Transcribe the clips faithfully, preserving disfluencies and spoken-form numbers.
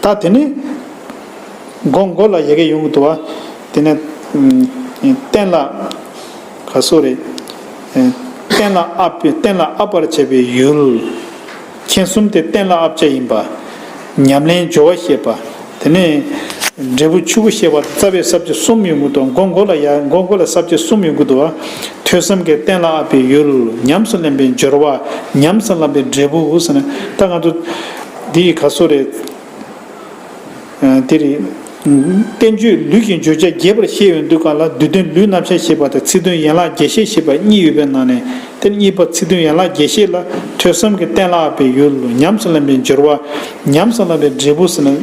ད་དེ་ནས་མགོ་མགོ་ལ་ཡ་གི་ཡོང་གི་འདུག་བ། དེ་ནས་ཨམ་གཏན་ལ་ག་སོ་རེད། ཨེ་གཏན་ལ་དབབ་པའི་གཏན་ལ་དབབ་པར་བྱ་བའི་ཡུལ། མཁྱེན་གསུམ་དེ་གཏན་ལ་དབབ་བྱ་ཡིན་པ། ཉམས་ལེན་སྦྱོར་བ་ཤེས་པ། དེ་ནས་འབྲས་བུ་ཆོས་སྐུ་ཤེས་པ་རྩ་བའི་ས་བཅད་གསུམ་ཡོང་གི་འདུག་མགོ་མགོ་ལ་ཡ་མགོ་མགོ་ལ་ས་བཅད་གསུམ་ཡོང་གི་འདུག་བ། ཐོས་བསམ་གྱིས་གཏན་ལ་དབབ་པའི་ཡུལ། ཉམས་སུ་ལེན་པའི་སྦྱོར་བ། ཉམས་སུ་བླངས་པའི་འབྲས་བུ་ཟེར་ནས། ད་ང་ཚོ་འདི་ཡི་ག་སོ་རེད། ཨ་དེ་རེད། བསྟན་བཅོས་ལུས་ཀྱི་བརྗོད་བྱ་རྒྱས་པར་བཤད་ཡོང་དུས་སྒང་ལ། བསྡུས་དོན་ལུས་རྣམ་གཞག་བཤད་པ་དང་ཚིག་དོན་ཡན་ལག་རྒྱས་བཤད་བཤད་པ་གཉིས་ཡོད་པའི་ནང་ནས། དེ་གཉིས་པ་ཚིག་དོན་ཡན་ལག་རྒྱས་བཤད་ལ། ཐོས་བསམ་གྱིས་གཏན་ལ་དབབ་པའི་ཡུལ། ཉམས་སུ་ལེན་པའི་སྦྱོར་བ། ཉམས་སུ་བླངས་པའི་འབྲས་བུ་ཟེར་ནས་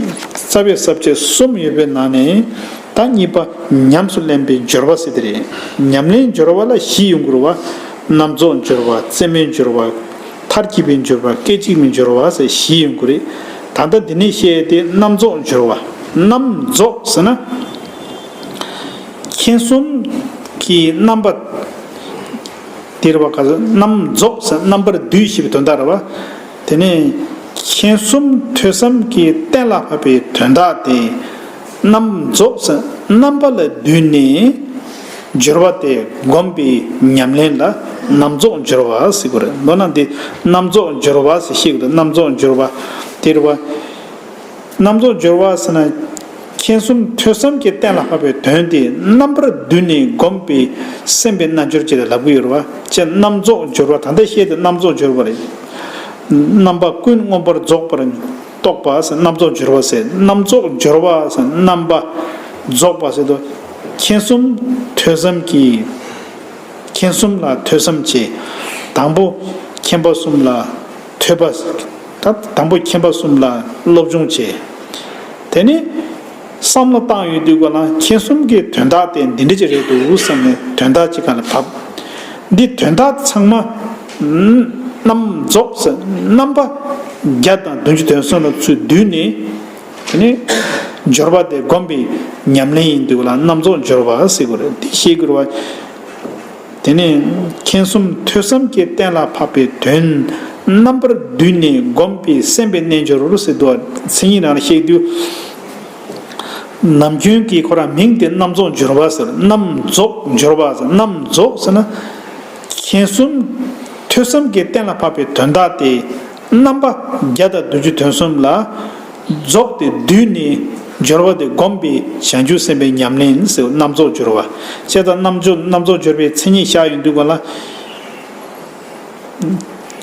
རྩ་བའི་ས་བཅད་གསུམ་ཡོད་པའི་ནང་ནས། ད་གཉིས་པ་ཉམས་སུ་ལེན་པའི་སྦྱོར་བ་ཟེར་དེ་རེད། ཉམས་ལེན་སྦྱོར་བ་ལ་བཞི་ཡོང་གི་རེད་བ། རྣམ་རྫོགས་སྦྱོར་བ། རྩེ་མོའི་སྦྱོར་བ། མཐར་གྱིས་པའི་སྦྱོར་བ། སྐད་ཅིག་མའི་སྦྱོར་བ་ཟེར་བཞི་ཡོང་གི་རེད། ད་ལྟ་འདི་ནས་བཤད་དེ་རྣམ་རྫོགས་སྦྱོར་བ། རྣམ་རྫོགས་ཟེར་ན། མཁྱེན་གསུམ་གྱི་རྣམ་པ། དེ་རེད་བ། ག་ཚོད་རྣམ་རྫོགས་ཟེར་རྣམ་པར་བསྡུས་ཞེས་པའི་དོན་དག་རེད་བ། དེ་ནས་མཁྱེན་གསུམ་ཐོས་བསམ་གྱིས་གཏན་ལ་ཕབ་པའི་དོན་དག་དེ། རྣམ་རྫོགས་ཟེར་རྣམ་པ་ལ་བསྡུས་ནས་སྦྱོར་བ་དེ་བསྒོམ་པའི་ཉམས་ལེན་ལ་རྣམ་རྫོགས་སྦྱོར་བ་ཟེར་གྱི་རེད། མདོར་ན་འདི་རྣམ་རྫོགས་སྦྱོར་བ་ཟེར་བཤད་ཀྱི་འདུག་རྣམ་རྫོགས་སྦྱོར་བ་དེ་རེད་བ། རྣམ་རྫོགས་སྦྱོར་བ་ཟེར་ན། མཁྱེན་གསུམ་ཐོས་བསམ་གྱིས་གཏན་ལ་ཕབ་པའི་དོན་དེ་རྣམ་པར་བསྡུས་ནས་བསྒོམས་པའི་སེམས་པའི་རྣལ་འབྱོར་ཅིག་ལ་ལབ་ཀྱི་ཡོད་རེད་བ། ཅེས་རྣམ་རྫོགས་སྦྱོར་བ། ད་ལྟ་བཤད་དེ་རྣམ་རྫོགས་སྦྱོར་བ་རེད། རྣམ་པ་ཀུན་མངོན་པར་རྫོགས་པར་རྟོགས་པ་ཟེར་རྣམ་རྫོགས་སྦྱོར་བ་ཟེར། རྣམ་རྫོགས་སྦྱོར་བ་ཟེར་རྣམ་པ་རྫོགས་པ་ཟེར་དུས། མཁྱེན་གསུམ་ཐོས་བསམ་གྱིས། མཁྱེན་གསུམ་ལ་ཐོས་བསམ་བྱས། དང་པོ་མཁྱེན་པ་གསུམ་ལ་ཐོས་པ། ད་དང་པོ་མཁྱེན་པ་གསུམ་ལ་སློབ་སྦྱོང་བྱས། དེ་ནས་བསམ་བློ་བཏང་ཡོང་དུས་སྒང་ལ་མཁྱེན་གསུམ་གྱི་དོན་དག་དེ་འདི་འདྲ་ཅིག་རེད་འདུག་བསམ་ནས་དོན་དག་ཅིག་སྒང་ལ་བབས། འདི་དོན་དག་ཚང་མ་རྣམ་རྫོགས་ཟེར་རྣམ་པ་བརྒྱ་དང་བདུན་ཅུ་དོན་གསུམ་ལ་ཚུར་བསྡུས་ནས། དེ་ནས་སྦྱོར་བ་དེ་བསྒོམ་པའི་ཉམས་ལེན་ཡིན་དུས་ལ་རྣམ་རྫོགས་སྦྱོར་བ་ཟེར་དགོས་རེད། འདི་ཤེས་དགོས་རེད་བ། དེ་ནས་མཁྱེན་གསུམ་ཐོས་བསམ་གྱིས་གཏན་ལ་ཕབ་པའི་དོན། རྣམ་པར་བསྡུས་ནས་བསྒོམས་པའི་སེམས་པའི་རྣལ་འབྱོར་ཟེར་དུས། མཚན་ཉིད་རང་ལ་བཤད་དུས། ནམ་རྒྱུན་གྱི་ཁོ་རང་མིང་དེ་རྣམ་རྫོགས་སྦྱོར་བ་ཟེར། རྣམ་རྫོགས་སྦྱོར་བ་ཟེར། རྣམ་རྫོགས་ཟེར་ན། མཁྱེན་གསུམ་ཐོས་བསམ་གྱིས་གཏན་ལ་ཕབ་པའི་དོན་དག་དེ་རྣམ་པ་བརྒྱ་དང་བདུན་ཅུ་དོན་གསུམ་ལ་རྫོགས་ཏེ་བསྡུས་ནས་སྦྱོར་བ་དེ་བསྒོམས་པའི་བྱང་ཆུབ་སེམས་དཔའི་ཉམས་ལེན་ཟེར། རྣམ་རྫོགས་སྦྱོར་བ། བྱས་ཙང་རྣམ་རྫོགས་རྣམ་རྫོགས་སྦྱོར་བའི་མཚན་ཉིད་བཞག་ཡོང་དུས་སྒང་ལ།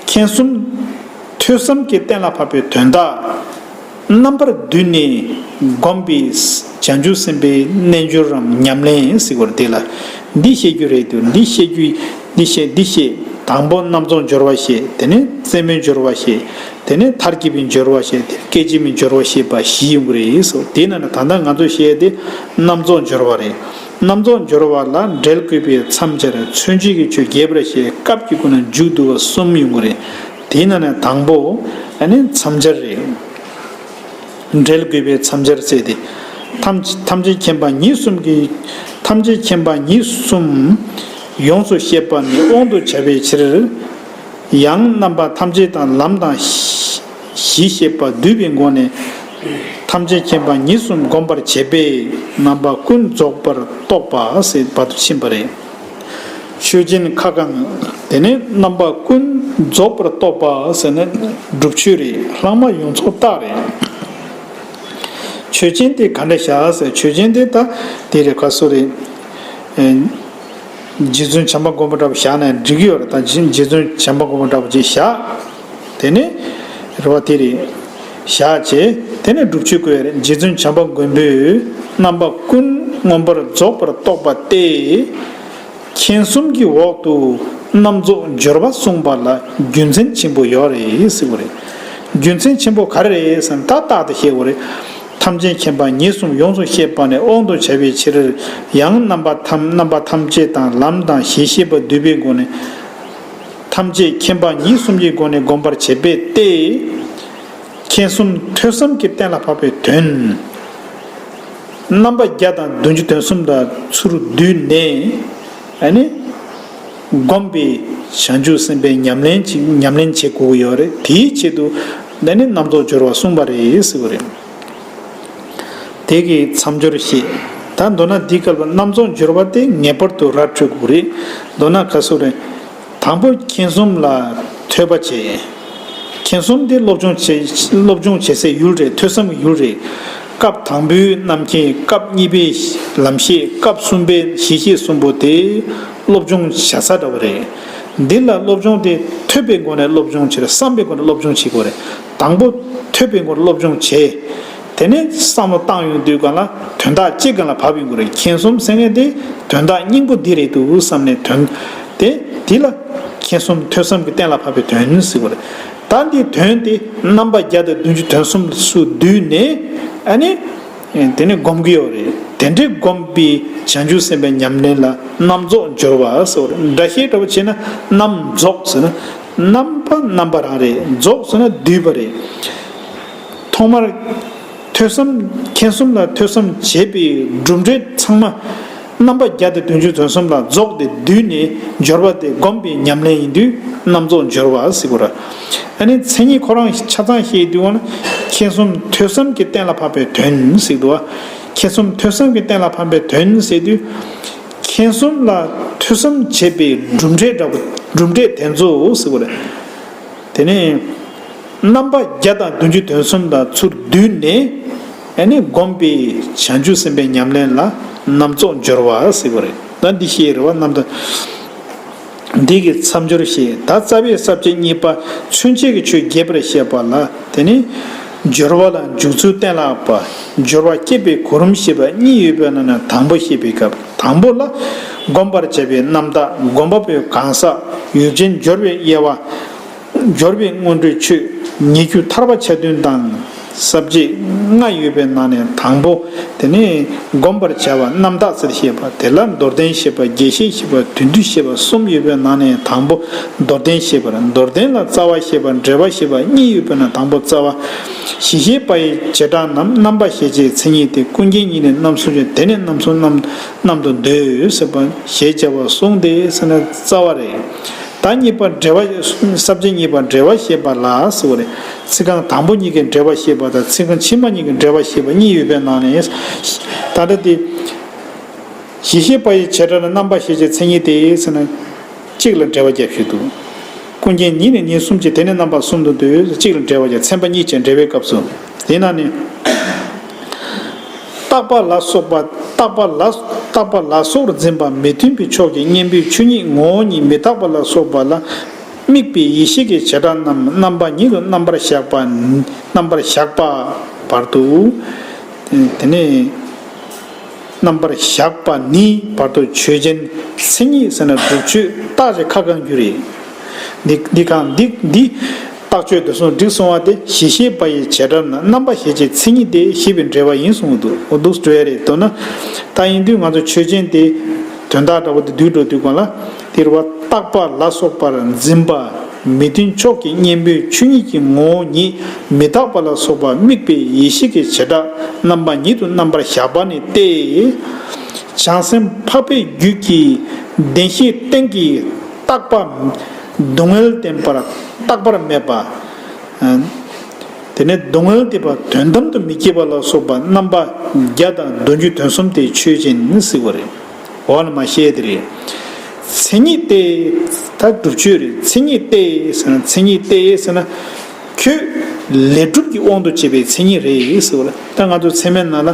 མཁྱེན་གསུམ་ཐོས་བསམ་གྱིས་གཏན་ལ་ཕབ་པའི་དོན་དག་རྣམ་པར་བསྡུས་ནས་བསྒོམས་པའི་བྱང་ཆུབ་སེམས་དཔའི་རྣལ་འབྱོར་རམ་ཉམས་ལེན་ཟེར་དགོས་རེད། དེ་ལ་འདི་བཤད་རྒྱུ་རེད་འདུག་འདི་བཤད་རྒྱུ། འདི་བཤད། འདི་བཤད། དང་པོ་རྣམ་རྫོགས་སྦྱོར་བ་བཤད། དེ་ནས་རྩེ་མོའི་སྦྱོར་བ་བཤད། དེ་ནས་མཐར་གྱིས་པའི་སྦྱོར་བ་བཤད། དེ་སྐད་ཅིག་མའི་སྦྱོར་བ་བཤད་པ་བཞི་ཡོང་གི་རེད་ཟེར། དེ་ནང་ནས་ད་ལྟ་ང་ཚོ་བཤད་དེ་རྣམ་རྫོགས་སྦྱོར་བ་རེད། རྣམ་རྫོགས་སྦྱོར་བ་ལ་འགྲེལ་དགོས་པའི་མཚམས་སྦྱར། མཚོན་བྱེད་ཀྱི་ཆོས་རྒྱས་པར་བཤད། སྐབས་ཀྱི་སྒོ་ནས་མཇུག་བསྡུ་བ་གསུམ་ཡོང་གི་རེད། དེའི་ནང་ནས་དང་པོ་ཨ་ནི་མཚམས་སྦྱར་རེད། འགྲེལ་དགོས་པའི་མཚམས་སྦྱར་ཟེར་ཏེ། ཐམས་ཐམས་ཅད་མཁྱེན་པ་ཉིད་གསུམ་གྱི། ཐམས་ཅད་མཁྱེན་པ་ཉིད་གསུམ་ཡོངས་སུ་ཤེས་པ་ནི་དབང་དུ་བྱ་བའི་ཕྱིར། ཡང་རྣམ་པ་ཐམས་ཅད་དང་ལམ་དང་གཞི་ཤེས་པ་བསྡུས་པའི་སྒོ་ནས། ཐམས་ཅད་མཁྱེན་པ་ཉིད་གསུམ་བསྒོམ་པར་བྱེད་པས་རྣམ་པ་ཀུན་རྫོགས་པར་རྟོགས་པ་ཟེར་བར་དུ་ཕྱིན་པ་རེད། ཆོས་ཅན་ཁ་བསྐང་། དེ་ནས་རྣམ་པ་ཀུན་རྫོགས་པར་རྟོགས་པ་ཟེར་ནས་སྒྲུབ་མཆོད་རེད། ལྷག་མ་ཡོངས་རྫོགས་རྟགས་རེད། ཆོས་ཅན་དེ་ག་འདྲ་བཞག་ཟེར། ཆོས་ཅན་དེ་ད་དེ་རེད། ག་སོ་རེད། ཨེ། རྗེ་བཙུན་བྱམས་པ་མགོན་པོ་འདྲ་པོ་བཞག་ན་འགྲིག་གི་ཡོད་རེད། ད་རྗེ་རྗེ་བཙུན་བྱམས་པ་མགོན་པོ་འདྲ་པོ་ཅིག་བཞག་དེ་ནས་རེད་བ། དེ་རེད། བཞག་བྱས་དེ་ནས་སྒྲུབ་མཆོད་བཀོད་རེད། རྗེ་བཙུན་བྱམས་པ་མགོན་པོས་རྣམ་པ་ཀུན་མངོན་པར་རྫོགས་པར་རྟོགས་པ་སྟེ། མཁྱེན་གསུམ་གྱི་འོག་ཏུ་རྣམ་རྫོགས་སྦྱོར་བ་གསུངས་པ་ལ་རྒྱུ་མཚན་ཆེན་པོ་ཡོད་རེད་ཟེར་བ་རེད། རྒྱུ་མཚན་ཆེན་པོ་ག་རེ་རེད་ཟེར་ན། ད་རྟགས་དེ་བཤད་དགོས་རེད། ཐམས་ཅད་མཁྱེན་པ་ཉིད་གསུམ་ཡོངས་སུ་ཤེས་པ་ནི་དབང་དུ་བྱ་བའི་ཕྱིར། ཡང་རྣམ་པ་ཐམས་རྣམ་པ་ཐམས་ཅད་དང་ལམ་དང་གཞི་ཤེས་པ་བསྡུས་པའི་སྒོ་ནས། ཐམས་ཅད་མཁྱེན་པ་ཉིད་གསུམ་གྱི་སྒོ་ནས་བསྒོམ་པར་བྱེད་པས་ཏེ། མཁྱེན་གསུམ་ཐོས་བསམ་གྱིས་གཏན་ལ་ཕབ་པའི་དོན། རྣམ་པ་བརྒྱ་དང་བདུན་ཅུ་དོན་གསུམ་ལ་ཚུར་བསྡུས་ནས་ཨ་ནི་བསྒོམས་པའི་བྱང་ཆུབ་སེམས་དཔའི་ཉམས་ལེན་ཅིག་ཉམས་ལེན་བྱེད་དགོས་ཀྱི་ཡོད་རེད། དེའི་ཆེད་དུ་ཨ་ནི་རྣམ་རྫོགས་སྦྱོར་བ་གསུངས་པ་རེད་ཟེར་བ་རེད། དེ་གི་མཚམས་སྦྱོར་བཤད། ད་མདོར་ན་འདི་སྐབས་ལ་རྣམ་རྫོགས་སྦྱོར་བ་དེ་ངེས་པར་དུ་ར་འཕྲོད་དགོས་རེད། མདོར་ན་ག་སུ་རེད། དང་པོ་མཁྱེན་གསུམ་ལ་ཐོས་པ་བྱས། མཁྱེན་གསུམ་དེ་སློབ་སྦྱོང་བྱེད་སློབ་སྦྱོང་བྱེད་སའི་ཡུལ་རེད། ཐོས་བསམ་གྱི་ཡུལ་རེད། སྐབས་དང་པོའི་རྣམ་མཁྱེན། སྐབས་གཉིས་པའི་ལམ་ཤེས། སྐབས་གསུམ་པའི་གཞི་ཤེས་གསུམ་པོ་དེ་སློབ་སྦྱོང་བྱ་ས་འདྲ་བོ་རེད། འདི་ལ་སློབ་སྦྱོང་དེ་ཐོས་པའི་སྒོ་ནས་སློབ་སྦྱོང་བྱེད་རེད། བསམ་པའི་སྒོ་ནས་སློབ་སྦྱོང་བྱེད་དགོས་རེད། དང་པོ་ཐོས་པའི་སྒོ་ནས་སློབ་སྦྱོང་བྱས། དེ་ནས་བསམ་བློ་བཏང་ཡོང་དུས་གང་ལ་དོན་དག་གཅིག་སྒང་ལ་བབས་ཡོང་གི་རེད། མཁྱེན་གསུམ་ཟེར་མཁན་དེ་དོན་དག་སྙིང་པོ་འདི་རེད་འདུག་བསམ་ནས། དོན་དེ་འདི་ལ་མཁྱེན་གསུམ་ཐོས་བསམ་གྱིས་གཏན་ལ་ཕབ་པའི་དོན་ཟེར་དགོས་རེད། ད་འདི་དོན་དེ་རྣམ་པ་བརྒྱ་དང་བདུན་ཅུ་དོན་གསུམ་སུ་བསྡུས་ནས་ཨ་ནི་དེ་ནས་སྒོམ་གྱི་ཡོད་རེད། དེ་འདྲའི་སྒོམ་པའི་བྱང་ཆུབ་སེམས་དཔའི་ཉམས་ལེན་ལ་རྣམ་རྫོགས་སྦྱོར་བ་ཟེར་བ་རེད། འགྲེལ་བཤད་འདྲ་བོ་བྱས་ན་རྣམ་རྫོགས་ཟེར་ན་རྣམ་པ་རྣམ་པ་རང་རེད། རྫོགས་ཟེར་ན་བསྡུས་པ་རེད། ཐོག་མར་ཐོས་བསམ་མཁྱེན་གསུམ་ལ་ཐོས་བསམ་བྱས་པའི་གྲུབ་འབྲས་ཚང་མ་རྣམ་པ་བརྒྱ་དང་བདུན་ཅུ་དོན་གསུམ་ལ་རྫོགས་ཏེ་བསྡུས་ནས་སྦྱོར་བ་དེ་སྒོམ་པའི་ཉམས་ལེན་ཡིན་དུས་རྣམ་རྫོགས་སྦྱོར་བ་ཟེར་དགོས་ར། ཨ་ནི་མཚན་ཉིད་ཁོ་རང་ཆ་ཚང་བཤད་དུས་འོ་ན་མཁྱེན་གསུམ་ཐོས་བསམ་གྱིས་གཏན་ལ་ཕབ་པའི་དོན་ཟེར་འདུག་བ། མཁྱེན་གསུམ་ཐོས་བསམ་གྱིས་གཏན་ལ་ཕབ་པའི་དོན་ཟེར་དུས། མཁྱེན་གསུམ་ལ་ཐོས་བསམ་བྱས་པའི་གྲུབ་འབྲས་འདྲ་བོ། གྲུབ་འབྲས་དེ་ཚོ་ཟེར་བ་རེད། དེ་ནས་རྣམ་པ་བརྒྱ་དང་བདུན་ཅུ་དོན་གསུམ་དང་ཚུར་བསྡུས་ནས་ཨ་ནི་སྒོམ་པའི་བྱང་ཆུབ་སེམས་དཔའི་ཉམས་ལེན་ལ་རྣམ་རྫོགས་སྦྱོར་བ་ཟེར་བ་རེད། ད་འདི་བཤད་རེད་བ། རྣམ་དང་འདི་གི་མཚམས་སྦྱོར་བཤད། ད་རྩ་བའི་ས་བཅད་གཉིས་པ་མཚོན་བྱེད་ཀྱི་ཆོས་རྒྱས་པར་བཤད་པ་ལ། དེ་ནི་སྦྱོར་བ་ལ་འཇུག་ཚུལ་གཏན་ལ་དབབ་པ། སྦྱོར་བ་སྐྱེད་པའི་གོ་རིམ་བཤད་པ་གཉིས་ཡོད་པའི་ནང་ནས་དང་པོ་བཤད་པའི་སྐབས། དང་པོ་ལ་བསྒོམ་པར་བྱ་བའི་རྣམ་དག། བསྒོམ་པ་པོའི་གང་ཟག། ཡུལ་ཅན་སྦྱོར་བའི་དབྱེ་བ། སྦྱོར་བའི་སྔོན་འགྲོའི་ཆོས། ཉེ་རྒྱུ་ཐར་པ་ཆ་མཐུན་དང་། ས་བཅད་ལྔ་ཡོད་པའི་ནང་ནས་དང་པོ། དེ་ནི་བསྒོམ་པར་བྱ་བ་རྣམ་དག་ཟེར་བཤད་པ། དེ་ལ་མདོར་བསྟན་བཤད་པ། རྒྱས་བཤད་བཤད་པ། དོན་བསྡུ་བཤད་པ་གསུམ་ཡོད་པའི་ནང་ནས་དང་པོ་མདོར་བསྟན་བཤད་པ་རེད། མདོར་བསྟན་ལ་རྩ་བ་བཤད་པ། འགྲེལ་པ་བཤད་པ་གཉིས་ཡོད་པའི་ནང་དང་པོ་རྩ་བ། གཞི་ཤེས་པ་ཡི་བྱེ་བྲག་རྣམས། རྣམ་པ་ཤེས་བྱའི་མཚན་ཉིད་དེ། ཀུན་མཁྱེན་ཉིད་ནི་རྣམ་གསུམ་བྱེད། དེ་ནི་རྣམ་གསུམ་རྣམ་རྣམ་དུ་འདོད་ཟེར་བ། ཞེས་བྱ་བ་གསུངས་ཏེ་ཟེར་ན་རྩ་བ་རེད། ད་གཉིས་པ་འགྲེལ་པ། ས་བཅད་གཉིས་པ་འགྲེལ་པ་བཤད་པ་ལ་ཟེར་བ་རེད། ཚིག་རྐང་དང་པོ་གཉིས་ཀྱི་འགྲེལ་པ་བཤད་པ་དང་ཚིག་རྐང་ཕྱི་མ་གཉིས་ཀྱི་འགྲེལ་པ་བཤད་པ་གཉིས་ཡོད་པའི་ནང་ནས། ད་ལྟ་དེ། གཞི་ཤེས་པ་ཡི་བྱེ་བྲག་ནི། རྣམ་པ་ཤེས་བྱའི་མཚན་ཉིད་དེ་ཟེར་ན། གཅིག་ལ་འགྲེལ་པ་བརྒྱབ་བཞག་འདུག་ཀུན་མཁྱེན་ཉིད་ནི་ཉིད་གསུམ་བྱེད། དེ་ནི་རྣམ་པ་གསུམ་དུ་འདོད། གཅིག་ལ་འགྲེལ་པ་བརྒྱབ། ཚན་པ་གཉིས་བྱས་འགྲེལ་པའི་སྐབས་སུ། དེ་ན་ནི། རྟག་པ་ལ་སོགས་པ། རྟག་པ་ལ། རྟག་པ་ལ་སོགས་པར་འཛིན་པ་མི་མཐུན་པའི་ཕྱོགས་ཀྱི་གཉེན་པོའི་ཆོས་ཉིད་ངོ་བོ་ཉིད་མི་རྟག་པ་ལ་སོགས་པ་ལ་དམིགས་པའི་ཡེ་ཤེས་ཀྱི་བྱེ་བྲག་རྣམས་རྣམ་པ་ཉིད་དུ་རྣམ་པར་བཞག་པ། རྣམ་པར་བཞག་པ་བར་དུ། དེ་ནས། རྣམ་པར་བཞག་པ་ནི་བར་དུ་ཆོས་ཅན། མཚན་ཉིད་ཟེར་ན་སྒྲུབ་ཆོས་རྟགས་ཀྱི་ཁ་གང་རྒྱུ་རེད། འདི་འདི་གང་འདི་འདི་རྟགས་ཆོས་དེ་གསུངས་འགྲིག་སོང་བ་དེ། གཞི་ཤེས་པ་ཡི་བྱེ་བྲག་ནི། རྣམ་པ་ཤེས་བྱའི་མཚན་ཉིད་དེ། ཞེས་པའི་འགྲེལ་པ་ཡིན་གསུངས་འདུག་འོ་འདུག་འགྲོ་ཡ་རེད། མདོར་ན་ད་ཡིན་དུས་ང་ཚོ་ཆོས་ཅན་དེ་དོན་དག་འདྲ་པོ་དེ་བསྡུས་འགྲོ་དུས་གང་ལ་དེ་རུ་བ། རྟག་པ་ལ་སོགས་པར་འཛིན་པ་མི་མཐུན་ཕྱོགས་ཀྱི་གཉེན་པོའི་ཆོས་ཉིད་ཀྱི་ངོ་བོ་ཉིད་མི་རྟག་པ་ལ་སོགས་པ་དམིགས་པའི་ཡེ་ཤེས་ཀྱི་བྱེ་བྲག་རྣམ་པ་ཉིད་དུ་རྣམ་པར་བཞག་པ་ནི་སྟེ། བྱང་སེམས་འཕགས་པའི་རྒྱུད་ཀྱི་བདེན་བཞིའི་སྟེང་གི་རྟག་པ་སྡུག་བསྔལ་བདེན་པར་རྟག་པར་མེད་པ། དེ་ནས་སྡུག་བསྔལ་བདེན་པ་དོན་དམ་དུ་མི་སྐྱེ་བ་ལ་སོགས་པ་རྣམ་པ་བརྒྱ་དང་བདུན་ཅུ་དོན་གསུམ་དེ་ཆོས་ཅན་ཟེར་བ་རེད། འོ་ན་མ་བཤད་དེ་རེད། མཚན་ཉིད་དེ། ད་སྒྲུབ་ཆོས་རེད། མཚན་ཉིད་དེ་ཟེར་ན། མཚན་ཉིད་དེ་ཟེར་ན། ཁྱོད་ལས་སྒྲུབ་ཀྱི་དབང་དུ་བྱས་པའི་མཚན་ཉིད་རེད་ཟེར་བ་ལ། ད་ང་ཚོ་ཚད་མའི་ནང་ལ་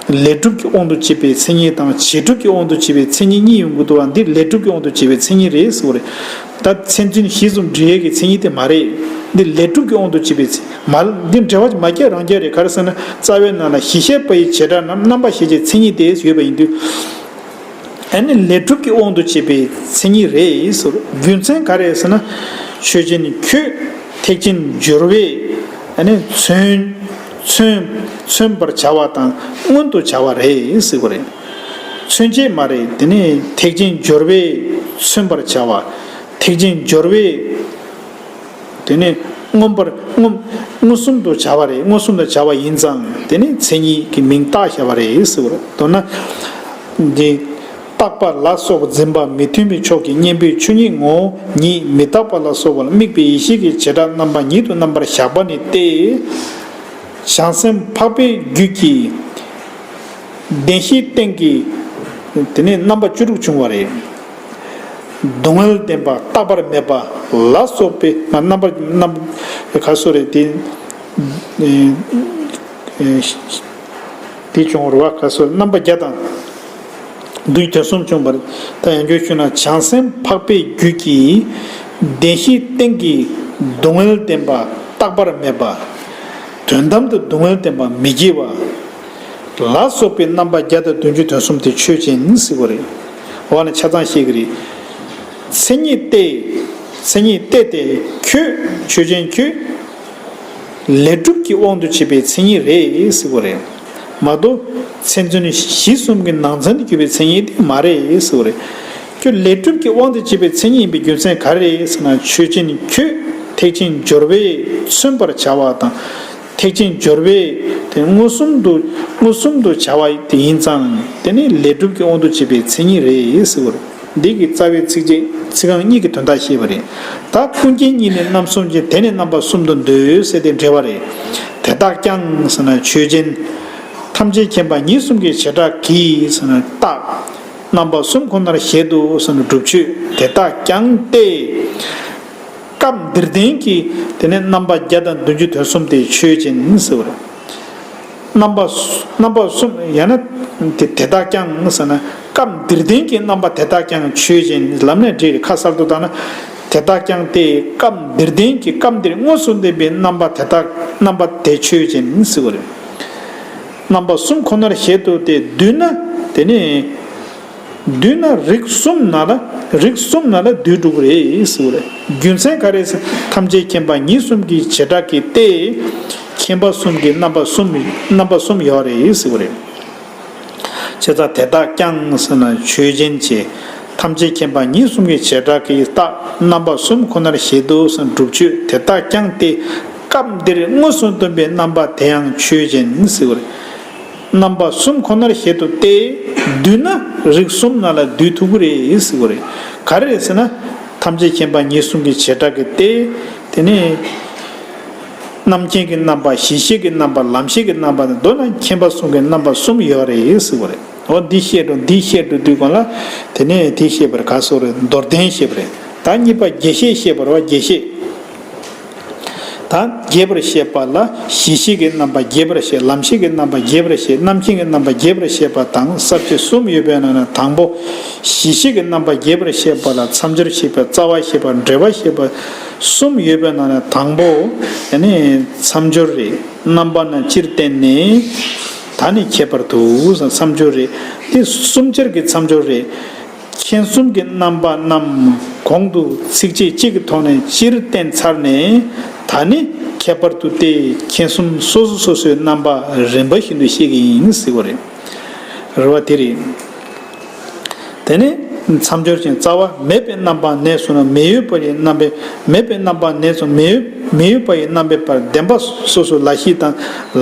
ལས་སྒྲུབ་ཀྱི་དབང་དུ་བྱས་པའི་མཚན་ཉིད་དང་བྱེད་སྒྲུབ་ཀྱི་དབང་དུ་བྱས་པའི་མཚན་ཉིད་གཉིས་ཡོང་གི་འདུག་བ། འདི་ལས་སྒྲུབ་ཀྱི་དབང་དུ་བྱས་པའི་མཚན་ཉིད་རེད་ཟེར་བ་རེད། ད་མཚན་ཚུན་གཞི་གསུམ་འབྲེལ་ཡས་ཀྱི་མཚན་ཉིད་དེ་མ་རེད། འདི་ལས་སྒྲུབ་ཀྱི་དབང་དུ་བྱས་པའི་མཚན། མ། འདི་འགྲེལ་བ་མ་བརྒྱབ་རང་རྒྱལ་རེད། ག་རེ་ཟེར་ན་རྩ་བའི་ནང་ལ་གཞི་ཤེས་པ་ཡི་བྱེ་བྲག་རྣམས་རྣམ་པ་ཤེས་བྱའི་མཚན་ཉིད་དེ་ཡོད་པ་ཡིན་དུས། ཨ་ནི་ལས་སྒྲུབ་ཀྱི་དབང་དུ་བྱས་པའི་མཚན་ཉིད་རེད་ཟེར། རྒྱུ་མཚན་ག་རེ་ཟེར་ན། ཆོས་ཅན་ཁྱོད་ཐེག་ཆེན་སྦྱོར་བས་ཨ་ནི་མཚོན་མཚོན་མཚོན་པར་བྱ་བ་དང་མངོན་དུ་བྱ་བ་རེད་ཟེར་བ་རེད། མཚོན་བྱེད་མ་རེད། དེ་ནི་ཐེག་ཆེན་སྦྱོར་བས་མཚོན་པར་བྱ་བ། ཐེག་ཆེན་སྦྱོར་བས། དེ་ནས་མངོན་པར་མངོན་མངོན་སུམ་དུ་བྱ་བ་རེད། མངོན་སུམ་དུ་བྱ་བ་ཡིན་ཙང་དེ་ནི་མཚན་ཉིད་ཀྱི་མིང་བཏགས་བཞག་པ་རེད་ཟེར་བ་རེད། མདོར་ན། འདི། རྟག་པ་ལ་སོགས་འཛིན་པ་མི་མཐུན་པའི་ཕྱོགས་ཀྱི་གཉེན་པོའི་ཆོས་ཉིད་ངོ་བོ་ཉིད་མི་རྟག་པ་ལ་སོགས་པ་ལ་དམིགས་པའི་ཡེ་ཤེས་ཀྱི་བྱེ་བྲག་རྣམ་པ་ཉིད་དུ་རྣམ་པར་བཞག་པ་ནི་སྟེ། བྱང་སེམས་འཕགས་པའི་རྒྱུད་ཀྱི་ བདེན་བཞིའི་སྟེང་གི་དེ་ནས་རྣམ་པ་བཅུ་དྲུག་བྱུང་བ་རེད། སྡུག་བསྔལ་བདེན་པ་རྟག་པར་མེད་པ་ལ་སོགས་པའི་རྣམ་པ་རྣམ་ག་སོ་རེད་དེ། དེ་བྱུང་བ་རེད་བ། ག་སོ་རྣམ་པ་བརྒྱ་དང་། བདུན་དོན་གསུམ་བྱུང་བར། ད་ཡང་བསྐྱར་ཞུས་ན་བྱང་སེམས་འཕགས་པའི་རྒྱུད་ཀྱི་བདེན་བཞིའི་སྟེང་གི་སྡུག་བསྔལ་བདེན་པ་རྟག་པར་མེད་པ། དོན་དམ་དུ་སྡུག་བསྔལ་བདེན་པ་མི་སྐྱེ་བ་ལ་སོགས་པའི་རྣམ་པ་བརྒྱ་དང་བདུན་ཅུ་དོན་གསུམ་དེ་ཆོས་ཅན་ཟེར་བ་རེད། འོ་ན་ཆ་ཚང་ཤེས་ཀྱི་རེད། མཚན་ཉིད་དེ། མཚན་ཉིད་དེ་སྟེ་ཁྱོད་ཆོས་ཅན་ཁྱོད། ལས་གྲུབ་ཀྱི་དབང་དུ་བྱས་པའི་མཚན་ཉིད་རེད་ཟེར་བ་རེད། མ་གཏོགས་མཚན་མཚོན་གཞི་གསུམ་གྱི་ནང་ཚན་དུ་གྱུར་པའི་མཚན་ཉིད་དེ་མ་རེད་ཟེར་བ་རེད། ཁྱོད་ལས་གྲུབ་ཀྱི་དབང་དུ་བྱས་པའི་མཚན་ཉིད་ཡིན་པའི་རྒྱུ་མཚན་ག་རེ་རེད་ཟེར་ན། ཆོས་ཅན་ཁྱོད་ཐེག་ཆེན་སྦྱོར་བས་མཚོན་པར་བྱ་བ་དང་། ཐེག་ཆེན་སྦྱོར་བས་དེ་མངོན་སུམ་དུ་མངོན་སུམ་དུ་བྱ་བ་དེ་ཡིན་ཙང་དེ་ནི་ལས་གྲུབ་ཀྱི་དབང་དུ་བྱས་པའི་མཚན་ཉིད་རེད་ཟེར་བ་རེད། འདི་གི་རྩ་བའི་ཚིགས་བཅད་ཚིག་རྐང་གཉིས་ཀྱི་དོན་དག་བཤད་པ་རེད། ད་ཀུན་མཁྱེན་གཉིས་ནི་རྣམ་གསུམ་ཅན། དེ་ནི་རྣམ་པ་གསུམ་དུ་འདོད་ཟེར་ཏེ་འགྲེལ་བ་རེད། དེ་དག་ཀྱང་ཟེར་ན་ཆོས་ཅན། ཐམས་ཅད་མཁྱེན་པ་ཉིད་གསུམ་གྱི་བྱེ་བྲག་གིས་ཟེར་ན་རྟག་རྣམ་པ་གསུམ་ཁོ་ནར་བཞེད་དོ་ཟེར་ན་སྒྲུབ་ཆོས། དེ་དག་ཀྱང་སྟེ། སྐབས་འདིར་ལྡན་གྱི་དེ་ནས་རྣམ་པ་བརྒྱ་དང་བདུན་ཅུ་དོན་གསུམ་དེ་ཆོས་ཅན་ཟེར་བ་རེད། རྣམ་པ་སུ་རྣམ་པ་གསུམ་ཡང་ན་དེ་དེ་དག་ཀྱང་ཟེར་ན་སྐབས་འདིར་ལྡན་གྱི་རྣམ་པ་དེ་དག་ཀྱང་ཆོས་ཅན། ལམ་ནས་འགྲེལ་ཁ་གསལ་དུ་བཏང་ན། དེ་དག་ཀྱང་སྟེ་སྐབས་འདིར་ལྡན་གྱི་སྐབས་འདིར་དངོས་སུ་ལྡན་པའི་རྣམ་པ་དེ་དག་རྣམ་པ་དེ་ཆོས་ཅན་ཟེར་བ་རེད། རྣམ་པ་གསུམ་ཁོ་ནར་བཞེད་དོ་སྟེ་བསྡུས་ན་དེ་ནི། བསྡུས་ན་རིགས་གསུམ་ན་ལ་རིགས་གསུམ་ན་ལ་བསྡུས་འགྲོ་གི་རེད་ཟེར་བ་རེད། རྒྱུ་མཚན་ག་རེ་ཟེར། ཐམས་ཅད་མཁྱེན་པ་ཉིད་གསུམ་གྱི་བྱེ་བྲག་གིས་ཏེ། མཁྱེན་པ་གསུམ་གྱི་རྣམ་པ་གསུམ་རྣམ་པ་གསུམ་ཡོད་རེད་ཟེར་བ་རེད། བྱས་ཙང་དེ་དག་ཀྱང་ཟེར་ན་ཆོས་ཅན་བྱས། ཐམས་ཅད་མཁྱེན་པ་ཉིད་གསུམ་གྱི་བྱེ་བྲག་གིས་རྟག་རྣམ་པ་གསུམ་ཁོ་ནར་བཞེད་དོ་ཟེར་ན་སྒྲུབ་ཆོས། དེ་དག་ཀྱང་སྟེ་སྐབས་འདིར་དངོས་སུ་སྟོན་པའི་རྣམ་པ་དེ་ཡང་ཆོས་ཅན་ཟེར་བ་རེད། རྣམ་པ་གསུམ་ཁོ་ནར་བཞེད་དོ་སྟེ། བསྡུས་ན་རིགས་གསུམ་ན་ལ་བསྡུས་ཐུབ་ཀྱི་རེད་ཟེར་བ་རེད། ག་རེ་རེད་ཟེར་ན། ཐམས་ཅད་མཁྱེན་པ་ཉིད་གསུམ་གྱི་བྱེ་བྲག་གིས་ཏེ། དེ་ནས། རྣམ་མཁྱེན་གྱི་རྣམ་པ། གཞི་ཤེས་ཀྱི་རྣམ་པ། ལམ་ཤེས་ཀྱི་རྣམ་པ་དང་། མདོར་ན་མཁྱེན་པ་གསུམ་གྱི་རྣམ་པ་གསུམ་ཡོད་རེད་ཟེར་བ་རེད། འོ་འདི་བཤད་འགྲོ་འདི་བཤད་འགྲོ་དུས་གང་ལ། དེ་ནས་དེ་བཤད་པར་ག་སོགས་རེད། མདོར་བསྟན་བཤད་པ་རེད། ད་གཉིས་པ་རྒྱས་བཤད་བཤད་པ་རེད་བ། རྒྱས་བཤད། ད་རྒྱས་པར་བཤད་པ་ལ་གཞི་ཤེས་ཀྱི་རྣམ་པ་རྒྱས་པར་བཤད། ལམ་ཤེས་ཀྱི་རྣམ་པ་རྒྱས་པར་བཤད། རྣམ་མཁྱེན་གྱི་རྣམ་པ་རྒྱས་པར་བཤད་པ་དང་ས་བཅད་གསུམ་ཡོད་པའི་ནང་ནས་དང་པོ་གཞི་ཤེས་ཀྱི་རྣམ་པ་རྒྱས་པར་བཤད་པ་ལ་མཚམས་སྦྱོར་བཤད་པ། རྩ་བ་བཤད་པ། འགྲེལ་པ་བཤད་པ་གསུམ་ཡོད་པའི་ནང་ནས་དང་པོ་ཡ་ནི་མཚམས་སྦྱོར་རེད། རྣམ་པ་རྣམས་སྤྱིར་བསྟན་ནས། ད་ནི་ཁྱད་པར་དུ་མཚམས་སྦྱོར་རེད། དེ་གསུམ་ཆར་གྱི་མཚམས་སྦྱོར་རེད། མཁྱེན་གསུམ་གྱི་རྣམ་པ་རྣམས་གོང་དུ་ཚིགས་བཅད་གཅིག་གི་ཐོག་ནས་སྤྱིར་བསྟན་ཚར་ནས། ད་ནི་ཁྱད་པར་དུ་སྟེ་མཁྱེན་གསུམ་སོ་སོ་སོ་སོའི་རྣམ་པ་རིམ་པ་བཞིན་དུ་བཤད་ཀྱི་ཡིན་ཟེར་བ་རེད། རེད་བ། དེ་རེད། དེ་ནས་མཚམས་སྦྱོར་ཅན། རྩ་བ་མེད་པའི་རྣམ་པ་ནས་བཟུང་ན་མི་འོས་པ་ཡི་རྣམ་པའི། མེད་པའི་རྣམ་པ་ནས་བཟུང་མི་འོས་མི་འོས་པ་ཡི་རྣམ་པའི་བར་བདེན་པ་སོ་སོ་ལ་གཞི་དང་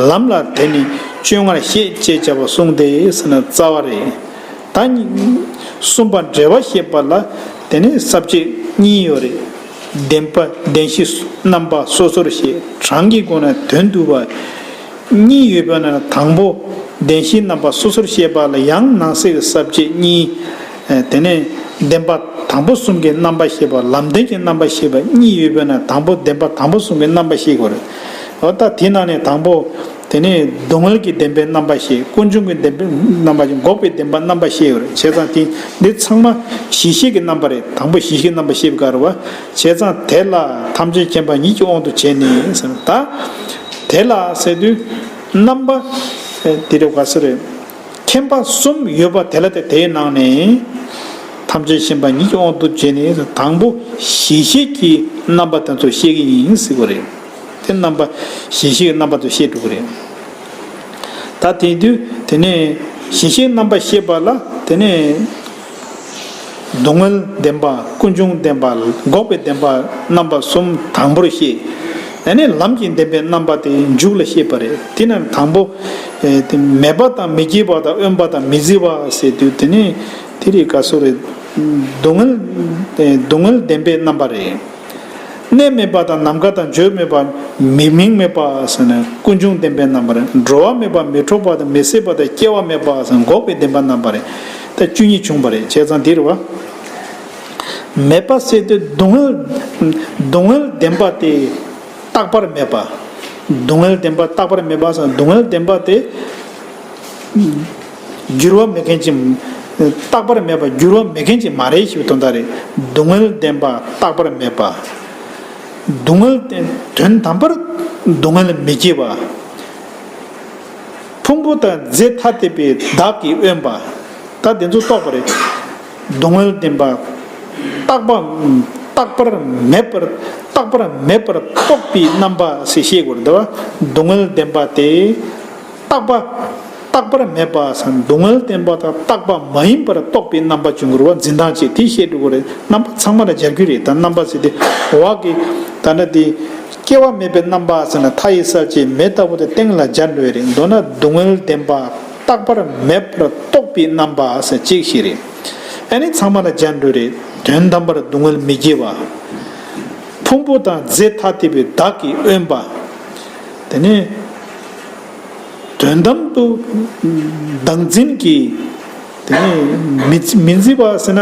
ལམ་ལ་དེ་ནི་སྤྱོད་ངར་ཤེས་ཅེས་བྱ་བ་གསུངས་ཏེ་ཟེར་ན་རྩ་བ་རེད། ད་གསུམ་པ་འགྲེལ་པ་བཤད་པ་ལ་དེ་ནི་ས་བཅད་གཉིས་ཡོད་རེད། བདེན་པ་བདེན་བཞི་རྣམ་པ་སོ་སོར་བཤད། གྲངས་ཀྱི་སྒོ་ནས་དོན་བསྡུ་བ། གཉིས་ཡོད་པ་ན་དང་པོ་བདེན་བཞིའི་རྣམ་པ་སོ་སོར་བཤད་པ་ལ་ཡང་ནང་གསེས་ཀྱི་ས་བཅད་གཉིས། དེ་ནས་བདེན་པ་དང་པོ་གསུམ་གྱི་རྣམ་པ་བཤད་པ། ལམ་བདེན་གྱི་རྣམ་པ་བཤད་པ་གཉིས་ཡོད་པ་ན་དང་པོ་བདེན་པ་དང་པོ་གསུམ་གྱི་རྣམ་པ་བཤད་དགོས་རེད། འོ་ད་དེ་ནང་ནས་དང་པོ་དེ་ནས་སྡུག་བསྔལ་གྱི་བདེན་པའི་རྣམ་པ་བཤད། ཀུན་འབྱུང་གི་བདེན་པའི་རྣམ་པ་བཤད། འགོག་པའི་བདེན་པ་རྣམ་པ་བཤད་ཡོད་རེད། བྱས་ཙང་དེ་འདི་ཚང་མ་གཞི་ཤེས་ཀྱི་རྣམ་པ་རེད། དང་པོ་གཞི་ཤེས་རྣམ་པ་བཤད་པ་ག་རེད་བ། བྱས་ཙང་དེ་ལ་ཐམས་ཅད་མཁྱེན་པ་ཉིད་ཀྱི་དབང་དུ་བྱས་ནས་ཟེར་ན་ད། དེ་ལ་ཟེར་དུས་རྣམ་པ་དེ་རེད་ག་ཟེར་རེད། མཁྱེན་པ་གསུམ་ཡོད་པ་དེ་ལ་དེ་དེའི་ནང་ནས་ཐམས་ཅད་མཁྱེན་པ་ཉིད་ཀྱི་དབང་དུ་བྱས་ནས་དང་པོ་གཞི་ཤེས་ཀྱི་རྣམ་པ་དེ་ཚོ་བཤད་ཀྱི་ཡིན་ཟེར་དགོས་རེད། དེ་རྣམ་པ་གཞི་ཤེས་ཀྱི་རྣམ་པ་ཚོ་བཤད་འགྲོ་གི་རེད། ད་དེ་དུས་དེ་ནས་གཞི་ཤེས་རྣམ་པ་བཤད་པ་ལ་དེ་ནས། སྡུག་བསྔལ་བདེན་པ། ཀུན་འབྱུང་བདེན་པ། འགོག་པའི་བདེན་པ་རྣམ་པ་གསུམ་དང་པོར་བཤད། དེ་ནས་ལམ་གྱི་བདེན་པའི་རྣམ་པ་དེ་མཇུག་ལ་བཤད་པ་རེད། དེ་ནས་དང་པོ། ཨེ་དེ་མེད་པ་དང་མི་སྐྱེ་བ་དང་དབེན་པ་དང་མི་བརྫི་བ་ཟེར་དུས་དེ་ནས་དེ་རིགས་ག་སོ་རེད། སྡུག་བསྔལ། ཨེ་སྡུག་བསྔལ་བདེན་པའི་རྣམ་པ་རེད། གནས་མེད་པ་དང་ནམ་མཁའ་དང་བརྗོད་མེད་པ། མེ་མིང་མེད་པ་ཟེར་ན་ཀུན་འབྱུང་བདེན་པའི་རྣམ་པ་རེད། འགྲོ་བ་མེད་པ་མི་འཕྲོག་པ་དང་མི་ཟད་པ་དང་སྐྱེ་བ་མེད་པ་ཟེར་ན་འགོག་པའི་བདེན་པ་རྣམ་པ་རེད། ད་བཅུ་གཉིས་བྱུང་བ་རེད། བྱས་ཙང་འདི་རེད་བ། མེད་པ་ཟེར་དུས་སྡུག་བསྔལ། སྡུག་བསྔལ་བདེན་པ་དེ་རྟག་པར་མེད་པ། སྡུག་བསྔལ་བདེན་པ་རྟག་པར་མེད་པ་ཟེར་ན་སྡུག་བསྔལ་བདེན་པ་དེ། འགྱུར་བ་མེད་མཁན་ཅིག་རྟག་པར་མེད་པ་འགྱུར་བ་མེད་མཁན་ཅིག་མ་རེད་ཞེས་པའི་དོན་དག་རེད། སྡུག་བསྔལ་བདེན་པ་རྟག་པར་མེད་པ། སྡུག་བསྔལ་དེ་དོན་དམ་པར་སྡུག་བསྔལ་མི་སྐྱེ་བ། ཕུང་པོ་དང་རྫས་ཐ་དད་པའི་བདག་གིས་དབེན་པ། ད་དེ་ཚོ་རྟོགས་པ་རེད། སྡུག་བསྔལ་བདེན་པ། རྟག་པ། རྟག་པར་མེད་པར། རྟག་པར་མེད་པར་རྟོགས་པའི་རྣམ་པ་ཞེས་བཤད་དགོས་རེད་དེ་བ། སྡུག་བསྔལ་བདེན་པ་དེ། རྟག་པ། རྟག་པར་མེད་པ་སམ་སྡུག་བསྔལ་བདེན་པ་དང་རྟག་པ་མ་ཡིན་པར་རྟོགས་པའི་རྣམ་པ་བྱུང་དགོས་རེད་བ། འཛིན་སྟངས་བྱས་དེ་བཤད་འགྲོ་གི་རེད། རྣམ་པ་ཚང་མ་ལ་སྦྱར་རྒྱུ་རེད། ད་རྣམ་པ་ཟེར་དེ་འོག་གི་ད་ནི་དེ་སྐྱེ་བ་མེད་པའི་རྣམ་པ་ཟེར་ན་མཐའ་ཡི་གསལ་བྱེད་མེ་ལྟ་བུ་དེ་སྟེང་ལ་སྦྱར་འགྲོ་ཡི་རེད། མདོར་ན་སྡུག་བསྔལ་བདེན་པ་རྟག་པར་མེད་པར་རྟོགས་པའི་རྣམ་པ་ཟེར་གཅིག་ཞིག་རེད། ཨ་ནི་ཚང་མ་ལ་སྦྱར་འགྲོ་རེད། དོན་དམ་པར་སྡུག་བསྔལ་མི་སྐྱེ་བ། ཕུང་པོ་དང་རྫས་ཐ་དད་པའི་བདག་གིས་དབེན་པ། དེ་ནས། དོན་དམ་དུ་བདག་འཛིན་གྱིས་དེ་ནས་མི་མི་འཛིན་པ་ཟེར་ན།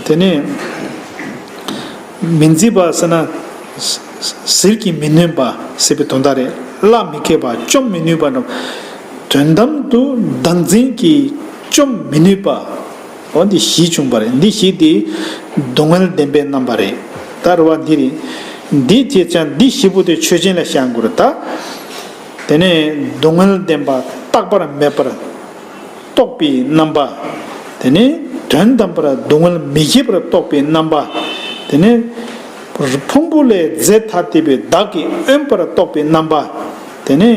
དེ་ནས་མི་འཛིན་པ་ཟེར་ན་ཟིལ་གྱིས་མི་ནོན་པ་ཟེར་བའི་དོན་དག་རེད། གླགས་མི་ཁེལ་བ། བཅོམ་མི་ནུས་པ་འགྲོ། དོན་དམ་དུ་བདག་འཛིན་གྱིས་བཅོམ་མི་ནུས་པ། འོ་འདི་བཞི་བྱུང་བ་རེད། འདི་བཞི་དེ་སྡུག་བསྔལ་བདེན་པའི་རྣམ་པ་རེད། ད་རུ་བ་འདི་རེད། འདི་བྱས་ཙང་འདི་བཞི་པོ་དེ་ཆོས་ཅན་ལ་བཞག་དགོས་རེད་ད། དེ་ནས་སྡུག་བསྔལ་བདེན་པ་རྟག་པར་མེད་པར་རྟོགས་པའི་རྣམ་པ། དེ་ནས་དོན་དམ་པར་སྡུག་བསྔལ་མི་སྐྱེ་བར་རྟོགས་པའི་རྣམ་པ། དེ་ནས་ཕུང་པོ་ལས་རྫས་ཐ་དད་པའི་བདག་གིས་དབེན་པར་རྟོགས་པའི་རྣམ་པ། དེ་ནས་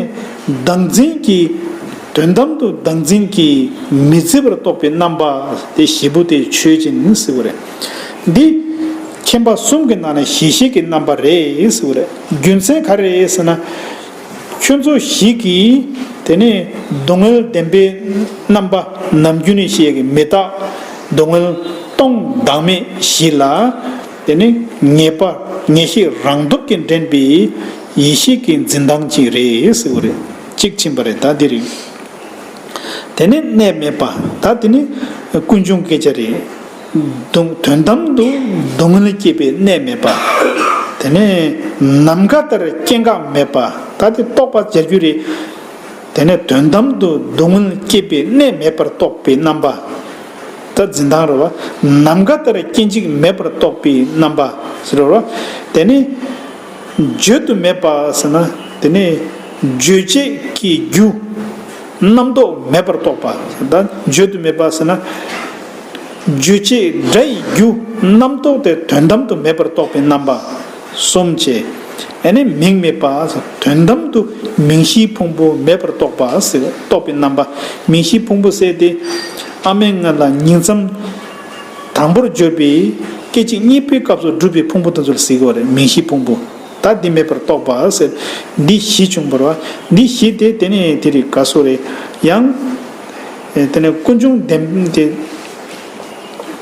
བདག་འཛིན་གྱིས་དོན་དམ་དུ་བདག་འཛིན་གྱིས་མི་བརྫི་བར་རྟོགས་པའི་རྣམ་པ་དེ་བཞི་པོ་དེ་ཆོས་ཅན་ཟེར་བ་རེད། འདི་མཁྱེན་པ་གསུམ་གྱི་ནང་ནས་གཞི་ཤེས་ཀྱི་རྣམ་པ་རེད་ཟེར་བ་རེད། རྒྱུ་མཚན་ག་རེ་རེད་ཟེར་ན། ཁྱོད་ཚོ་ཞིག་གིས་དེ་ནས་སྡུག་བསྔལ་བདེན་པའི་རྣམ་པ་ནམ་རྒྱུན་ནས་བཤད་ཀྱི་མི་རྟག་སྡུག་བསྔལ་སྟོང་བདག་མེད་བཞི་ལ། དེ་ནི་ངེས་པ་ངེས་ཤེས་རང་སྟོབས་ཀྱིས་འདྲེན་པའི་ཡེ་ཤེས་ཀྱི་འཛིན་སྟངས་ཅིག་རེད་ཟེར་བ་རེད། གཅིག་ཕྱིན་པ་རེད། ད་འདི་རེད། དེ་ནི་གནས་མེད་པ། ད་དེ་ནི་ཀུན་འབྱུང་སྐད་ཆ་རེད། དོན་དོན་དམ་དུ་སྡུག་བསྔལ་སྐྱེད་པའི་གནས་མེད་པ། དེ་ནི་ནམ་མཁའ་ལྟར་སྐྱེ་འགག་མེད་པ། ད་དེ་རྟོགས་པ་སྦྱར་རྒྱུ་རེད། དེ་ནས་དོན་དམ་དུ་སྡུག་བསྔལ་སྐྱེད་པའི་གནས་མེད་པར་རྟོགས་པའི་རྣམ་པ། ད་འཛིན་སྟངས་རེད་བ། ནམ་མཁའ་ལྟར་སྐྱེ་འཇིག་མེད་པར་རྟོགས་པའི་རྣམ་པ་ཟེར་རོ། དེ་ནི་བརྗོད་དུ་མེད་པ་ཟེར་ན། དེ་ནི་རྗོད་བྱེད་ཀྱི་རྒྱུ་རྣམ་རྟོག་མེད་པར་རྟོགས་པ། ད་བརྗོད་དུ་མེད་པ་ཟེར་ན། རྗོད་བྱེད་སྒྲ་ཡི་རྒྱུ་རྣམ་རྟོག་དེ་དོན་དམ་དུ་མེད་པར་རྟོགས་པའི་རྣམ་པ། གསུམ་བྱས། ཨ་ནི་མིང་མེད་པ། དོན་དམ་དུ་མིང་གཞིའི་ཕུང་པོ་མེད་པར་རྟོགས་པ་ཟེར། རྟོགས་པའི་རྣམ་པ། མིང་གཞིའི་ཕུང་པོ་ཟེར་ཏེ། ཨ་མའི་མངལ་ལ་ཉིང་མཚམས་དང་པོར་བརྗོད་པའི་སྐད་ཅིག་གཉིས་པའི་སྐབས་སུ་གྲུབ་པའི་ཕུང་པོ་དེ་ཚོ་ལ་ཟེར་གྱི་ཡོད་རེད། མིང་གཞིའི་ཕུང་པོ། ད་འདི་མེད་པར་རྟོགས་པ་ཟེར། འདི་བཞི་བྱུང་བ་རེད་བ། འདི་བཞི་དེ་དེ་ནས་དེ་རིགས་ག་སོ་རེད། ཡང་། དེ་ནས་ཀུན་འབྱུང་བདེན་དེ།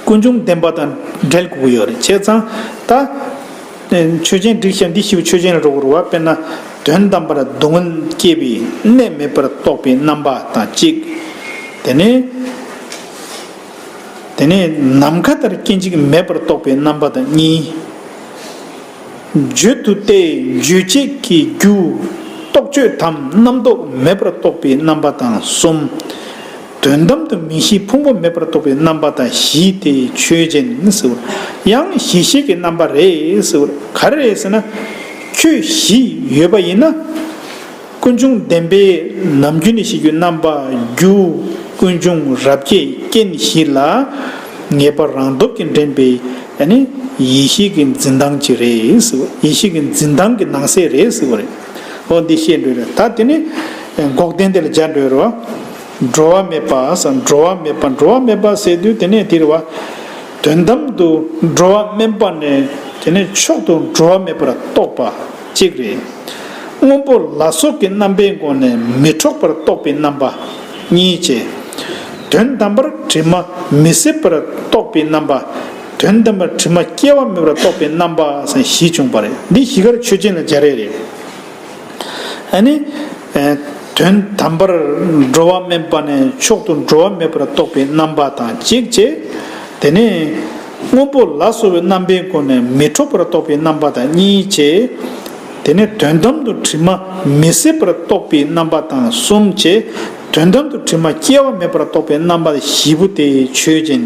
ཀུན་འབྱུང་བདེན་པ་དང་འབྲེལ་དགོས་ཀྱི་ཡོད་རེད། བྱས་ཙང་ད། ཆོས་ཅན་སྒྲིག་བྱ་འདི་ཞིག་ཆོས་ཅན་ལ་འགྲོ་དགོས་རེད་བ། དཔེར་ན་དོན་དམ་པར་སྡུག་བསྔལ་སྐྱེད་པའི་གནས་མེད་པར་རྟོགས་པའི་རྣམ་པ་དང་གཅིག་དེ་ནས། དེ་ནས་ནམ་མཁའ་ལྟར་སྐྱེ་འཇིག་མེད་པར་རྟོགས་པའི་རྣམ་པ་དང་གཉིས། བརྗོད་དུ་སྟེ་རྗོད་བྱེད་ཀྱི་རྒྱུ་རྟོག་དཔྱོད་དམ་རྣམ་རྟོག་མེད་པར་རྟོགས་པའི་རྣམ་པ་དང་གསུམ། དོན་དམ་དུ་མིང་གཞིའི་ཕུང་པོ་མེད་པར་རྟོགས་པའི་རྣམ་པ་དང་བཞི་དེ་ཆོས་ཅན་ཟེར་བ། ཡང་གཞི་ཤེས་ཀྱི་རྣམ་པ་རེད་ཟེར་བ། ག་རེ་རེད་ཟེར་ན། ཁྱོད་བཞི་ཡོད་པ་ཡིན་ན། ཀུན་འབྱུང་བདེན་པའི་ནམ་རྒྱུན་ནས་བཤད་རྒྱུ་རྣམ་པ་རྒྱུ་ཀུན་འབྱུང་རབ་བསྐྱེད་རྐྱེན་བཞི་ལ་ངེས་པ་རང་སྟོབས་ཀྱིས་འདྲེན་པའི་ཨ་ནི་ཡེ་ཤེས་ཀྱི་འཛིན་སྟངས་ཅིག་རེད་ཟེར་བ། ཡེ་ཤེས་ཀྱི་འཛིན་སྟངས་ཀྱི་ནང་གསེས་རེད་ཟེར་བ་རེད། འོ་འདི་བཤད་འདོད་རེད། ད་དེ་ནི་འགོག་བདེན་དེ་ལ་སྦྱར་འདོད་རེད་བ། འགྲོ་བ་མེད་པ་ཟེར། འགྲོ་བ་མེད་པ། འགྲོ་བ་མེད་པ་ཟེར་དུས་དེ་ནས་དེ་རེད་བ། དོན་དམ་དུ་འགྲོ་བ་དམན་པ་ནས་དེ་ནས་མཆོག་ཏུ་འགྲོ་བ་མེད་པར་རྟོགས་པ་གཅིག་རེད། སྔོན་པོ་ལ་སོགས་ཀྱི་རྣམ་པའི་སྒོ་ནས་མི་འཕྲོག་པར་རྟོགས་པའི་རྣམ་པ་གཉིས་བྱས། དོན་དམ་པར་དྲི་མ་མི་ཟད་པར་རྟོགས་པའི་རྣམ་པ། དོན་དམ་པར་དྲི་མ་སྐྱེ་བ་མེད་པར་རྟོགས་པའི་རྣམ་པ་ཟེར་བཞི་བྱུང་བ་རེད། འདི་བཞི་ཀར་ཆོས་ཅན་ལ་སྦྱར་ཡས་རེད། ཨ་ནི། ཨེ། དོན་དམ་པར་འགྲོ་བ་དམན་པ་ནས་མཆོག་ཏུ་འགྲོ་བ་མེད་པར་རྟོགས་པའི་རྣམ་པ་དང་གཅིག་བྱས། དེ་ནས་སྔོན་པོ་ལ་སོགས་པའི་རྣམ་པའི་སྒོ་ནས་མི་འཕྲོག་པར་རྟོགས་པའི་རྣམ་པ་དང་གཉིས་བྱས། དེ་ནས་དོན་དམ་དུ་དྲི་མ་མི་ཟད་པར་རྟོགས་པའི་རྣམ་པ་དང་གསུམ་བྱས། དོན་དམ་དུ་དྲི་མ་སྐྱེ་བ་མེད་པར་རྟོགས་པའི་རྣམ་པ་བཞི་པོ་དེ་ཆོས་ཅན།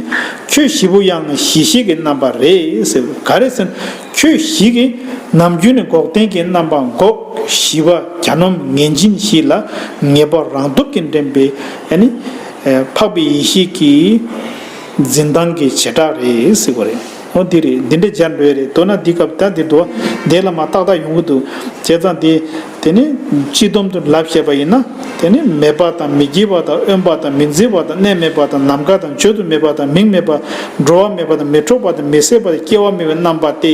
ཁྱོད་བཞི་པོ་ཡང་གཞི་ཤེས་ཀྱི་རྣམ་པ་རེད་ཟེར། ག་རེ་ཟེར་ན། ཁྱོད་བཞི་གིས་ནམ་རྒྱུན་ནས་འགོག་བདེན་གྱི་རྣམ་པ་འགོག་བཞི་པ་གྱ་ནོམ་ངེས་འབྱིན་བཞི་ལ་ངེས་པ་རང་སྟོབས་ཀྱིས་འདྲེན་པའི་ཨ་ནི་འཕགས་པའི་ཡེ་ཤེས་ཀྱི་འཛིན་སྟངས་ཀྱི་བྱེ་བྲག་རེད་ཟེར་བ་རེད། འོ་འདི་རེད། འདི་འདྲ་སྦྱར་འགྲོ་ཡ་རེད། མདོར་ན་འདི་སྐབས་ད་འདི་འདུག་འདི་ལ་མ་ཏག་ཏག་ཡོང་གི་འདུག་བྱས་ཙང་འདི། དེ་ནི་སྤྱི་སྡོམ་དུ་ལབ་བཤད་པ་ཡིན་ན། དེ་ནི་མེད་པ་དང་མི་སྐྱེ་བ་དང་དབེན་པ་དང་མི་འཛིན་པ་དང་གནས་མེད་པ་དང་ནམ་མཁའ་དང་བརྗོད་དུ་མེད་པ་དང་མིང་མེད་པ། འགྲོ་བ་མེད་པ་དང་མི་འཕྲོག་པ་དང་མི་ཟད་པ་དང་སྐྱེ་བ་མེད་པའི་རྣམ་པ་སྟེ།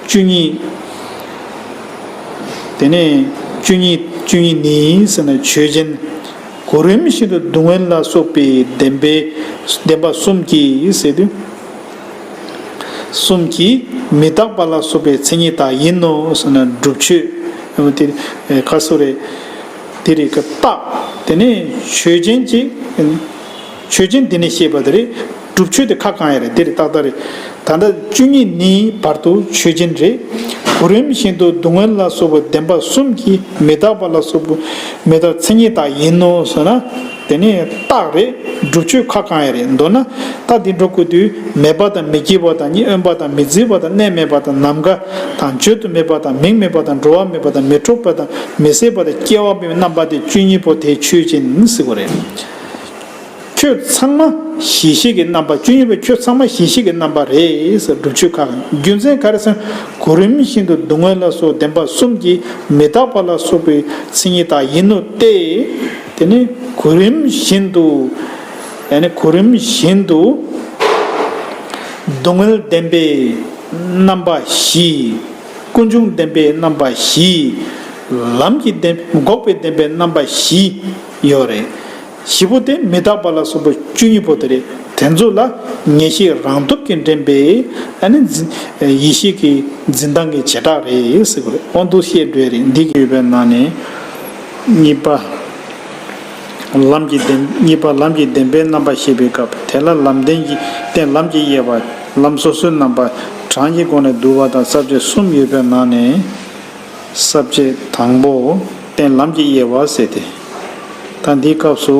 བཅུ་གཉིས། དེ་ནས་བཅུ་གཉིས་བཅུ་གཉིས་ནི་ཟེར་ན་ཆོས་ཅན། གོ་རིམས་བཞིན་དུ་སྡུག་བསྔལ་ལ་སོགས་པའི་བདེན་པའི་བདེན་པ་གསུམ་གྱིས་ཟེར་དུས། གསུམ་གྱིས་མི་རྟག་པ་ལ་སོགས་པའི་མཚན་ཉིད་དག་ཡིན་ནོ་ཟེར་ན་སྒྲུབ་ཆོས། དེ་ཁ་སོ་རེད། དེ་རེད་ཀ་རྟགས། དེ་ནས་ཆོས་ཅན་གྱི། ཆོས་ཅན་དེ་ནས་བཤད་པ་དེ་རེད། སྒྲུབ་ཆོས་དེ་ཁ་གང་ཡ་རེད། དེ་རེད་ཏག་ཏག་རེད། ད་ལྟ་བཅུ་གཉིས་ནི་བར་དུ་ཆོས་ཅན་རེད། གོ་རིམས་བཞིན་དུ་སྡུག་བསྔལ་ལ་སོགས་པའི་བདེན་པ་གསུམ་གྱིས་མི་རྟག་པ་ལ་སོགས་པའི་མི་རྟག་མཚན་ཉིད་དག་ཡིན་ནོ་ཟེར་ན། དེ་ནི་རྟགས་རེད། སྒྲུབ་ཆོས་ཁ་གང་ཡ་རེད། མདོར་ན་ད་འདི་འགྲོ་དགོས་དུས་མེད་པ་དང་མི་སྐྱེ་བ་དང་གཉིས། དབེན་པ་དང་མི་འཛིན་པ་དང་གནས་མེད་པ་དང་ནམ་མཁའ་དང་བརྗོད་དུ་མེད་པ་དང་མིང་མེད་པ་དང་འགྲོ་བ་མེད་པ་དང་མི་འཕྲོག་པ་དང་མི་ཟད་པ་དང་སྐྱེ་བ་མེད་པའི་རྣམ་པ་དེ་བཅུ་གཉིས་པོ་དེ་ཆོས་ཅན་ཟེར་གོ་རེད། ཁྱོད་ཚང་མ་གཞི་ཤེས་ཀྱི་རྣམ་པ། བཅུ་གཉིས་པོ་ཁྱོད་ཚང་མ་གཞི་ཤེས་ཀྱི་རྣམ་པ་རེད་ཟེར། སྒྲུབ་ཆོས་ཁ་གང་། རྒྱུ་མཚན་ག་རེ་ཟེར་ན། གོ་རིམས་བཞིན་དུ་སྡུག་བསྔལ་ལ་སོགས་བདེན་པ་གསུམ་གྱིས་མི་རྟག་པ་ལ་སོགས་པའི་མཚན་ཉིད་དག་ཡིན་ནོ་སྟེ། དེ་ནི་གོ་རིམས་བཞིན་དུ། ཡང་ན་གོ་རིམས་བཞིན་དུ་སྡུག་བསྔལ་བདེན་པའི་རྣམ་པ་བཞི། ཀུན་འབྱུང་བདེན་པའི་རྣམ་པ་བཞི། ལམ་གྱི་བདེན། འགོག་པའི་བདེན་པའི་རྣམ་པ་བཞི་ཡོད་རེད། བཞི་པོ་དེ་མི་རྟག་པ་ལ་སོགས་པ་བཅུ་གཉིས་པོ་དེ་རེད། དེ་ཚོ་ལ་ངེས་ཤེས་རང་སྟོབས་ཀྱིས་འདྲེན་པའི་ཨ་ནི་འཛིན། ཡེ་ཤེས་ཀྱི་འཛིན་སྟངས་ཀྱི་བྱེ་བྲག་རེད་ཟེར་གི་རེད། འོ་འདུག་བཤད་འགྲོ་ཡ་རེད། འདི་གི་ཡོད་པའི་ནང་ནས་གཉིས་པ། ལམ་གྱི་བདེན། གཉིས་པ་ལམ་གྱི་བདེན་པའི་རྣམ་པ་བཤད་པའི་སྐབས། དེ་ལ་ལམ་བདེན་གྱི་རྟེན་ལམ་གྱི་དབྱེ་བ། ལམ་སོ་སོའི་རྣམ་པ། གྲངས་ཀྱི་སྒོ་ནས་བསྡུ་བ་དང་ས་བཅད་གསུམ་ཡོད་པའི་ནང་ནས། ས་བཅད་དང་པོ་རྟེན་ལམ་གྱི་དབྱེ་བ་ཟེར་ཏེ། ད་འདིའི་སྐབས་སུ་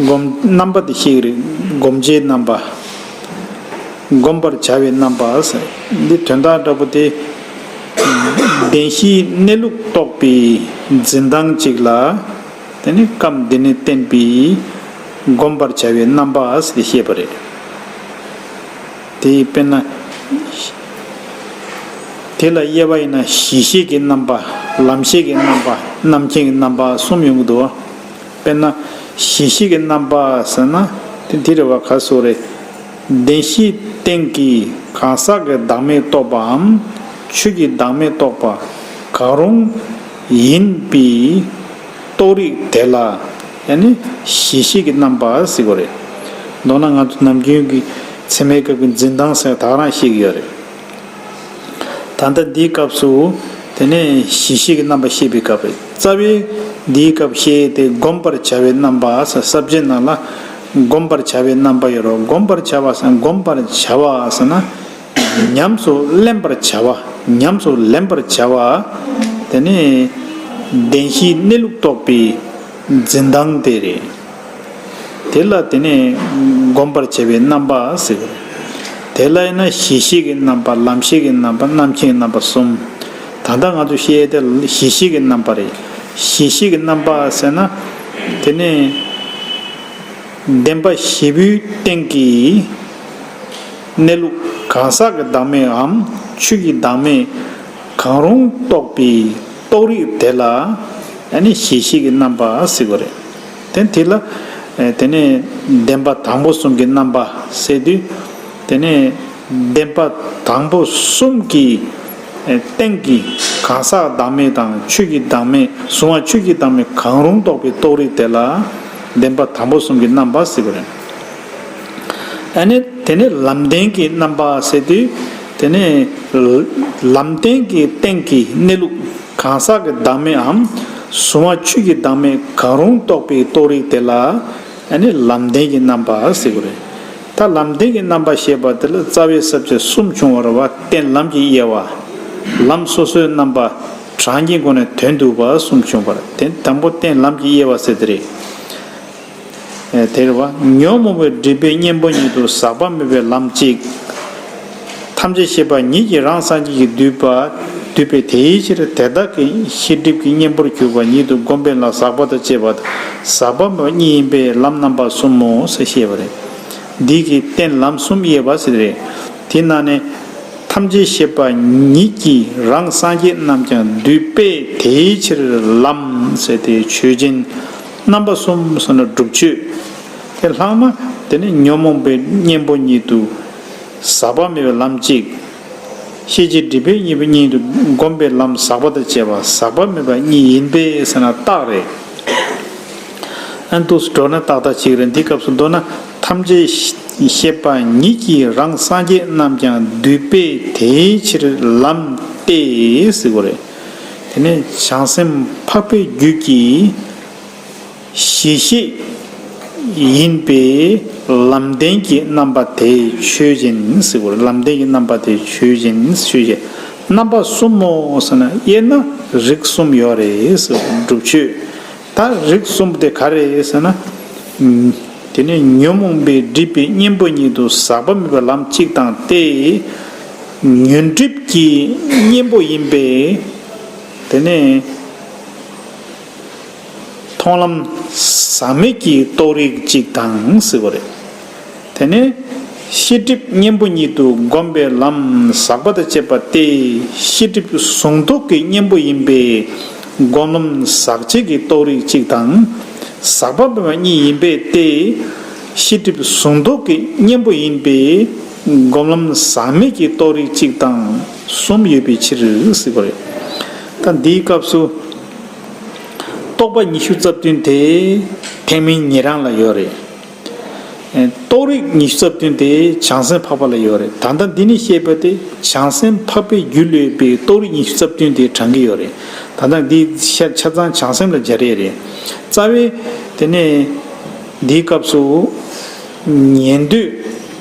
སྒོམ་རྣམ་པ་དེ་བཤད་ཀྱི་རེད། སྒོམ་བྱེད་རྣམ་པ། བསྒོམ་པར་བྱ་བའི་རྣམ་པ་ཟེར། འདི་དོན་དག་འདྲ་པོ་དེ། བདེན་བཞིའི་གནས་ལུགས་རྟོགས་པའི་འཛིན་སྟངས་གཅིག་ལ། དེ་ནི་སྐབས་འདི་ནས་བསྟན་པའི་བསྒོམ་པར་བྱ་བའི་རྣམ་པ་ཟེར་ཏེ་བཤད་པ་རེད། དེ་དཔེར་ན། དེ་ལ་དབྱེ་བ་ཡིན་ན་གཞི་ཤེས་ཀྱི་རྣམ་པ། ལམ་ཤེས་ཀྱི་རྣམ་པ། རྣམ་མཁྱེན་གྱི་རྣམ་པ་གསུམ་ཡོང་གི་འདུག་དཔེར་ན། གཞི་ཤེས་ཀྱི་རྣམ་པ་ཟེར་ན་དེ་འདི་རེད་བ། ག་སོ་རེད། བདེན་བཞིའི་སྟེང་གི་གང་ཟག་གི་བདག་མེད་རྟོགས་པའམ་ཆོས་ཀྱི་བདག་མེད་རྟོགས་པ་གང་རུང་ཡིན་པའི་རྟོགས་རིགས་དེ་ལ་ཡང་ན་གཞི་ཤེས་ཀྱི་རྣམ་པ་ཟེར་གྱི་རེད། མདོར་ན་ང་ཚོ་ནམ་རྒྱུན་གྱི་ཚད་མའི་སྐབས་ཀྱི་འཛིན་སྟངས་ཟེར་ད་ག་རང་ཤེས་ཀྱི་ཡོད་རེད། ད་ལྟ་འདིའི་སྐབས་སུ་དེ་ནས་གཞི་ཤེས་ཀྱི་རྣམ་པ་བཤད་པའི་སྐབས་རེད། རྩ་བའི་འདིའི་སྐབས་བཤད་དེ་བསྒོམ་པར་བྱ་བའི་རྣམ་པ་ཟེར། ས་བཅད་ནང་ལ་བསྒོམ་པར་བྱ་བའི་རྣམ་པ་ཡོད་རེད། བསྒོམ་པར་བྱ་བ་ཟེར། བསྒོམ་པར་བྱ་བ་ཟེར་ན། ཉམས་སུ་ལེན་པར་བྱ་བ། ཉམས་སུ་ལེན་པར་བྱ་བ། དེ་ནི་བདེན་བཞིའི་གནས་ལུགས་རྟོགས་པའི་འཛིན་སྟངས་དེ་རེད། དེ་ལ་དེ་ནི་བསྒོམ་པར་བྱ་བའི་རྣམ་པ་ཟེར། དེ་ལ་ཡིན་ན་གཞི་ཤེས་ཀྱི་རྣམ་པ། ལམ་ཤེས་ཀྱི་རྣམ་པ། རྣམ་མཁྱེན་གྱི་རྣམ་པ་གསུམ། ད་ལྟ་ང་ཚོ་བཤད་དེ་གཞི་ཤེས་ཀྱི་རྣམ་པ་རེད། གཞི་ཤེས་ཀྱི་རྣམ་པ་ཟེར་ན་དེ་ནི། བདེན་པ་བཞི་པོའི་སྟེང་གི་གནས་ལུགས་གང་ཟག་གི་བདག་མེད་འམ་ཆོས་ཀྱི་བདག་མེད་གང་རུང་རྟོགས་པའི་རྟོགས་རིགས་དེ་ལ་ཨ་ནི་གཞི་ཤེས་ཀྱི་རྣམ་པ་ཟེར་གྱི་རེད། དེ་དེ་ལ་དེ་ནས་བདེན་པ་དང་པོ་གསུམ་གྱི་རྣམ་པ་ཟེར་དུས་དེ་ནས། བདེན་པ་དང་པོ་གསུམ་གྱི་སྟེང་གི་གང་ཟག་བདག་མེད་དང་ཆོས་ཀྱི་བདག་མེད། གཟུང་བ་ཆོས་ཀྱི་བདག་མེད་གང་རུང་རྟོགས་པའི་རྟོགས་རིགས་དེ་ལ་བདེན་པ་དང་པོ་གསུམ་གྱི་རྣམ་པ་ཟེར་གྱི་རེད། ཨ་ནི་ དེ་ནས་ལམ་བདེན་གྱི་རྣམ་པ་ཟེར་དུས། དེ་ནས་ལམ་བདེན་གྱི་སྟེང་གི་གནས་ལུགས་གང་ཟག་གི་བདག་མེད་འམ། གཟུང་བ་ཆོས་ཀྱི་བདག་མེད་གང་རུང་རྟོགས་པའི་རྟོགས་རིགས་དེ་ལ་ཨ་ནི་ལམ་བདེན་གྱི་རྣམ་པ་ཟེར་གྱི་རེད། ད་ལམ་བདེན་གྱི་རྣམ་པ་ཞེས་པ་དེ་ལ་རྩ་བའི་ས་བཅད་གསུམ་བྱུང་བ་རེད་བ། རྟེན་ལམ་གྱི་དབྱེ་བ། ལམ་སོ་སོའི་རྣམ་པ། གྲངས་ཀྱི་སྒོ་ནས་དོན་བསྡུ་བ་གསུམ་བྱུང་བར། དེ་དང་པོ་རྟེན་ལམ་གྱི་དབྱེ་བ་ཟེར་དེ་རེད། དེ་རེད་བ། ཉོན་མོངས་པའི་སྒྲིབ་པའི་གཉེན་པོ་ཉིད་དུ་ཟག་པ་མེད་པའི་ལམ་གཅིག་ཐམས་ཅད་ཤེས་པ་ཉིད་ཀྱིས་རང་སངས་རྒྱས་ཀྱིས་བསྡུས་པ། བསྡུས་པས་དེའི་ཕྱིར་དེ་དག་གི་ཤེས་སྒྲིབ་ཀྱི་གཉེན་པོར་གྱུར་པ་ཉིད་དུ་བསྒོམས་པས་ལ་ཟག་པ་དང་བཅས་པ་དང་ཟག་པ་མེད་པ་གཉིས་ཡིན་པས་ལམ་རྣམ་པ་གསུམ་མོ་ཟེར་བཤད་པ་རེད། འདི་གི་རྟེན་ལམ་གསུམ་དབྱེ་བ་ཟེར་རེད། དེ་ནང་ནས་ཐམས་ཅད་ཤེས་པ་ཉིད་ཀྱིས་རང་སངས་རྒྱས་རྣམས་ཀྱང་བསྡུས་པས་དེའི་ཕྱིར་ལམ་ཟེར་ཏེ་ཆོས་ཅན། རྣམ་པ་གསུམ་ཟེར་ན་སྒྲུབ་ཆོས། དེ་ལྷག་མ་དེ་ནི་ཉོན་མོངས་པའི་གཉེན་པོ་ཉིད་དུ་ཟག་པ་མེད་པའི་ལམ་གཅིག་ཤེས་བྱའི་སྒྲིབ་པའི་གཉེན་པོ་ཉིད་དུ་བསྒོམས་པའི་ལམ་ཟག་པ་དང་བཅས་པ་ཟག་པ་མེད་པ་གཉིས་ཡིན་པས་ཟེར་ན་རྟགས་རེད། ཨན་དུ་འགྲོ་ན་ཏག་ཏག་ཅིག་རེད། འདི་སྐབས་སུ་མདོར་ན་ཐམས་ཅད་ཤེས་པ་ཉིད་ཀྱིས་རང་སངས་རྒྱས་རྣམས་ཀྱང་བསྡུས་པས་དེའི་ཕྱིར་ལམ་སྟེ་ཟེར་གྱི་རེད། དེ་ནས་བྱང་སེམས་འཕགས་པའི་རྒྱུད་ཀྱི་གཞི་ཤེས་ཡིན་པས་ལམ་བདེན་གྱི་རྣམ་པ་དེ་ཆོས་ཅན་ཟེར་གྱི་རེད། ལམ་བདེན་གྱི་རྣམ་པ་དེ་ཆོས་ཅན་ཆོས་ཅན། རྣམ་པ་གསུམ་མོ་ཟེར་ན་དབྱེ་ན་རིགས་གསུམ་ཡོད་རེད་ཟེར། སྒྲུབ་ཆོས། ད་རིགས་གསུམ་དེ་ག་རེ་ཟེར་ན། ཨུམ། དེ་ནས་ཉོན་མོངས་པའི་སྒྲིབ་པའི་གཉེན་པོ་ཉིད་དུ་ཟག་པ་མེད་པའི་ལམ་གཅིག་དང་སྟེ། ཉོན་སྒྲིབ་ཀྱི་གཉེན་པོ་ཡིན་པས། དེ་ནས་མཐོང་ལམ་ཟག་མེད་ཀྱི་རྟོགས་རིགས་གཅིག་དང་ཟེར་བ་རེད། དེ་ནས་ཤེས་སྒྲིབ་གཉེན་པོ་ཉིད་དུ་བསྒོམས་པའི་ལམ་ཟག་པ་དང་བཅས་པ་སྟེ། ཤེས་སྒྲིབ་གཟུང་རྟོག་གི་གཉེན་པོ་ཡིན་པས་སྒོམ་ལམ་ཟག་བཅས་ཀྱི་རྟོགས་རིགས་གཅིག་དང་། ཟག་པ་མེད་པ་གཉིས་ཡིན་པས་ཏེ། ཤེས་སྒྲིབ་གཟུང་རྟོག་གི་གཉེན་པོ་ཡིན་པས་སྒོམ་ལམ་ཟག་མེད་ཀྱི་རྟོགས་རིགས་གཅིག་དང་གསུམ་ཡོད་པའི་ཕྱིར་ཟེར་བ་རེད། ད་འདིའི་སྐབས་སུ་རྟོག་པ་ཉི་ཤུ་རྩ་བདུན་དེ་ཐེག་དམན་ཉན་རང་ལ་ཡོད་རེད། རྟོགས་རིགས་ཉི་ཤུ་རྩ་བདུན་དེ་བྱང་སེམས་འཕགས་པ་ལ་ཡོད་རེད། ད་ལྟ་འདི་ནས་བཤད་པ་དེ་བྱང་སེམས་འཕགས་པའི་རྒྱུད་ལ་ཡོད་པའི་རྟོགས་རིགས་ཉི་ཤུ་རྩ་བདུན་དེ་དྲངས་ཀྱི་ཡོད་རེད། ད་ལྟ་འདི་ཆ་ཆ་ཚང་བྱང་སེམས་ལ་སྦྱར་ཡས་རེད། རྩ་བའི་དེ་ནས་འདིའི་སྐབས་སུ་ཉན་ཐོས་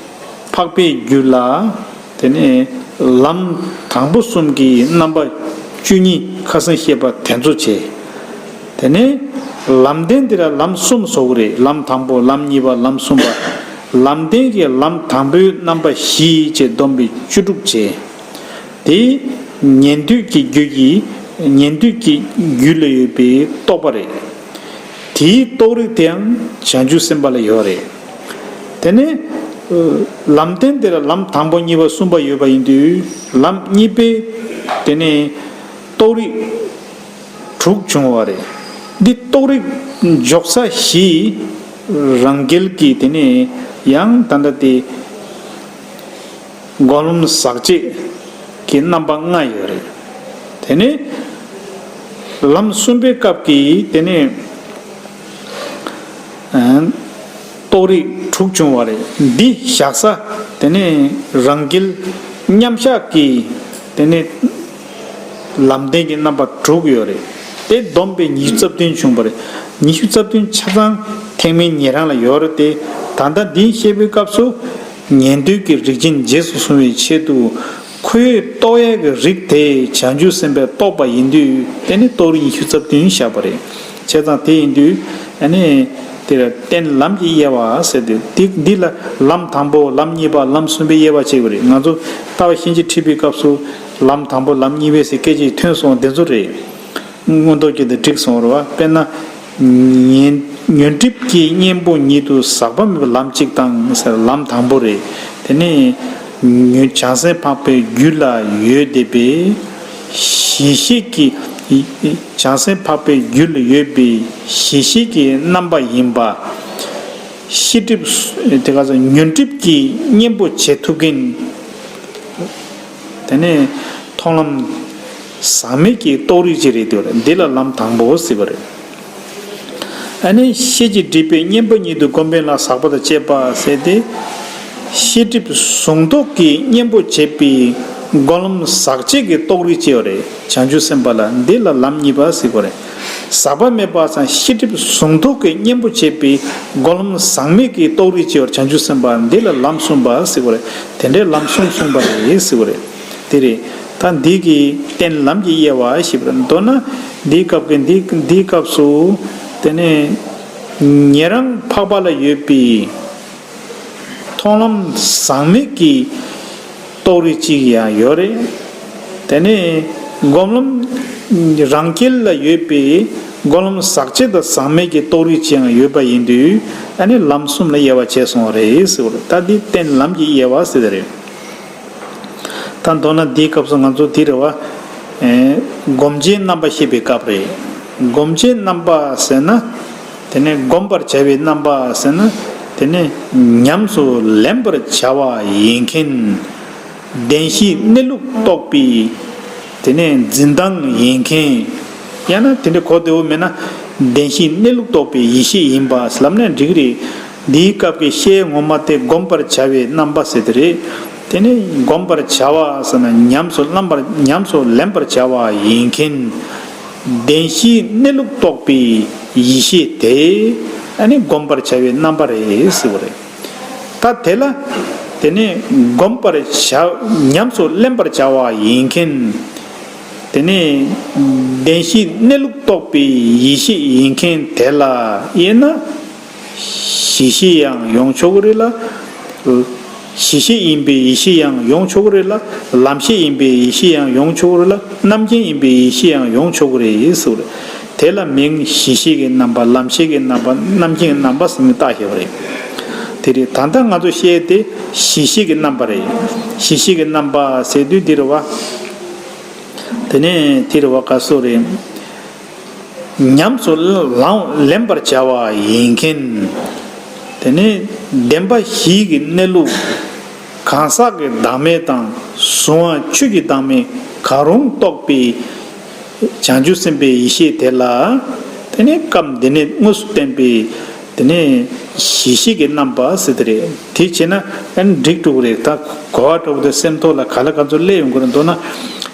འཕགས་པའི་རྒྱུད་ལ། དེ་ནས་ལམ་དང་པོ་གསུམ་གྱི་རྣམ་པ་བཅུ་གཉིས་ཁ་སང་བཤད་པ་དེ་ཚོ་བྱས། དེ་ནས་ལམ་བདེན་འདི་ལ་ལམ་གསུམ་བཟོ་གི་རེད། ལམ་དང་པོ་ལམ་གཉིས་པ་ལམ་གསུམ་པ། ལམ་བདེན་གྱི་ལམ་དང་པོའི་རྣམ་པ་བཞི་བཅས་བསྡོམས་པས་བཅུ་དྲུག་བྱས། དེ་ཉན་ཐོས་ཀྱི་རྒྱུད་ཀྱི་ཉན་ཐོས་ཀྱི་རྒྱུད་ལ་ཡོད་པའི་རྟོག་པ་རེད། དེའི་རྟོགས་རིགས་དེའང་བྱང་ཆུབ་སེམས་དཔའ་ལ་ཡོད་རེད། དེ་ནས་ལམ་བདེན་དེ་ལ་ལམ་དང་པོ་གཉིས་པ་གསུམ་པ་ཡོད་པ་ཡིན་དུས་ལམ་གཉིས་པའི་དེ་ནས་རྟོགས་རིགས་དྲུག་བྱུང་བ་རེད། འདི་རྟོགས་རིགས་འཇོག་ས་བཞི་རང་རྒྱལ་གྱི་དེ་ནས་ཡང་ད་ལྟ་དེ། སྒོམ་ལམ་ཟག་བཅས་ཀྱི་རྣམ་པ་ལྔ་ཡོད་རེད། དེ་ནས་ལམ་གསུམ་པའི་སྐབས་ཀྱི་དེ་ནས་རྟོགས་རིགས་དྲུག་བྱུང་བ་རེད། འདི་བཞག་ས་དེ་ནས་རང་རྒྱལ་མཉམ་བཞག་གི་དེ་ནས་ལམ་བདེན་གྱི་རྣམ་པ་དྲུག་ཡོད་རེད། དེ་བསྡོམས་པས་ཉི་ཤུ་རྩ་བདུན་བྱུང་བ་རེད། ཉི་ཤུ་རྩ་བདུན་ཆ་ཚང་ཐེག་དམན་ཉན་རང་ལ་ཡོད་རེད་དེ། ད་ལྟ་འདི་བཤད་པའི་སྐབས་སུ། ཉན་ཐོས་ཀྱི་རིགས་ཅན་རྗེས་སུ་བཟུང་བའི་ཆེད་དུ་ཁོའི་རྟོགས་ཡས་ཀྱི་རིགས་དེ་བྱང་ཆུབ་སེམས་དཔའི་རྟོགས་པ་ཡིན་དུས་དེ་ནི་རྟོགས་རིགས་ཉི་ཤུ་རྩ་བདུན་བཞག་པ་རེད། བྱས་ཙང་དེ་ཡིན་དུས་ཨ་ནི་དེ་ལ་རྟེན་ལམ་གྱི་དབྱེ་བ་ཟེར་དུས་འདི་འདི་ལ་ལམ་དང་པོ་ལམ་གཉིས་པ་ལམ་གསུམ་པའི་དབྱེ་བ་བྱེད་དགོས་རེད། ང་ཚོ་ལྟ་བ་ཤན་སྦྱར་ཁྲིད་པའི་སྐབས་སུ་ལམ་དང་པོ་ལམ་གཉིས་པའི་ཟེར་སྐད་ཆ་ཐོན་སོང་། དེ་ཚོ་རེད། མངོན་རྟོགས་རྒྱན་དུ་བསྒྲིགས་སོང་རེད་བ། དཔེར་ན། ཉན་ཉོན་སྒྲིབ་ཀྱི་གཉེན་པོ་ཉིད་དུ་ཟག་པ་མེད་པའི་ལམ་གཅིག་དང་ཟེར་ལམ་དང་པོ་རེད། དེ་ནས་ཉོན་བྱང་སེམས་འཕགས་པའི་རྒྱུད་ལ་ཡོད་བསྡད་པའི་གཞི་ཤེས་ཀྱི། བྱང་སེམས་འཕགས་པའི་རྒྱུད་ལ་ཡོད་པའི་གཞི་ཤེས་ཀྱི་རྣམ་པ་ཡིན་པ། ཤེས་སྒྲིབ་དེ་ག་ཚོད་ཉོན་སྒྲིབ་ཀྱི་གཉེན་པོ་བྱེད་ཐུབ་མཁན། དེ་ནས་མཐོང་ལམ་ཟག་མེད་ཀྱི་རྟོགས་རིགས་ཅིག་རེད་འདུག་འདི་ལ་ལམ་དང་པོ་ཟེར་བ་རེད། ཨ་ནི་ཤེས་བྱའི་སྒྲིབ་པའི་གཉེན་པོ་ཉིད་དུ་བསྒོམས་པས་ལ་ཟག་པ་དང་བཅས་པ་ཟེར་ཏེ། ཤེས་སྒྲིབ་ཟུང་འཇུག་གི་གཉེན་པོ་བྱེད་པའི་སྒོམ་ལམ་ཟག་བཅས་ཀྱི་རྟོགས་རིགས་ཅིག་ཡོད་རེད། བྱང་ཆུབ་སེམས་དཔའ་ལ་འདི་ལ་ལམ་གཉིས་པ་ཟེར་གྱི་ཡོད་རེད། ཟག་པ་མེད་པ་དང་ཤེས་སྒྲིབ་ཟུང་འཇུག་གི་གཉེན་པོ་བྱེད་པའི་སྒོམ་ལམ་ཟག་མེད་ཀྱི་རྟོགས་རིགས་ཅིག་ཡོད་རེད། བྱང་ཆུབ་སེམས་དཔའ་འདི་ལ་ལམ་གསུམ་པ་ཟེར་གྱི་ཡོད་རེད། དེ་འདྲའི་ལམ་གསུམ་གསུངས་པ་རེད་ཟེར་གྱི་ཡོད་རེད། དེ་རེད། ད་འདི་གི་རྟེན་ལམ་གྱི་དབྱེ་བ་ཞེས་པ་རེད། མདོར་ན་འདིའི་སྐབས་ཀྱི་འདི་འདིའི་སྐབས་སུ་དེ་ནས་ཉན་རང་འཕགས་པ་ལ་ཡོད་པའི་མཐོང་ལམ་ཟག་མེད་ཀྱི་རྟོགས་རིགས་གཅིག་ཡང་ཡོད་རེད། དེ་ནས་སྒོམ་ལམ་རང་རྒྱལ་ལ་ཡོད་པའི་སྒོམ་ལམ་ཟག་བཅས་དང་ཟག་མེད་ཀྱི་རྟོགས་རིགས་གཅིག་ཡང་ཡོད་པ་ཡིན་དུས། ཨ་ནི་ལམ་གསུམ་ལ་དབྱེ་བ་ཕྱེ་སོང་བ་རེད་ཟེར་བ་རེད། ད་འདི་རྟེན་ལམ་གྱི་དབྱེ་བ་ཟེར་བ་རེད། ད་མདོར་ན་འདིའི་སྐབས་སུ་ང་ཚོ་འདི་རེད་བ། ཨེ། སྒོམ་བྱེད་རྣམ་པ་བཤད་པའི་སྐབས་རེད། སྒོམ་བྱེད་རྣམ་པ་ཟེར་ན། དེ་ནས་བསྒོམ་པར་བྱ་བའི་རྣམ་པ་ཟེར་ན། དེ་ནས་ཉམས་སུ་ལེན་པར་བྱ་བ་ཡིན་མཁན། བདེན་བཞིའི་གནས་ལུགས་རྟོགས་པའི་དེ་ནས་འཛིན་སྟངས་ཡིན་མཁན། ཡང་ན་དེ་འདྲ་གོ་བདེ་བོ་མེད་ན། བདེན་བཞིའི་གནས་ལུགས་རྟོགས་པའི་ཡེ་ཤེས་ཡིན་པ་ལབ་ན་འགྲིག་གི་རེད། འདིའི་སྐབས་ཀྱི་བཤད་ངོ་མ་དེ་བསྒོམ་པར་བྱ་བའི་རྣམ་པ་ཟེར་དེ་རེད། དེ་ནི་བསྒོམ་པར་བྱ་བ་ཟེར་ན་ཉམས་སུ་བླང་བར་ཉམས་སུ་ལེན་པར་བྱ་བ་ཡིན་མཁན། བདེན་བཞིའི་གནས་ལུགས་རྟོགས་པའི་ཡེ་ཤེས་དེ་ཨ་ནི་བསྒོམ་པར་བྱ་བའི་རྣམ་པ་རེད་ཟེར་བ་རེད། ད་དེ་ལ་དེ་ནི་བསྒོམ་པར་བྱ་ཉམས་སུ་ལེན་པར་བྱ་བ་ཡིན་མཁན། དེ་ནས་བདེན་བཞིའི་གནས་ལུགས་རྟོགས་པའི་ཡེ་ཤེས་ཡིན་མཁན་དེ་ལ་དབྱེ་ན། གཞི་ཤེས་ཡང་ཡོང་ཆོག་གི་རེད་ལ། གཞི་ཤེས་ཡིན་པའི་ཡེ་ཤེས་ཡང་ཡོང་ཆོག་གི་རེད་ལ། ལམ་ཤེས་ཡིན་པའི་ཡེ་ཤེས་ཡང་ཡོང་ཆོག་གི་རེད་ལ། རྣམ་མཁྱེན་ཡིན་པའི་ཡེ་ཤེས་ཡང་ཡོང་ཆོག་གི་རེད་ཟེར་བ་རེད། དེ་ལ་མིང་གཞི་ཤེས་ཀྱི་རྣམ་པ། ལམ་ཤེས་ཀྱི་རྣམ་པ། རྣམ་མཁྱེན་གྱི་རྣམ་པ་ཟེར་ནས་བཏགས་བཞག་པ་རེད། དེ་རེད། ད་ལྟ་ང་ཚོ་བཤད་དེ་གཞི་ཤེས་ཀྱི་རྣམ་པ་རེད། གཞི་ཤེས་ཀྱི་རྣམ་པ་ཟེར་དུས་འདི་རེད་བ། དེ་ནས་དེ་རེད་བ་ག་སོ་རེད། ཉམས་སུ་ལེན་པར་བྱ་བ་ཡིན་མཁན། དེ་ནི་བདེན་པ་བཞིའི་གནས་ལུགས་གང་ཟག་གི་བདག་མེད་དང་གཟུང་བ་ཆོས་ཀྱི་བདག་མེད་གང་རུང་རྟོགས་པའི་བྱང་ཆུབ་སེམས་དཔའི་ཡེ་ཤེས་དེ་ལ། དེ་ནི་སྐབས་འདི་ནས་དངོས་སུ་བསྟན་པའི་དེ་ནི་གཞི་ཤེས་ཀྱི་རྣམ་པ་ཟེར་དེ་རེད། དེ་བྱས་ན་ཨ་ནི་འགྲིག་འགྲོ་གི་རེད། ད་གོ་བ་འདྲ་བོ་དེ་སེམས་ཐོག་ལ་ག་ལ་ག་ཚོད་སླེབས་ཡོང་གི་རེད། མདོར་ན་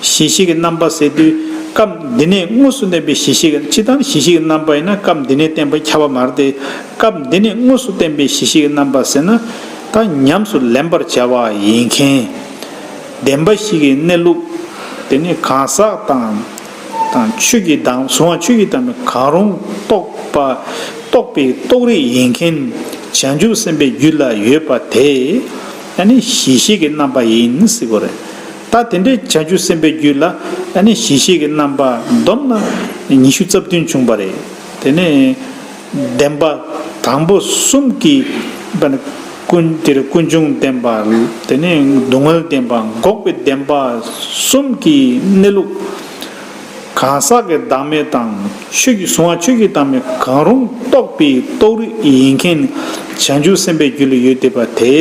གཞི་ཤེས་ཀྱི་རྣམ་པ་ཟེར་དུས་སྐབས་འདི་ནས་དངོས་སུ་བསྟན་པའི་གཞི་ཤེས་ཀྱི། སྤྱིར་བཏང་གཞི་ཤེས་ཀྱི་རྣམ་པ་ཡིན་ན་སྐབས་འདི་ནས་བསྟན་པ་ཁྱབ་པ་མ་རེད་དེ། སྐབས་འདི་ནས་དངོས་སུ་བསྟན་པའི་གཞི་ཤེས་ཀྱི་རྣམ་པ་ཟེར་ན། ད་ཉམས་སུ་ལེན་པར་བྱ་བ་ཡིན་མཁན། བདེན་པ་བཞི་གི་གནས་ལུགས་དེ་ནི་གང་ཟག་དང་དང་ཆོས་ཀྱི་བདག་གཟུང་བ་ཆོས་ཀྱི་བདག་མེད་གང་རུང་རྟོགས་པ། རྟོགས་པའི་རྟོགས་རིགས་ཡིན་མཁན་བྱང་ཆུབ་སེམས་དཔའི་རྒྱུད་ལ་ཡོད་པ་དེ་ཨ་ནི་གཞི་ཤེས་ཀྱི་རྣམ་པ་ཡིན་ཟེར་གྱི་ཡོད་རེད། ད་དེ་འདྲའི་བྱང་ཆུབ་སེམས་དཔའི་རྒྱུད་ལ་ཨ་ནི་གཞི་ཤེས་ཀྱི་རྣམ་པ་བསྡོམས་ན་ཉི་ཤུ་རྩ་བདུན་བྱུང་བ་རེད། དེ་ནས་བདེན་པ་དང་པོ་གསུམ་གྱི་ཀུན་དེར་ཀུན་འབྱུང་བདེན་པ། དེ་ནས་སྡུག་བསྔལ་བདེན་པ། འགོག་པའི་བདེན་པ་གསུམ་གྱི་གནས་ལུགས་གང་ཟག་གི་བདག་མེད་དང་ཆོས་ཀྱི་གཟུང་བ་ཆོས་ཀྱི་བདག་མེད་གང་རུང་རྟོགས་པའི་རྟོགས་རིགས་ཡིན་མཁན་བྱང་ཆུབ་སེམས་དཔའི་རྒྱུད་ལ་ཡོད་བསྡད་པ་དེ།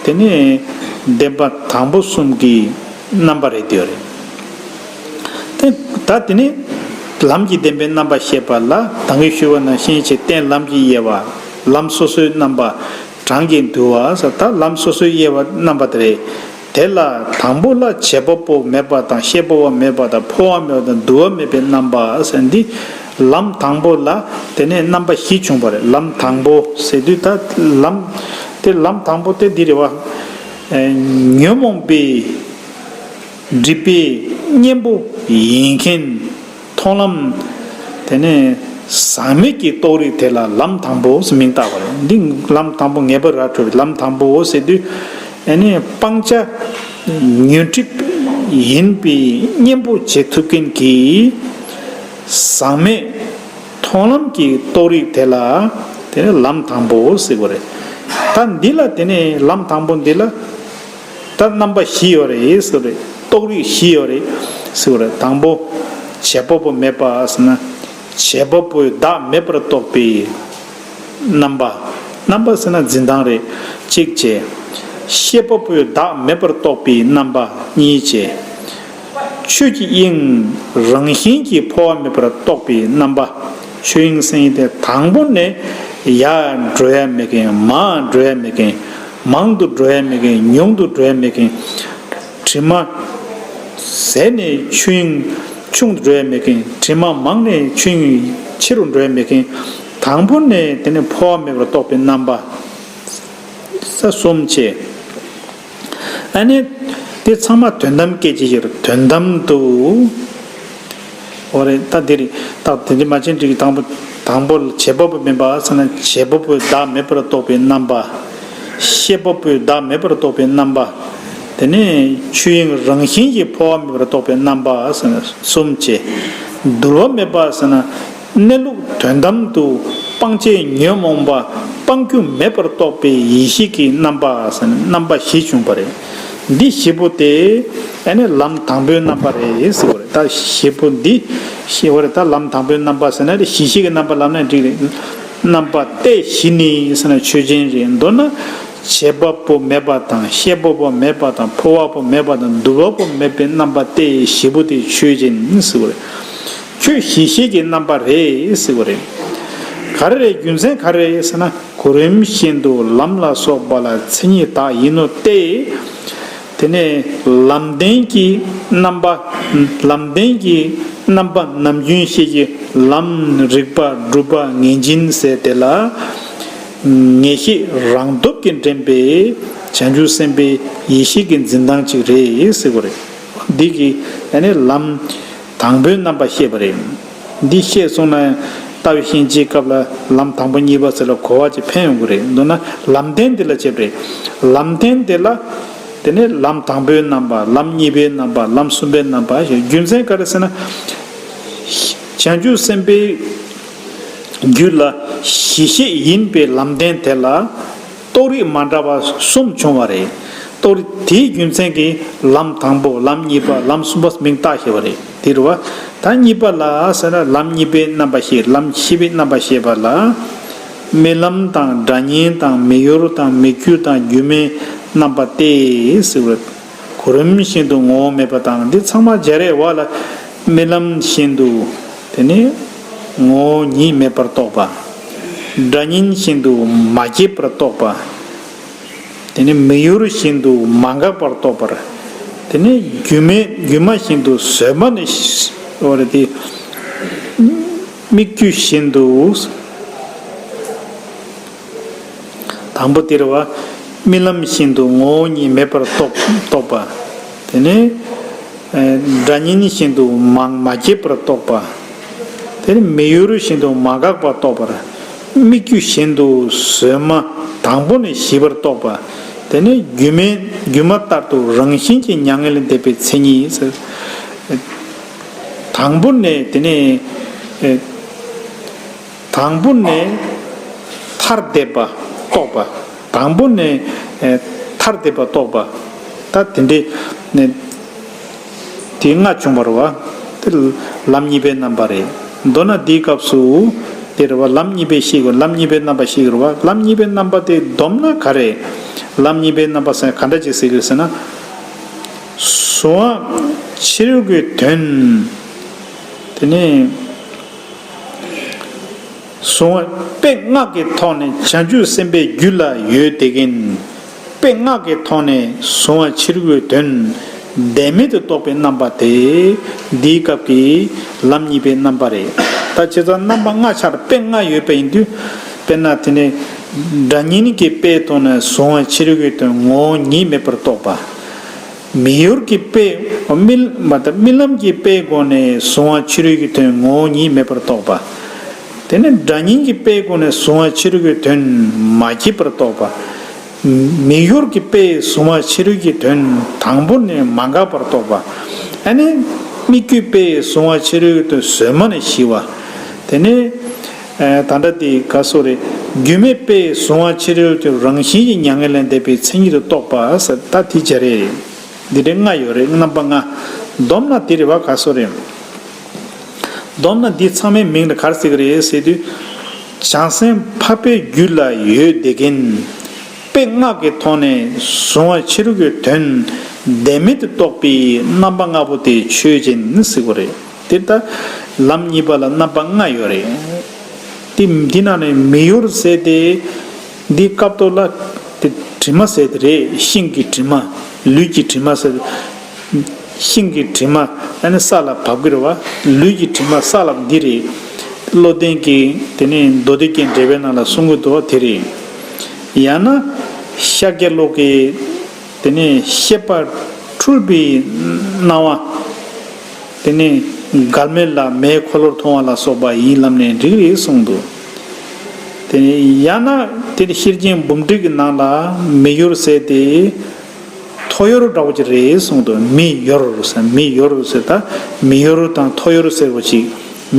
དེ་ནས་བདེན་པ་དང་པོ་གསུམ་གྱི་རྣམ་པ་རེད་དེ་རེད། དེ་ད་དེ་ནས་ལམ་གྱི་བདེན་པའི་རྣམ་པ་བཤད་པ་ལ་ད་གིན་ཞུས་པ་ནང་བཞིན་བྱས་རྟེན་ལམ་གྱི་དབྱེ་བ། ལམ་སོ་སོའི་རྣམ་པ། གྲངས་ཀྱི་འདུ་བ་ཟེར། ད་ལམ་སོ་སོའི་དབྱེ་བ་རྣམ་པ་དེ་རེད། དེ་ལ་དང་པོ་ལ་བྱེད་པ་པོ་མེད་པ་དང་ཤེས་པ་པོ་མེད་པ་དང་འཕོ་བ་མེད་པ་དང་འདུ་བ་མེད་པའི་རྣམ་པ་ཟེར། འདི་ལམ་དང་པོ་ལ་དེ་ནས་རྣམ་པ་བཞི་བྱུང་བ་རེད། ལམ་དང་པོ་ཟེར་དུས་ད་ལམ་དེ་ལམ་དང་པོ་དེ་འདི་རེད་བ། ཨེ། ཉོན་མོངས་པའི་སྒྲིབ་པའི་གཉེན་པོ་ཡིན་མཁན། མཐོང་ལམ། དེ་ནས་ཟག་མེད་ཀྱི་རྟོགས་རིགས་དེ་ལ་ལམ་དང་པོ་ཟེར་མིང་བཏགས་པ་རེད། འདི་ལམ་དང་པོ་ངེས་པར་ར་འཕྲོད་པའི་ལམ་དང་པོ་ཟེར་དུས། ཨ་ནི་སྤང་བྱ་ཉོན་སྒྲིབ་ཡིན་པའི་གཉེན་པོ་བྱེད་ཐུབ་མཁན་གྱི་ཟག་མེད་མཐོང་ལམ་གྱི་རྟོགས་རིགས་དེ་ལ་དེ་ནས་ལམ་དང་པོ་ཟེར་གྱི་ཡོད་རེད། ད་འདི་ལ་དེ་ནས་ལམ་དང་པོ་འདི་ལ། ད་རྣམ་པ་བཞི་ཡོད་རེད་ཟེར་རེད། རྟོགས་རིགས་བཞི་ཡོད་རེད་ཟེར་རེད། དང་པོ། བྱེད་པ་པོ་མེད་པ་ཟེར་ན། བྱེད་པ་པོའི་བདག་མེད་པར་རྟོགས་པའི་རྣམ་པ། རྣམ་པ་ཟེར་ན་འཛིན་སྟངས་རེད། གཅིག་བྱས། ཤེས་པ་པོའི་བདག་མེད་པར་རྟོགས་པའི་རྣམ་པ་གཉིས་བྱས། ཆོས་ཀྱི་དབྱིངས་རང་བཞིན་གྱིས་འཕོ་བ་མེད་པར་རྟོགས་པའི་རྣམ་པ། ཆོས་དབྱིངས་སེམས་དབྱིངས་དེ་དང་པོ་ནས་ཡར་འགྲོ་ཡ་མེད་མཁན། མར་འགྲོ་ཡ་མེད་མཁན། མང་དུ་འགྲོ་ཡ་མེད་མཁན། ཉུང་དུ་འགྲོ་ཡ་མེད་མཁན། དྲི་མ་ཟད་ནས་ཆོས་དབྱིངས་ཆུང་དུ་འགྲོ་ཡ་མེད་མཁན། དྲི་མ་མང་ནས་ཆོས་དབྱིངས་ཆེ་རུ་འགྲོ་ཡ་མེད་མཁན། དང་པོ་ནས་དེ་ནས་འཕོ་བ་མེད་པར་རྟོགས་པའི་རྣམ་པ། ས་གསུམ་བྱས། ཨ་ནི་དེ་ཚང་མ་དོན་དམ་སྐད་ཅིག་ཡོད། དོན་དམ་དུ། འོ་རེད། ད་འདིར་ད་དེ་འདྲ་མ་བྱན་འགྲིག་གི། དང་པོ་དང་པོ་ལ་བྱེད་པ་པོ་མེད་པ་ཟེར་ན། བྱེད་པ་པོའི་བདག་མེད་པར་རྟོགས་པའི་རྣམ་པ། ཤེས་པ་པོའི་བདག་མེད་པར་རྟོགས་པའི་རྣམ་པ། དེ་ནས་ཆོས་དབྱིངས་རང་བཞིན་གྱིས་འཕོ་བ་མེད་པར་རྟོགས་པའི་རྣམ་པ་ཟེར་ན་གསུམ་བྱས། འདུལ་བ་མེད་པ་ཟེར་ན། གནས་ལུགས་དོན་དམ་དུ་སྤང་བྱའི་ཉོན་མོངས་པ་སྤང་རྒྱུ་མེད་པར་རྟོགས་པའི་ཡེ་ཤེས་ཀྱི་རྣམ་པ་ཟེར་ན་རྣམ་པ་བཞི་བྱུང་བ་རེད། འདི་བཞི་པོ་དེ་ཨ་ནི་ལམ་དང་པོའི་རྣམ་པ་རེད་ཟེར་བ་རེད། ད་བཞི་པོ་འདི་བཞི་བ་རེད། ད་ལམ་དང་པོའི་རྣམ་པ་ཟེར་ན་རེད། གཞི་ཤེས་ཀྱི་རྣམ་པ་ལབ་ན་འགྲིག་རེད། རྣམ་པ་སྟེ་བཞི་ནི་ཟེར་ན་ཆོས་ཅན་རེད། མདོར་ན་བྱེད་པ་པོ་མེད་པ་དང་། ཤེས་པ་པོ་མེད་པ་དང་། འཕོ་བ་པོ་མེད་པ་དང་། འདུལ་བ་པོ་མེད་པའི་རྣམ་པ་སྟེ་བཞི་པོ་དེ་ཆོས་ཅན་ཟེར་བ་རེད། ཁྱོད་གཞི་ཤེས་ཀྱི་རྣམ་པ་རེད་ཟེར་བ་རེད། ག་རེ་རེད། རྒྱུ་མཚན་ག་རེ་རེད་ཟེར་ན། གོ་རིམ་བཞིན་དུ་ལམ་ལ་སོགས་པ་ལ་མཚན་ཉིད་དག་ཡིན་ནོ་སྟེ། དེ་ནས་ལམ་བདེན་གྱི་རྣམ་པ། ལམ་བདེན་གྱི་རྣམ་པ་ནམ་རྒྱུན་བཤད་ཀྱི་ལམ་རིགས་པ་སྒྲུབ་པ་ངེས་འབྱིན་ཟེར་དེ་ལ། ངེས་ཤེས་རང་སྟོབས་ཀྱིས་འདྲེན་པའི་བྱང་ཆུབ་སེམས་དཔའི་ཡེ་ཤེས་ཀྱི་འཛིན་སྟངས་གཅིག་རེད་ཟེར་བ་རེད། འདི་གིས་ཨ་ནི་ལམ་དང་པོའི་རྣམ་པ་བཤད་པ་རེད། འདི་བཤད་སོང་ན་ལྟ་བའི་ཤན་འབྱེད་སྐབས་ལ་ལམ་དང་པོ་གཉིས་པ་ཟེར་ལ་གོ་བ་ཅིག་འཕེན་ཡོང་གི་རེད། མདོར་ན་ལམ་བདེན་འདི་ལ་བྱེད་པ་རེད། ལམ་བདེན་འདི་ལ། དེ་ནས་ལམ་དང་པོའི་རྣམ་པ། ལམ་གཉིས་པའི་རྣམ་པ། ལམ་གསུམ་པའི་རྣམ་པ་ཞེས། རྒྱུ་མཚན་ག་རེ་ཟེར་ན། བྱང་ཆུབ་སེམས་དཔའི་རྒྱུད་ལ་གཞི་ཤེས་ཡིན་པའི་ལམ་བདེན་དེ་ལ་རྟོགས་རིགས་མ་འདྲ་བ་གསུམ་བྱུང་བ་རེད། རྟོགས་རིགས་དེའི་རྒྱུ་མཚན་གྱིས་ལམ་དང་པོ། ལམ་གཉིས་པ། ལམ་གསུམ་པ་མིང་བཏགས་ཞེས་པ་རེད། དེ་རེད་བ། ད་གཉིས་པ་ལ་ཟེར་ན་ལམ་གཉིས་པའི་རྣམ་པ་ཞེས། ལམ་བཞི་པའི་རྣམ་པ་ཞེས་པ་ལ། རྨི་ལམ་དང་། སྒྲ་སྙན་དང་། མི་གཡོ་དང་། མི་བསྐྱོད་དང་། སྒྱུ་མའི་རྣམ་པ་སྟེ་ཟེར་བ། གོ་རིམ་བཞིན་དུ་ངོ་བོ་མེད་པ་དང་། འདི་ཚང་མ་སྦྱར་ཡས་བ་ལ། རྨི་ལམ་བཞིན་དུ་དེ་ནི་ངོ་བོ་ཉིད་མེད་པར་རྟོགས་པ། སྒྲ་སྙན་བཞིན་དུ་མ་སྐྱེས་པར་རྟོགས་པ། དེ་ནི་མི་གཡོ་བཞིན་དུ་མ་འགགས་པར་རྟོགས་པར། དེ་ནི་སྒྱུ་མའི། སྒྱུ་མ་བཞིན་དུ་གཟོད་མ་ནས་འོ་རེད་དེ། སྨིག་རྒྱུ་བཞིན་དུ། དང་པོ་དེ་རེད་བ། རྨི་ལམ་བཞིན་དུ་ངོ་བོ་ཉིད་མེད་པར་རྟོགས། རྟོགས་པ། དེ་ནས་སྒྲ་སྙན་བཞིན་དུ་མ་མ་སྐྱེས་པར་རྟོགས་པ། དེ་ནས་མི་གཡོ་བཞིན་དུ་མ་འགགས་པར་རྟོགས་པར། སྨིག་རྒྱུ་བཞིན་དུ་གཟོད་མ་དང་པོ་ནས་ཞི་བར་རྟོགས་པ། དེ་ནས་སྒྱུ་མའི། སྒྱུ་མ་ལྟར་དུ་རང་བཞིན་གྱིས་མྱ་ངན་ལས་འདས་པའི་མཚན་ཉིད། དང་པོ་ནས་དེ་ནས། དང་པོ་ནས་ཐར་འདེབས་པ་རྟོགས་པ། དང་པོ་ནས་ཨེ་ཐར་འདེབས་པ་རྟོགས་པ། ད་དེ་འདྲའི་ནས་དེ་ལྔ་བྱུང་བ་རེད་བ། དེ་ལམ་གཉིས་པའི་རྣམ་པ་རེད། མདོར་ན་འདིའི་སྐབས་སུ་དེ་རེད་བ། ལམ་གཉིས་པའི་ཤེས་དགོས། ལམ་གཉིས་པའི་རྣམ་པ་ཤེས་དགོས་རེད་བ། ལམ་གཉིས་པའི་རྣམ་པ་དེ་བསྡོམས་ན་ག་རེ། ལམ་གཉིས་པའི་རྣམ་པ་ཟེར་ག་འདྲ་ཅིག་ཟེར་གི་ཟེར་ན། གཟུང་བ་ཕྱི་རོལ་གྱི་དོན། དེ་ནས། གཟུང་བ་དཔེ་སྔགས་ཀྱི་ཐོག་ནས་བྱང་ཆུབ་སེམས་དཔའི་རྒྱུད་ལ་ཡོད་བསྡད་མཁན། དཔེ་སྔགས་ཀྱི་ཐོག་ནས་གཟུང་བ་ཕྱི་རོལ་གྱི་དོན་བདེན་མེད་དུ་རྟོགས་པའི་རྣམ་པ་དེ། འདིའི་སྐབས་ཀྱི་ལམ་གཉིས་པའི་རྣམ་པ་རེད། ད་བྱས་ཙང་རྣམ་པ་ལྔ་ཆར་དཔེ་ལྔ་ཡོད་པ་ཡིན་དུས། དཔེར་ན་དེ་ནས་སྒྲ་སྙན་གྱི་དཔེའི་ཐོག་ནས་གཟུང་བ་ཕྱི་རོལ་གྱི་དོན་ངོ་བོ་ཉིད་མེད་པར་རྟོགས་པ། མི་གཡོ་གི་དཔེ། རྨི། མ་ད་རྨི་ལམ་གྱི་དཔེའི་སྒོ་ནས་གཟུང་བ་ཕྱི་རོལ་གྱི་དོན་ངོ་བོ་ཉིད་མེད་པར་རྟོགས་པ། དེ་ནས་སྒྲ་སྙན་གྱི་དཔེའི་སྒོ་ནས་གཟུང་བ་ཕྱི་རོལ་གྱི་དོན་མ་སྐྱེས་པར་རྟོགས་པ། མི་གཡོ་གི་དཔེས་གཟུང་བ་ཕྱི་རོལ་གྱི་དོན་དང་པོ་ནས་མ་འགགས་པར་རྟོགས་པ། ཨ་ནི་སྨིག་རྒྱུའི་དཔེས་གཟུང་བ་ཕྱི་རོལ་གྱི་དོན་གཟོད་མ་ནས་ཞི་བ། དེ་ནས་ཨ་ད་ལྟ་དེ་ག་སོ་རེད། སྒྱུ་མའི་དཔེས་གཟུང་བ་ཕྱི་རོལ་གྱི་རང་བཞིན་གྱིས་མྱ་ངན་ལས་འདས་པའི་མཚན་ཉིད་དུ་རྟོགས་པ་ཟེར། ད་དེ་སྦྱར་ཡས་རེད། འདི་འདྲའི་ལྔ་ཡོད་རེད། རྣམ་པ་ལྔ། བསྡོམས་ན་དེ་རེད་བ། ག་སོ་རེད། བསྡོམས་ན་འདི་ཚང་མའི་མིང་ལ་ག་རེ་ཟེར་གི་རེད་ཟེར་དུས། བྱང་སེམས་འཕགས་པའི་རྒྱུད་ལ་ཡོད་བསྡད་མཁན། དཔེ་སྔགས་ཀྱི་ཐོག་ནས་གཟུང་བ་ཕྱི་རོལ་གྱི་དོན་བདེན་མེད་དུ་རྟོགས་པའི་རྣམ་པ་ལྔ་པོ་དེ་ཆོས་ཅན་ཟེར་གི་རེད། དེ་ལྟར་ལམ་གཉིས་པ་ལ་རྣམ་པ་ལྔ་ཡོད་རེད། དེ་འདི་ནང་ནས་མི་གཡོ་ཟེར་དེ། འདི་སྐབས་ཐོག་ལ་དེ་ དྲི་མ་ཟེར་དེ་རེད། ཤིང་གི་དྲི་མ། ལུས་ཀྱི་དྲི་མ་ཟེར། ཤིང་གི་དྲི་མ་ཨ་ནི་ས་ལ་བབས་ཀྱི་རེད་བ། ལུས་ཀྱི་དྲི་མ་ས་ལ་འདི་རེད། བློ་ལྡན་གྱིས་དེ་ནི་མདོ་སྡེ་རྒྱན་འགྲེལ་པའི་ནང་ལ་གསུང་གི་འདུག་བ། དེ་རེད། ཡང་ན་ཤཱཀྱ་ལོ་ཀའི་དེ་ནི་ཤེས་པ་འཁྲུལ་པའི་སྣང་བ། དེ་ནི་འགལ་མེད་ལ་མེའི་འཁོར་ལོར་མཐོང་བ་ལ་སོགས་པ་ཡིན་ལབ་ནས་འགྲིག་རེད་གསུངས་འདུག་དེ་ནི་ཡང་ན་དེ་ནི་ཤེར་ཕྱིན་འབུམ་ཏྲིག་གི་ནང་ལ་མི་གཡོར་ཟེར་དེ་ཐོ་གཡོར་འདྲ་བོ་ཅིག་རེད་གསུངས་འདུག་མི་གཡོར་ཟེར། མི་གཡོར་ཟེར་ད་མི་གཡོར་དང་ཐོ་གཡོར་ཟེར་བ་ཅིག་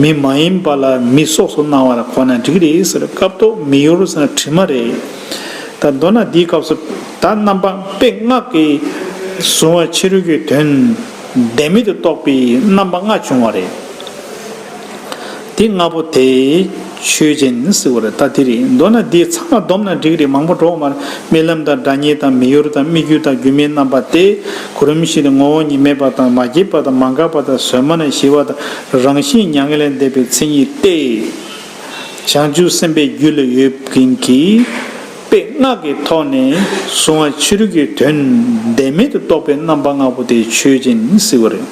མི་མ་ཡིན་པ་ལ་མི་སོགས་སུ་སྣང་བ་ལ་གོ་ན་འགྲིག་རེད་ཟེར། སྐབས་ཐོག་མི་གཡོར་ཟེར་ན་དྲི་མ་རེད། ད་མདོར་ན་འདིའི་སྐབས་སུ་ད་རྣམ་པ་དཔེ་སྔགས་ཀྱིས་གཟུང་བ་ཕྱི་རོལ་གྱི་དོན་བདེན་མེད་དུ་རྟོགས་པའི་རྣམ་པ་ལྔ་བྱུང་བ་རེད། དེ་ལྔ་པོ་དེ་ཆོས་ཅན་ཟེར་བ་རེད། ད་དེ་རེད། མདོར་ན་འདི་ཚང་མ་བསྡོམས་ན་འགྲིག་རེད། མང་པོ་འགྲོ་བ་མ་རེད། རྨི་ལམ་དང་སྒྲ་བརྙན་དང་མི་གཡོར་དང་སྨིག་རྒྱུ་དང་སྒྱུ་མའི་རྣམ་པ་སྟེ། གོ་རིམ་བཞིན་དུ་ངོ་བོ་ཉིད་མེད་པ་དང་མ་སྐྱེས་པ་དང་མ་འགགས་པ་དང་གཟོད་མ་ནས་ཞི་བ་དང་རང་བཞིན་མྱ་ངན་ལས་འདས་པའི་མཚན་ཉིད་སྟེ། བྱང་ཆུབ་སེམས་དཔའི་རྒྱུད་ལ་ཡོད་མཁན་གྱི་དཔེ་སྔགས་ཀྱི་ཐོག་ནས་གཟུང་བ་ཕྱི་རོལ་གྱི་དོན་བདེན་མེད་དུ་རྟོགས་པའི་རྣམ་པ་ལྔ་པོ་དེ་ཆོས་ཅན་ཟེར་བ་རེད།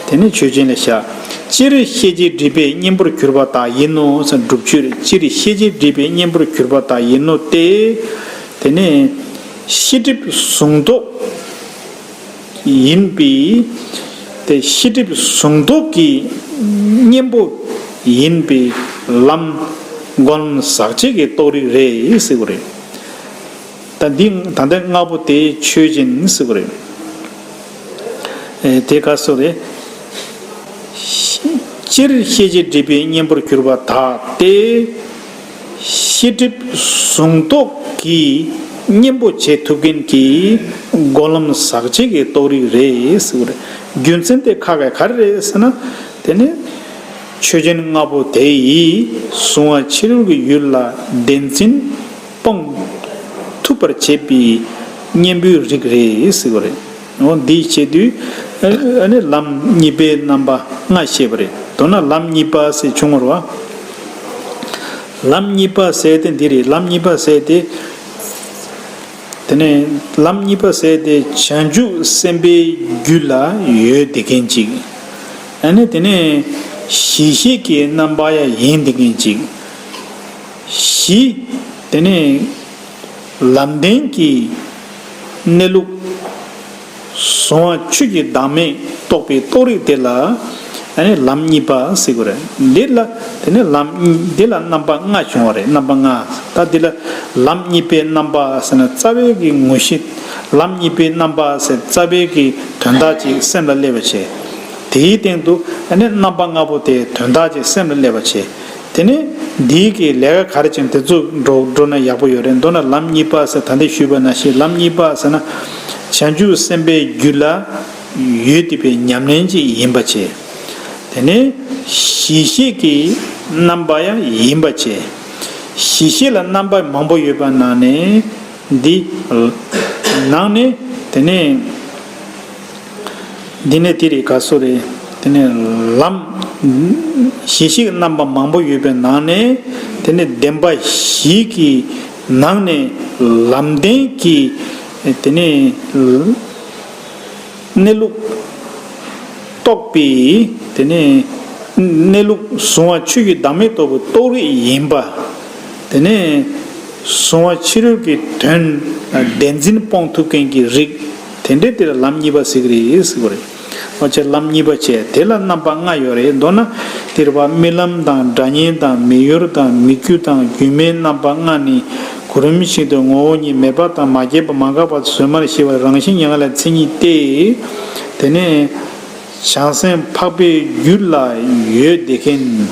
དེ་ནི་ཆོས་ཅན་ལ་བཞག་སྤྱིར་ཤེས་བྱའི་སྒྲིབ་པའི་གཉེན་པོར་གྱུར་པ་དག་ཡིན་ནོ་ཟེར། སྒྲུབ་བརྗོད་རེད། སྤྱིར་ཤེས་བྱའི་སྒྲིབ་པའི་གཉེན་པོར་གྱུར་པ་དག་ཡིན་ནོ་སྟེ། དེ་ནི་ཤེས་སྒྲིབ་གཟུང་རྟོག་ཡིན་པའི། དེ་ཤེས་སྒྲིབ་གཟུང་རྟོག་གི་གཉེན་པོ་ཡིན་པའི་ལམ་སྒོམ་ལམ་ཟག་བཅས་ཀྱི་རྟོགས་རིགས་རེད་ཟེར་བ་རེད། ད་འདི་ད་ལྟ་ལྔ་པོ་དེ་ཆོས་ཅན་ཟེར་བ་རེད། ཨེ་དེ་ག་སོ་རེད། སྤྱིར་ཤེས་བྱའི་སྒྲིབ་པའི་གཉེན་པོར་གྱུར་པ་དག་སྟེ། ཤེས་སྒྲིབ་གཟུང་རྟོག་གི་གཉེན་པོ་བྱེད་ཐུབ་མཁན་གྱི་སྒོམ་ལམ་ཟག་བཅས་ཀྱི་རྟོགས་རིགས་རེད་ཟེར་བ་རེད། རྒྱུ་མཚན་དེ་ཁ་ག་ག་རེ་རེད་ཟེར་ན། དེ་ནི་ཆོས་ཅན་ལྔ་པོ་དེ་ཡིས་གཟུང་བ་ཕྱི་རོལ་གྱི་ཡུལ་ལ་བདེན་འཛིན་སྤོང་ཐུབ་པར་བྱེད་པའི་གཉེན་པོའི་རིགས་རེད་ཟེར་བ་རེད། འོ་འདི་བྱེད་དུས་ཨ་ནི་ལམ་གཉིས་པའི་རྣམ་པ་ལྔ་བཤད་པ་རེད། མདོར་ན་ལམ་གཉིས་པ་ཟེར་བྱུང་བ་རེད་བ། ལམ་གཉིས་པ་ཟེར་དེ་འདི་རེད། ལམ་གཉིས་པ་ཟེར་དེ། དེ་ནས་ལམ་གཉིས་པ་ཟེར་དེ་བྱང་ཆུབ་སེམས་དཔའི་རྒྱུད་ལ་ཡོད་བསྡད་མཁན་ཅིག་ཨ་ནི་དེ་ནས་གཞི་ཤེས་ཀྱི་རྣམ་པ་ཡང་ཡིན་བསྡད་མཁན་ཅིག་གཞི། དེ་ནས་ལམ་བདེན་གྱི་གནས་ལུགས། གཟུང་བ་ཆོས་ཀྱི་བདག་མེད་རྟོགས་པའི་རྟོགས་རིགས་དེ་ལ་ཨ་ནི་ལམ་གཉིས་པ་ཟེར་གྱི་རེད། འདི་ལ་དེ་ནི་ལམ་གཉིས། འདི་ལ་རྣམ་པ་ལྔ་བྱུང་བ་རེད། རྣམ་པ་ལྔ། ད་འདི་ལ་ལམ་གཉིས་པའི་རྣམ་པ་ཟེར་ན་རྩ་བའི་གི་ངོ་ཤེས། ལམ་གཉིས་པའི་རྣམ་པ་ཟེར་རྩ་བའི་གི་དོན་དག་ཅིག་སེམས་ལ་སླེབས་པ་བྱས། དེའི་སྟེང་དུ་ཨ་ནི་རྣམ་པ་ལྔ་པོ་དེའི་དོན་དག་ཅིག་སེམས་ལ་སླེབས་པ་བྱས། དེ་ནས་འདིའི་གི་ལས་ཀ་ག་རེ་བྱས་ནས་དེ་ཚོ་འགྲོ་འགྲོ་ན་ཡག་པོ་ཡོད་རེད། མདོར་ན་ལམ་གཉིས་པ་ཟེར་ད་ལྟ་ཞུས་པ་ནང་བཞིན་ལམ་གཉིས་པ་ཟེར་ན་བྱང་ཆུབ་སེམས་དཔའི་རྒྱུད་ལ་ཡོད་བསྡད་པའི་ཉམས་ལེན་ཅིག་ཡིན་པ་བྱས། དེ་ནས་གཞི་ཤེས་ཀྱི་རྣམ་པ་ཡང་ཡིན་པ་བྱས། གཞི་ཤེས་ལ་རྣམ་པ་མང་པོ་ཡོད་པ་ནང་ནས་འདི་ནང་ནས་དེ་ནས། འདི་ནས་དེ་རེད་ག་སོ་རེད། དེ་ནས་ལམ། གཞི་ཤེས་རྣམ་པ་མང་པོ་ཡོད་པའི་ནང་ནས། དེ་ནས་བདེན་པ་བཞི་གི་ནང་ནས་ལམ་བདེན་གྱི་དེ་ནས་གནས་ལུགས་རྟོགས་པའི་དེ་ནས་གནས་ལུགས་གཟུང་བ་ཆོས་ཀྱི་བདག་མེད་རྟོགས་པའི་རྟོགས་རིགས་ཡིན་པ། དེ་ནས་གཟུང་བ་ཕྱི་རོལ་གྱི་དོན་བདེན་འཛིན་སྤོང་ཐུབ་མཁན་གྱི་རིགས། དེ་འདྲའི་དེ་ལ་ལམ་གཉིས་པ་ཟེར་གྱི་རེད་ཟེར་གྱི་རེད། འོ་ཅེ་ལམ་གཉིས་པ་བྱས། དེ་ལ་རྣམ་པ་ལྔ་ཡོད་རེད། མདོར་ན་དེ་རེད་བ། རྨི་ལམ་དང་སྒྲ་བརྙན་དང་མིག་ཡོར་དང་མིག་རྒྱུ་དང་སྒྱུ་མའི་རྣམ་པ་ལྔ་ནི་གོ་རིམ་བཞིན་དུ་ངོ་བོ་ཉིད་མེད་པ་དང་མ་སྐྱེས་པ་མ་འགགས་པ་གཟོད་མར་ཞི་བ་རང་བཞིན་མྱ་ངན་ལས་མཚན་ཉིད་སྟེ། དེ་ནས་བྱང་སེམས་འཕགས་པའི་རྒྱུད་ལ་ཡོད་བསྡད་མཁན།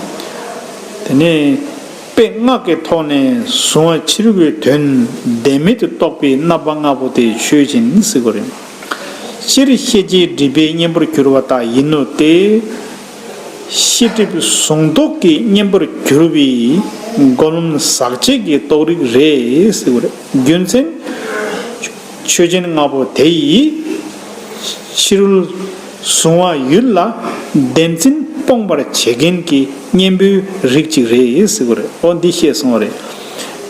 དེ་ནས་དཔེ་སྔགས་ཀྱི་ཐོག་ནས་གཟུང་བ་ཕྱི་རོལ་གྱི་དོན་བདེན་མེད་དུ་རྟོགས་པའི་རྣམ་པ་ལྔ་པོ་དེ་ཆོས་ཅན་ཟེར་གྱི་རེད། སྤྱིར་ཤེས་བྱའི་སྒྲིབ་པའི་གཉེན་པོར་གྱུར་པ་དག་ཡིན་ནོ་སྟེ། ཤེས་སྒྲིབ་གཟུང་རྟོག་གི་གཉེན་པོར་གྱུར་པའི་སྒོམ་ལམ་ཟག་བཅས་ཀྱི་རྟོགས་རིགས་རེད་ཟེར་གྱི་རེད། རྒྱུ་མཚན། ཆོས་ཅན་ལྔ་པོ་དེ་ཡིས་ཕྱི་རོལ་གཟུང་བ་ཡུལ་ལ་བདེན་འཛིན་སྤོང་བར་བྱེད་མཁན་གྱི་གཉེན་པོའི་རིགས་གཅིག་རེད་ཟེར་གྱི་རེད། འོ་འདི་བཤད་སོང་བ་རེད།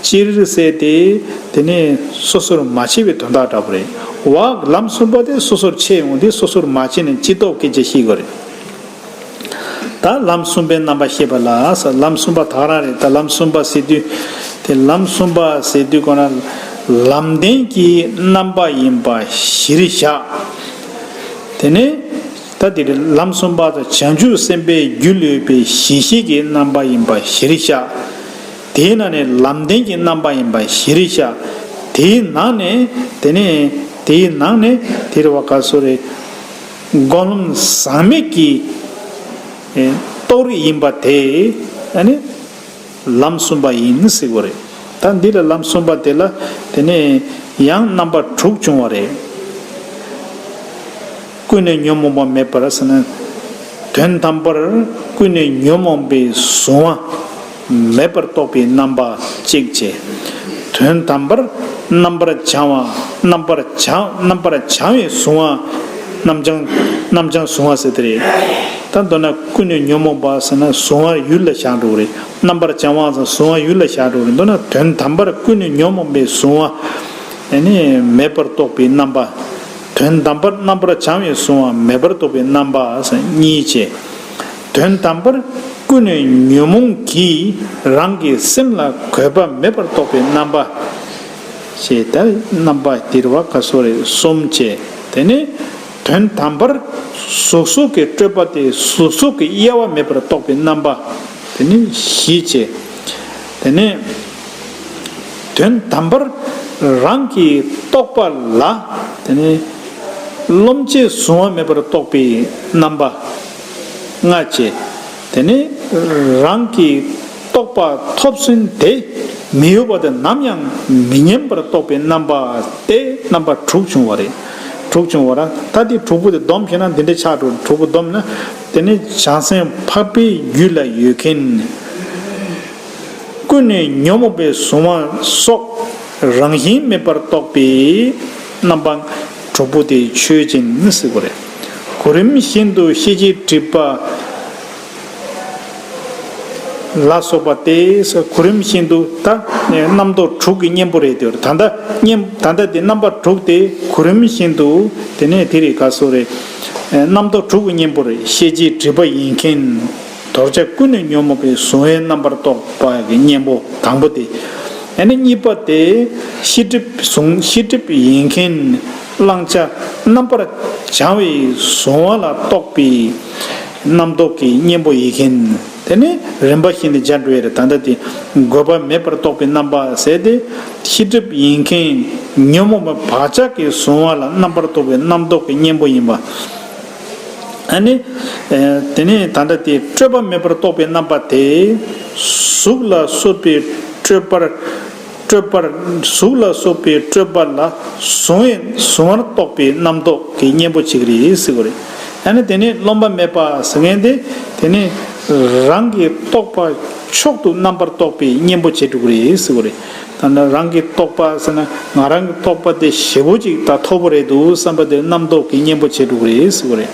སྤྱིར་ཟེར་ཏེ། དེ་ནས་སོ་སོར་མ་ཕྱེ་བའི་དོན་དག་འདྲ་པོ་རེད། འོ་ལམ་གསུམ་པ་དེ་སོ་སོར་ཕྱེ་ཡོང་དུས་སོ་སོར་མ་ཕྱེ་ནས་སྤྱི་ལྡོག་སྐད་ཆ་བཤད་དགོས་རེད། ད་ལམ་གསུམ་པའི་རྣམ་པ་བཤད་པ་ལ་ཟེར། ལམ་གསུམ་པ་དག་རང་རེད། ད་ལམ་གསུམ་པ་ཟེར་དུས། དེ་ལམ་གསུམ་པ་ཟེར་དུས་གོ་ན། ལམ་བདེན་གྱི་རྣམ་པ་ཡིན་པ་གཞིར་བཞག་དེ་ནས་ད་དེ་ལམ་གསུམ་པ་དང་བྱང་ཆུབ་སེམས་དཔའི་རྒྱུད་ལ་ཡོད་པའི་གཞི་ཤེས་ཀྱི་རྣམ་པ་ཡིན་པ་གཞིར་བཞག་དེའི་ནང་ནས་ལམ་བདེན་གྱི་རྣམ་པ་ཡིན་པ་གཞིར་བཞག་དེའི་ནང་ནས། དེ་ནས་དེའི་ནང་ནས་དེ་རེད་བ། ག་སོ་རེད། སྒོམ་ལམ་ཟག་མེད་ཀྱི་རྟོགས་རིགས་ཡིན་པ་དེ། ཨ་ནི་ལམ་གསུམ་པ་ཡིན་ཟེར་དགོས་རེད། ད་འདི་ལ་ལམ་གསུམ་པ་དེ་ལ། དེ་ནས་ཡང་རྣམ་པ་དྲུག་བྱུང་བ་རེད། ཀུན་ནས་ཉོན་མོངས་པ་མེད་པར་ཟེར་ན། དོན་དམ་པར་ཀུན་ནས་ཉོན་མོངས་པའི་གཟུང་བ་མེད་པར་རྟོགས་པའི་རྣམ་པ་གཅིག་བྱས། དོན་དམ་པར་རྣམ་པར་བྱང་བ། རྣམ་པར་བྱང་། རྣམ་པར་བྱང་བའི་གཟུང་བ། རྣམ་བྱང་། རྣམ་བྱང་གཟུང་བ་ཟེར་དེ་རེད། ད་མདོར་ན་ཀུན་ནས་ཉོན་མོངས་པ་ཟེར་ན་གཟུང་བ་ཡུལ་ལ་བཞག་འགྲོ་གི་རེད། རྣམ་པར་བྱང་བ་ཟེར་ན་གཟུང་བ་ཡུལ་ལ་བཞག་འགྲོ་གི་རེད། མདོར་ན་དོན་དམ་པར་ཀུན་ནས་ཉོན་མོངས་པའི་གཟུང་བ། ཨ་ནི་མེད་པར་རྟོགས་པའི་རྣམ་པ། དོན་དམ་པར་རྣམ་པར་བྱང་བའི་གཟུང་བ་མེད་པར་རྟོགས་པའི་རྣམ་པ་ཟེར་གཉིས་བྱས། དོན་དམ་པར་ཀུན་ནས་ཉོན་མོངས་ཀྱིས་རང་གི་སེམས་ལ་གོས་པ་མེད་པར་རྟོགས་པའི་རྣམ་པ། ཞེས་ད་རྣམ་པ་དེ་རེད་བ། ག་སོ་རེད། གསུམ་བྱས། དེ་ནས་དོན་དམ་པར་གཟུགས་སོགས་ཀྱི་སྤྲོས་པ་དེ་གཟུགས་སོགས་ཀྱི་དབྱེ་བ་མེད་པར་རྟོགས་པའི་རྣམ་པ། དེ་ནས་བཞི་བྱས། དེ་ནས་དོན་དམ་པར་རང་གི་རྟོག་པ་ལ། དེ་ནས་རློམ་བྱེད་གཟུང་བ་མེད་པར་རྟོགས་པའི་རྣམ་པ་ལྔ་བྱས། དེ་ནས་རང་གི་རྟོག་པ་ཐོབ་ཟིན་དེ་མི་གཡོ་བ་དེ་ནམ་ཡང་མི་ཉམས་པར་རྟོགས་པའི་རྣམ་པ་སྟེ། རྣམ་པ་དྲུག་བྱུང་བ་རེད། དྲུག་བྱུང་བ་ར། ད་དེ་དྲུག་པོ་དེ་སྡོམ་བྱས་ན་འདི་འདྲ་ཆགས་འགྲོ། དྲུག་པོ་སྡོམ་ན། དེ་ནས་བྱང་སེམས་འཕགས་པའི་རྒྱུད་ལ་ཡོད་མཁན། ཀུན་ནས་ཉོན་མོངས་པའི་གཟུང་བ་སོགས་རང་བཞིན་མེད་པར་རྟོགས་པའི་རྣམ་པ་དྲུག་པོ་དེ་ཆོས་ཅན་ཟེར་དགོས་རེད། གོ་རིམ་བཞིན་དུ་ཤེས་བྱའི་སྒྲིབ་པ་ལ་སོགས་པ་སྟེ། གོ་རིམ་བཞིན་དུ་ད་རྣམ་རྟོག་དྲུག་གི་གཉེན་པོ་རེད་དེ། ད་ལྟ་གཉེན། ད་ལྟ་དེ་རྣམ་པ་དྲུག་དེ་གོ་རིམ་བཞིན་དུ། དེ་ནས་དེ་རེད། ག་སོ་རེད། རྣམ་རྟོག་དྲུག་གི་གཉེན་པོ་རེད། ཤེས་བྱའི་སྒྲིབ་པ་ཡིན་མཁན། དོར་བྱ་ཀུན་ནས་ཉོན་མོངས་པའི་གཟུང་བའི་རྣམ་པར་རྟོག་པ་གི་གཉེན་པོ་དང་པོ་དེ། ཨ་ནི་གཉིས་པ་དེ་ཤེས་སྒྲིབ་གཟུང་། ཤེས་སྒྲིབ་ཡིན་མཁན། བླང་བྱ་རྣམ་པར་བྱང་བའི་གཟུང་བ་ལ་རྟོག་པའི་རྣམ་རྟོག་གི་གཉེན་པོ་ཡིན་མཁན། དེ་ནི་རིམ་པ་བཞིན་དུ་སྦྱར་འགྲོ་ཡ་རེད། ད་ལྟ་དེ་གོས་པ་མེད་པར་རྟོགས་པའི་རྣམ་པ་ཟེར་ཏེ། ཤེས་སྒྲིབ་ཡིན་མཁན། ཉོན་མོངས་པའི་བག་ཆགས་ཀྱི་གཟུང་བ་ལ་རྣམ་པར་རྟོག་པའི་རྣམ་རྟོག་གི་གཉེན་པོ་ཡིན་པ། ཨ་ནི། ཨེ། དེ་ནས་ད་ལྟ་དེ་སྤྲོས་པ་མེད་པར་རྟོགས་པའི་རྣམ་པ་དེ། གཟུགས་ལ་སོགས་པའི་སྤྲོས་པར། སྤྲོས་པར། གཟུགས་ལ་སོགས་པའི་སྤྲོས་པ་ལ་གཟུང་བའི། གཟུང་བར་རྟོགས་པའི་རྣམ་རྟོག་གི་གཉེན་པོ་བྱེད་ཀྱི་རེད་ཟེར་གྱི་རེད། ཨ་ནི་དེ་ནས་རློམ་པ་མེད་པ་ཟེར་མཁན་དེ། དེ་ནས་རང་གི་རྟོག་པ་མཆོག་ཏུ་རྣམ་པར་རྟོག་པའི་གཉེན་པོ་བྱེད་འགྲོ་གི་རེད་ཟེར་གྱི་རེད། ད་ནི་རང་གི་རྟོག་པ་ཟེར་ན། ང་རང་གི་རྟོག་པ་དེ་ཞེ་པོ་ཅིག་ད་མཐོ་པོ་རེད་འདུག་བསམ་པ་དེ་རྣམ་རྟོག་གི་གཉེན་པོ་བྱེད་འགྲོ་གི་རེད་ཟེར་གྱི་རེད།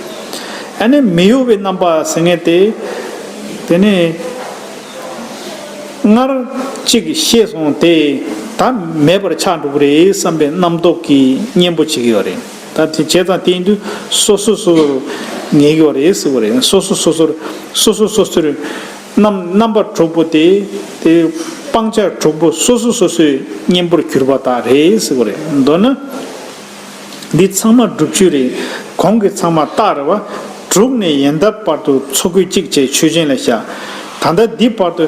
ཨ་ནི་མི་གཡོ་བའི་རྣམ་པ་ཟེར་མཁན་དེ། དེ་ནས་སྔར་གཅིག་ཤེས་སོང་དེ་ད་མེད་པར་ཆགས་འགྲོ་གི་རེད་བསམ་པའི་རྣམ་རྟོག་གི་གཉེན་པོ་བྱེད་ཀྱི་ཡོད་རེད། ད་དེ་བྱས་ཙང་དེ་ཡིན་དུས་སོ་སོ་སོ་སོར་ངེས་ཀྱི་ཡོད་རེད་ཟེར་གྱི་རེད། སོ་སོ་སོ་སོར། སོ་སོ་སོ་སོར། རྣམ། རྣམ་པ་དྲུག་པོ་དེ། དེ་སྤང་བྱ་དྲུག་པོ་སོ་སོ་སོ་སོའི་གཉེན་པོར་གྱུར་པ་དག་རེད་ཟེར་གྱི་རེད། མདོར་ན། འདི་ཚང་མ་སྒྲུབ་ཆོས་རེད། གོང་གི་ཚང་མ་རྟགས་རེད་བ། དྲུག་ནས་ཡལ་འདབ་བར་དུ་ཚོགས་ཀྱི་གཅིག་བྱས་ཆོས་ཅན་ལ་བཞག་ད་ལྟ་འདི་བར་དུ།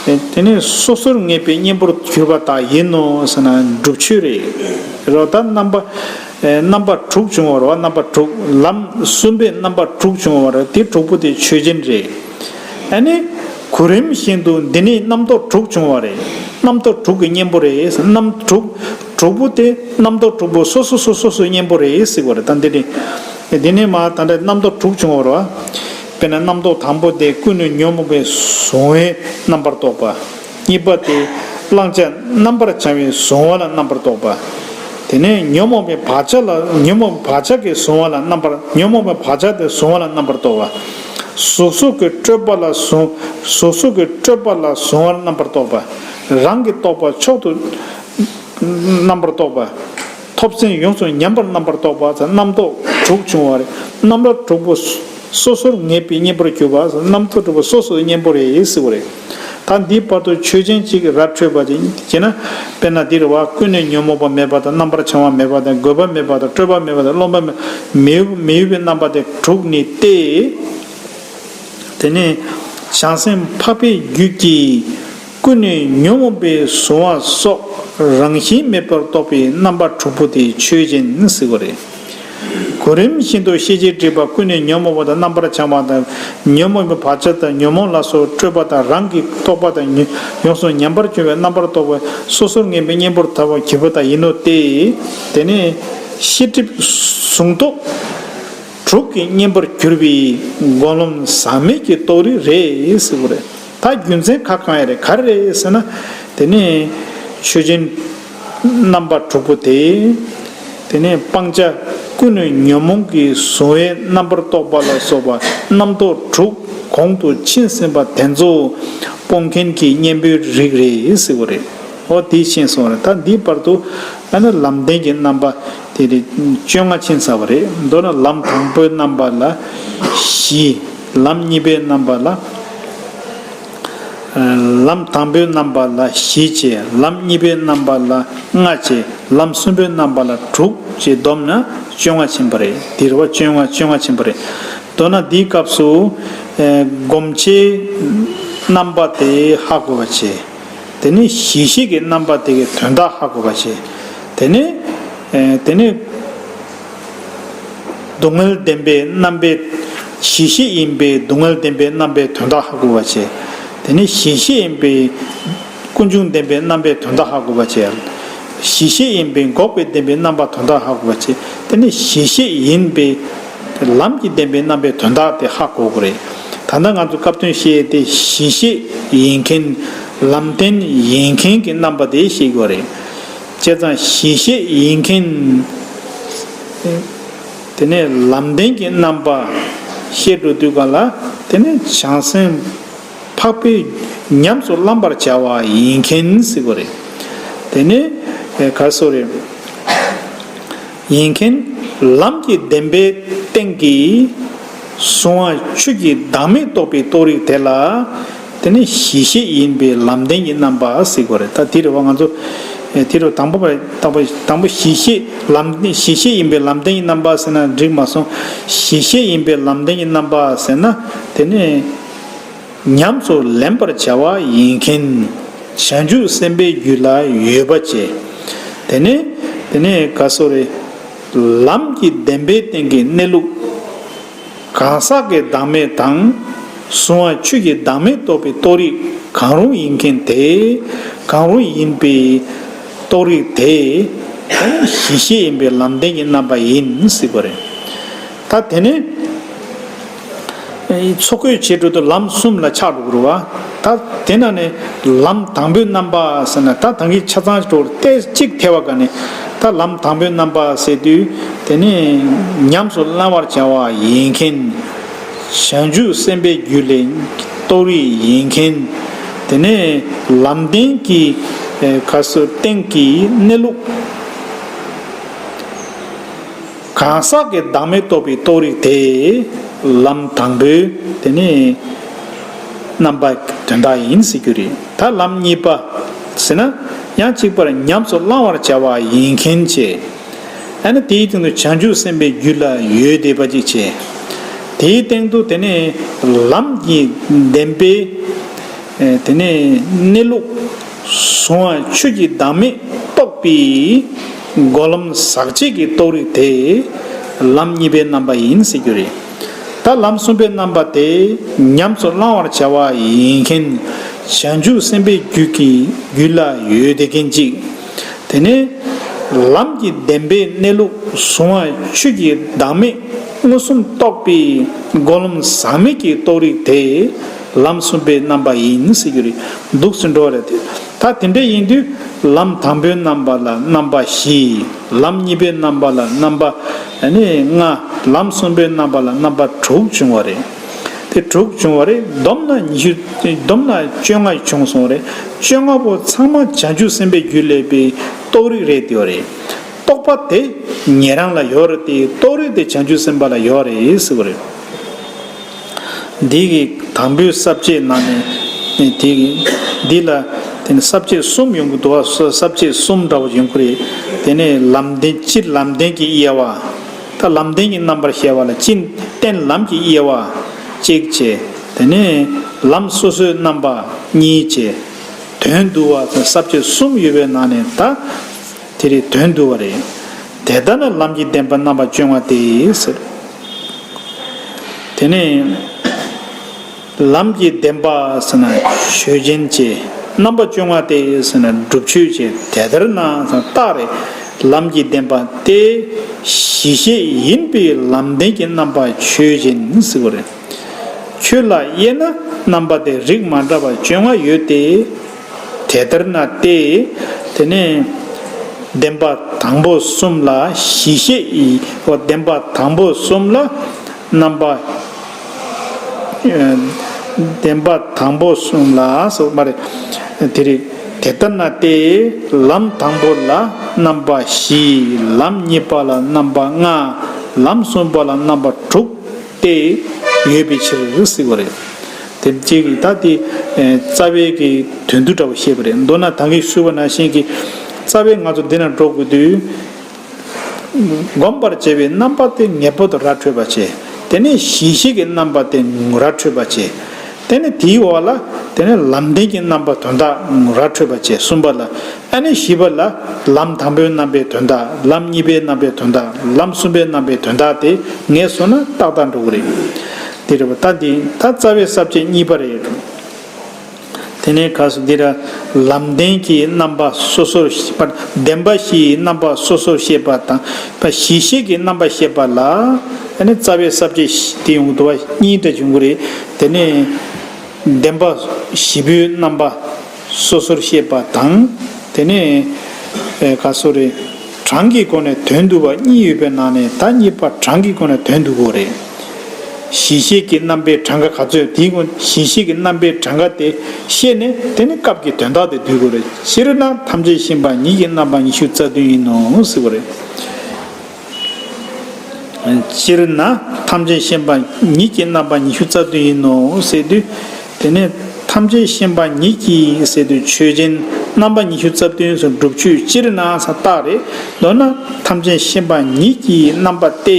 དེ་ནས་སོ་སོར་ངེས་པའི་གཉེན་པོར་གྱུར་པ་དག་ཡིན་ནོ་ཟེར་ན་སྒྲུབ་ཆོས་རེད། རོ། ད་རྣམ་པ། རྣམ་པ་དྲུག་བྱུང་བ་རེད་བ། རྣམ་པ་དྲུག་ལམ་གསུམ་པའི་རྣམ་པ་དྲུག་བྱུང་བ་རེད། དེ་དྲུག་པོ་དེ་ཆོས་ཅན་རེད། ཨ་ནི། གོ་རིམ་བཞིན་དུ་འདི་ནས་རྣམ་རྟོག་དྲུག་བྱུང་བ་རེད། རྣམ་རྟོག་དྲུག་གི་གཉེན་པོ་རེད། རྣམ་དྲུག་དྲུག་པོ་དེ་རྣམ་རྟོག་དྲུག་པོ་སོ་སོ་སོ་སོ་སོའི་གཉེན་པོ་རེད་ཟེར་བ་རེད། ད་འདི་ནི། འདི་ནས་མ་ད་ལྟ་རྣམ་རྟོག་དྲུག་བྱུང་བ་རེད་བ། དཔེར་ན་རྣམ་རྟོག་དང་པོ་དེ་ཀུན་ནས་ཉོན་མོངས་པའི་གཟུང་བའི་རྣམ་པར་རྟོག་པ། གཉིས་པ་དེ་བླང་བྱ་རྣམ་པར་བྱང་བའི་གཟུང་བ་ལ་རྣམ་པར་རྟོག་པ། དེ་ནས་ཉོན་མོངས་པའི་བག་ཆགས་ལ། ཉོན་མོངས་པའི་བག་ཆགས་ཀྱི་གཟུང་བ་ལ་རྣམ་པར། ཉོན་མོངས་པའི་བག་ཆགས་དེ་གཟུང་བ་ལ་རྣམ་པར་རྟོག་པ། གཟུགས་སོགས་ཀྱི་སྤྲོས་པ་ལ་གཟུང་། གཟུགས་སོགས་ཀྱི་སྤྲོས་པ་ལ་གཟུང་བ་ལ་རྣམ་པར་རྟོག་པ། རང་གི་རྟོག་པ་མཆོག་ཏུ་རྣམ་པར་རྟོག་པ། ཐོབ་ཚན་ཡོངས་སུ་ཉམས་པར་རྣམ་པར་རྟོག་པ་ཟེར་རྣམ་རྟོག་དྲུག་བྱུང་བ་རེད། རྣམ་རྟོག་དྲུག་པོ་སོ་སོར་ངེས་པའི་གཉེན་པོར་གྱུར་པ་ཟེར། རྣམ་རྟོག་དྲུག་པོ་སོ་སོའི་གཉེན་པོ་རེད་ཟེར་བ་རེད། ད་འདིའི་བར་དུ་ཆོས་ཅན་གཅིག་ར་འཕྲོད་པ་ཅིག་བྱས་ན། དཔེར་ན་འདིར་བ་ཀུན་ནས་ཉོན་མོངས་པ་མེད་པ་དང་། རྣམ་པར་བྱང་བ་མེད་པ་དང་། རྒོད་པ་མེད་པ་དང་། སྤྲོས་པ་མེད་པ་དང་། རློམ་པ་མེད། མི་གཡོ་མི་གཡོ་བའི་རྣམ་པ་དེ་དྲུག་ནི་སྟེ། དེ་ནས་བྱང་སེམས་འཕགས་པའི་རྒྱུད་ཀྱིས་ཀུན་ནས་ཉོན་མོངས་པའི་གཟུང་བ་སོགས་རང་བཞིན་མེད་པར་རྟོགས་པའི་རྣམ་པ་དྲུག་པོ་དེ་ཆོས་ཅན་ཟེར་བ་རེད། གོ་རིམ་བཞིན་དུ་ཤེས་བྱའི་སྒྲིབ་པ་ཀུན་ནས་ཉོན་མོངས་པ་དང་། རྣམ་པར་བྱང་བ་དང་། ཉོན་མོངས་པའི་བག་ཆགས་དང་། ཉོན་མོངས་ལ་སོགས་སྤྲོས་པ་དང་། རང་གི་རྟོག་པ་དང་། ཡོངས་སུ་ཉམས་པར་གྱུར་པའི་རྣམ་པར་རྟོག་པ་སོ་སོར་ངེས་པའི་གཉེན་པོར་ཐལ་བར་གྱུར་པ་དག་ཡིན་ནོ་སྟེ། དེ་ནས་ཤེས་སྒྲིབ་གཟུང་རྟོག་དྲུག་གི་གཉེན་པོར་གྱུར་པའི་སྒོམ་ལམ་ཟག་མེད་ཀྱི་རྟོགས་རིགས་རེད་ཟེར་བ་རེད། ད་རྒྱུ་མཚན་ཁ་གང་ཡང་རེད། ག་རེ་རེད་ཟེར་ན། དེ་ནས་ཆོས་ཅན་རྣམ་པ་དྲུག་པོ་དེ། དེ་ནས་སྤང་བྱ་ཀུན་ནས་ཉོན་མོངས་ཀྱིས་བཟུང་བའི་རྣམ་པར་རྟོག་པ་ལ་སོགས་པ་རྣམ་རྟོག་དྲུག་གོང་དུ་ཕྱིན་ཟིན་པ་དེ་ཚོ་སྤོང་མཁན་གྱི་གཉེན་པོའི་རིགས་རེད་ཟེར་བ་རེད། འོ་དེ་ཤེས་སོང་རེད། ད་འདིའི་བར་དུ་ཨ་ནི་ལམ་བདེན་གྱི་རྣམ་པ་དེ་རེད། བཅོ་ལྔ་ཕྱིན་ཚར་བ་རེད། མདོར་ན་ལམ་དང་པོའི་རྣམ་པ་ལ་བཞི། ལམ་གཉིས་པའི་རྣམ་པ་ལ། ལམ་དང་པོའི་རྣམ་པ་ལ་བཞི་བྱས། ལམ་གཉིས་པའི་རྣམ་པ་ལ་ལྔ་བྱས། ལམ་གསུམ་པའི་རྣམ་པ་ལ་དྲུག་བྱས་བསྡོམས་ན་བཅོ་ལྔ་ཕྱིན་པ་རེད། དེ་རེད་བ། བཅོ་ལྔ་བཅོ་ལྔ་ཕྱིན་པ་རེད། མདོར་ན་འདིའི་སྐབས་སུ་སྒོམ་བྱའི་རྣམ་པ་དེ་ཧ་གོ་བ་བྱས། དེ་ནས་གཞི་ཤེས་ཀྱི་རྣམ་པ་དེ་གའི་དོན་དག་ཧ་གོ་བ་བྱས། དེ་ནས་དེ་ནས་སྡུག་བསྔལ་བདེན་པའི་རྣམ་པའི། གཞི་ཤེས་ཡིན་པའི་སྡུག་བསྔལ་བདེན་པའི་རྣམ་པའི་དོན་དག་ཧ་གོ་བ་བྱས། དེ་ནས་གཞི་ཤེས་ཡིན་པའི་ཀུན་འབྱུང་བདེན་པའི་རྣམ་པའི་དོན་དག་ཧ་གོ་བ་བྱས། གཞི་ཤེས་ཡིན་པའི་འགོག་པའི་བདེན་པའི་རྣམ་པ་དོན་དག་ཧ་གོ་བ་བྱས། དེ་ནས་གཞི་ཤེས་ཡིན་པའི་ལམ་གྱི་བདེན་པའི་རྣམ་པའི་དོན་དག་དེ་ཧ་གོ་དགོས་རེད། ད་ལྟ་ང་ཚོ་སྐབས་དོན་བཤད་དེ་གཞི་ཤེས་ཡིན་མཁན། ལམ་བདེན་ཡིན་མཁན་གྱི་རྣམ་པ་དེ་ཤེས་དགོས་རེད། བྱས་ཙང་གཞི་ཤེས་ཡིན་མཁན། དེ་ནས་ལམ་བདེན་གྱི་རྣམ་པ་ཤེས་འགྲོ་དུས་ག་ལ། དེ་ནས་བྱང་སེམས་འཕགས་པའི་ཉམས་སུ་བླང་བར་བྱ་བ་ཡིན་མཁན་ཟེར་དགོས་རེད། དེ་ནས་ག་སོ་རེད། ཡིན་མཁན། ལམ་གྱི་བདེན་པའི་སྟེང་གི་གཟུང་བ་ཆོས་ཀྱི་བདག་མེད་རྟོགས་པའི་རྟོགས་རིགས་དེ་ལ། དེ་ནི་གཞི་ཤེས་ཡིན་པའི་ལམ་བདེན་གྱི་རྣམ་པ་ཟེར་དགོས་རེད། ད་དེ་རེད་བ། ང་ཚོ་དེ་རུ་དང་པོ་པ་དང་པོ་དང་པོ་གཞི་ཤེས་ལམ། གཞི་ཤེས་ཡིན་པའི་ལམ་བདེན་གྱི་རྣམ་པ་ཟེར་ན་འགྲིག་མ་སོང་། གཞི་ཤེས་ཡིན་པའི་ལམ་བདེན་གྱི་རྣམ་པ་ཟེར་ན། དེ་ནི་ཉམས་སུ་ལེན་པར་བྱ་བ་ཡིན་མཁན། བྱང་ཆུབ་སེམས་དཔའི་རྒྱུད་ལ་ཡོད་པ་བྱས། དེ་ནི་དེ་ནི་ག་སོ་རེད། ལམ་གྱི་བདེན་པའི་སྟེང་གི་གནས་ལུགས། གང་ཟག་གི་བདག་མེད་དང་། གཟུང་བ་ཆོས་ཀྱི་བདག་མེད་རྟོགས་པའི་རྟོགས་རིགས་གང་རུང་ཡིན་མཁན་དེ། གང་རུང་ཡིན་པའི་རྟོགས་རིགས་དེ། གཞི་ཤེས་ཡིན་པའི་ལམ་བདེན་གྱི་རྣམ་པ་ཡིན་ཟེར་བ་རེད། ད་དེ་ནས་འཚོ་གོས་བྱེད་འགྲོ་དུས་ལམ་གསུམ་ལ་ཆགས་འགྲོ་གི་རེད་བ། ད་དེ་ན་ནས་ལམ་དང་པོའི་རྣམ་པ་ཟེར་ན། ད་ད་གིན་ཆ་ཚང་འགྲོ་ཏེ་གཅིག་ཐེ་བ་ག་ནས། ད་ལམ་དང་པོའི་རྣམ་པ་ཟེར་དུས། དེ་ནས་ཉམས་སུ་བླང་བར་བྱ་བ་ཡིན་མཁན། བྱང་ཆུབ་སེམས་དཔའི་རྒྱུད་ལ་རྟོགས་རིགས་ཡིན་མཁན། དེ་ནས་ལམ་བདེན་གྱི་ག་སོ་སྟེང་གི་གནས་ལུགས། གང་ཟག་གི་བདག་མེད་རྟོགས་པའི་རྟོགས་རིགས་དེ། ལམ་དང་པོའི་དེ་ནི་རྣམ་པ་དོན་དག་ཡིན་ཟེར་རྒྱུ་རེད། ད་ལམ་གཉིས་པ་ཟེར་ན། ཡང་གཅིག་པར་ཉམས་སུ་བླང་བར་བྱ་བ་ཡིན་མཁན་བྱས། ཨ་ནི་དེའི་སྟེང་དུ་བྱང་ཆུབ་སེམས་དཔའི་རྒྱུད་ལ་ཡོད་བསྡད་པ་ཅིག་བྱས། དེའི་སྟེང་དུ་དེ་ནི་ལམ་གྱི་བདེན་པའི་དེ་ནས་གནས་ལུགས། གཟུང་བ་ཆོས་ཀྱི་བདག་མེད་རྟོགས་པའི་སྒོམ་ལམ་ཟག་བཅས་ཀྱི་རྟོགས་རིགས་དེ་ལམ་གཉིས་པའི་རྣམ་པ་ཡིན་ཟེར་རྒྱུ་རེད། ད་ལམ་གསུམ་པའི་རྣམ་པ་དེ་ཉམས་སུ་བླང་བར་བྱ་བ་ཡིན་མཁན། བྱང་ཆུབ་སེམས་དཔའི་རྒྱུད་ཀྱི་རྒྱུད་ལ་ཡོད་བསྡད་མཁན་ཅིག་དེ་ནས་ལམ་གྱི་བདེན་པའི་གནས་ལུགས་གཟུང་བ་ཆོས་ཀྱི་བདག་མེད་མངོན་སུམ་རྟོགས་པའི་སྒོམ་ལམ་ཟག་མེད་ཀྱི་རྟོགས་རིགས་དེ་ལམ་གསུམ་པའི་རྣམ་པ་ཡིན་ཟེར་རྒྱུ་རེད། འདུག་སེ་འགྲོ་བ་རེད་དེ། ད་དེ་འདྲ་ཡིན་དུས་ལམ་དང་པོའི་རྣམ་པ་ལ་རྣམ་པ་བཞི། ལམ་གཉིས་པའི་རྣམ་པ་ལ་རྣམ་པ་ནི་ལྔ། ལམ་གསུམ་པའི་རྣམ་པ་ལ་རྣམ་པ་དྲུག་བྱུང་བ་རེད། དེ་དྲུག་བྱུང་བ་རེད། བསྡོམས་ན་ཉི་ཤུ། བསྡོམས་ན་བཅོ་ལྔ་བྱུང་སོང་རེད། བཅོ་ལྔ་པོ་ཚང་མ་བྱང་ཆུབ་སེམས་དཔའི་རྒྱུད་ལས་པའི་རྟོགས་རིགས་རེད་དེ་བ་རེད། རྟོགས་པ་དེ་ཉན་རང་ལ་ཡོད་རེད་དེ། རྟོགས་རིགས་དེ་བྱང་ཆུབ་སེམས་དཔའ་ལ་ཡོད་རེད་ཟེར་བ་རེད། འདི་གི་དང་པོའི་ས་བཅད་ནང་ནས་དེ་གི་འདི་ལ་དེ་ནི་ས་བཅད་གསུམ་ཡོང་གི་འདུག་བ། ས་ས་བཅད་གསུམ་འདྲ་བོ་ཡོང་གི་རེད། དེ་ནས་ལམ་བདེན། སྤྱིར་ལམ་བདེན་གྱི་དབྱེ་བ། ད་ལམ་བདེན་གྱི་རྣམ་པར་བཤད་པ་ལ་སྤྱིར་རྟེན་ལམ་གྱི་དབྱེ་བ་གཅིག་བྱས། དེ་ནས་ལམ་སོ་སོའི་རྣམ་པ་གཉིས་བྱས། དོན་བསྡུ་བ་ཟེར་ས་བཅད་གསུམ་ཡོད་པའི་ནང་ནས་ད་དེ་རེད། དོན་བསྡུ་བ་རེད། དེ་ལྟར་ན་ལམ་གྱི་བདེན་པ་རྣམ་པ་བཅོ་ལྔ་སྟེ་ཟེར། དེ་ནས་ལམ་གྱི་བདེན་པ་ཟེར་ན་ཆོས་ཅན་བྱས། རྣམ་པ་བཅོ་ལྔ་སྟེ་ཟེར་ན་སྒྲུབ་ཆོས་བྱས། དེ་ལྟར་ན་ཟེར་ན་རྟགས་རེད། ལམ་གྱི་བདེན་པ་སྟེ་གཞི་ཤེས་ཡིན་པའི་ལམ་བདེན་གྱི་རྣམ་པ་ཆོས་ཅན་ཟེར་བ་རེད། ཆོས་ལ་དབྱེ་ན་རྣམ་པ་དེ་རིགས་མ་འདྲ་བ་བཅོ་ལྔ་ཡོད་དེ། དེ་ལྟར་ན་སྟེ། དེ་ནས་བདེན་པ་དང་པོ་གསུམ་ལ་གཞི་ཤེས་ཡིན། འོ་བདེན་པ་དང་པོ་གསུམ་ལ་རྣམ་པ། ཨ་བདེན་པ་དང་པོ་གསུམ་ལ་སོགས་མ་རེད། དེ་རེད། དེ་ལྟར་ན་སྟེ་ལམ་དང་པོ་ལ་རྣམ་པ་བཞི། ལམ་གཉིས་པ་ལ་རྣམ་པ་ལྔ། ལམ་གསུམ་པ་ལ་རྣམ་པ་དྲུག་སྟེ་ཡོད་པའི་ཕྱིར་ཟེར་བ་རེད། དེ་གཅིག་གིས་ད་དེ་རྩ་བའི་གི་དོན་བསྡུ་འདྲ་བོ་བཤད་པ་རེད། མདོར་ན་ད་གིན་ཞུས་པ་ནང་བཞིན་གྱི་རྩ་བའི་ང་ཚོ་འདི་ན་འགྲོ་དགོས་དུས། བསྒོམ་པར་བྱ་བའི་རྣམ་པ་དེ་ངེས་པར་དུ་ར་འཕྲོད་པ་བྱས། དེ་ནས་གཞི་ཤེས་ཀྱི་རྣམ་པ་དེ་ར་འཕྲོད་པ་བྱས། དེ་ནས་དེའི་འོག་ལ་དེ་ནས་ལམ་བདེན་གྱི་རྣམ་པ་དོན་དག་ར་འཕྲོད་པ་བྱས། གསུམ་པ་ལ། ཨ་ནི་བཞི་པ་ལ་ལམ་དང་པོའི་རྣམ་པའི་དོན་དག། ལམ་གཉིས་པའི་རྣམ་པའི་དོན་དག། ལམ་གསུམ་པའི་རྣམ་པའི་དོན་དག་དེ་ངེས་སོང་ན་ཏག་ཏག་འགྲོ་གི་རེད། དེ་རེད་པ། ད་འདི་ད་རྩ་བའི་ས་བཅད་གཉིས་པ་རེད། དེ་ནས་ག་སོ་འདི་ར་ལམ་བདེན་གྱི་རྣམ་པ་སོ་སོར་ཤེས་པ། བདེན་པ་བཞིའི་རྣམ་པ་སོ་སོར་ཤེས་པ་དང་། གཞི་ཤེས་ཀྱི་རྣམ་པ་ཤེས་པ་ལ། ཨ་ནི་རྩ་བའི་ས་བཅད་དེ་ཡོང་གི་འདུག་བ། གཉིས་འདྲ་བྱུང་གི་རེད། དེ་ནས་བདེན་པ་བཞི་པོའི་རྣམ་པ་སོ་སོར་ཤེས་པ་དང་། དེ་ནས་ཨེ་ག་སོ་རེད། གྲངས་ཀྱི་སྒོ་ནས་དོན་བསྡུ་བ་གཉིས་ཡོད་པའི་ནང་ནས་ད་གཉིས་པ་གྲངས་ཀྱི་སྒོ་ནས་དོན་བསྡུ་དགོས་རེད། གཞི་ཤེས་ཀྱི་རྣམ་པའི་གྲངས་ཀ་ག་ཚོད་དེའི་སྒོ་གཞི་ཤེས་ཀྱི་རྣམ་པའི་གྲངས་ཀ་དེ་ཤེས་ནས་དེ་ནི་སྐབས་ཀྱི་དོན་དག་དེ་བསྡུ་དགོས་རེད། སྤྱིར་ན་ཐམས་ཅད་མཁྱེན་པ་ཉིད་ཀྱི་རྣམ་པ་ཉི་ཤུ་རྩ་བདུན་ཡིན་ནོ་ཟེར་བ་རེད། སྤྱིར་ན་ཐམས་ཅད་མཁྱེན་པ་ཉིད་ཀྱི་རྣམ་པ་ཉི་ཤུ་རྩ་བདུན་ཡིན་ནོ་ཟེར་དུས། དེ་ནས་ཐམས་ཅད་མཁྱེན་པ་ཉིད་ཀྱི་ཟེར་དུས་ཆོས་ཅན། རྣམ་པ་ཉི་ཤུ་རྩ་བདུན་སོགས་སྒྲུབ་ཆོས་སྤྱིར་ན་ས་རྟགས་རེད། མདོར་ན་ཐམས་ཅད་མཁྱེན་པ་ཉིད་ཀྱི་རྣམ་པ་སྟེ།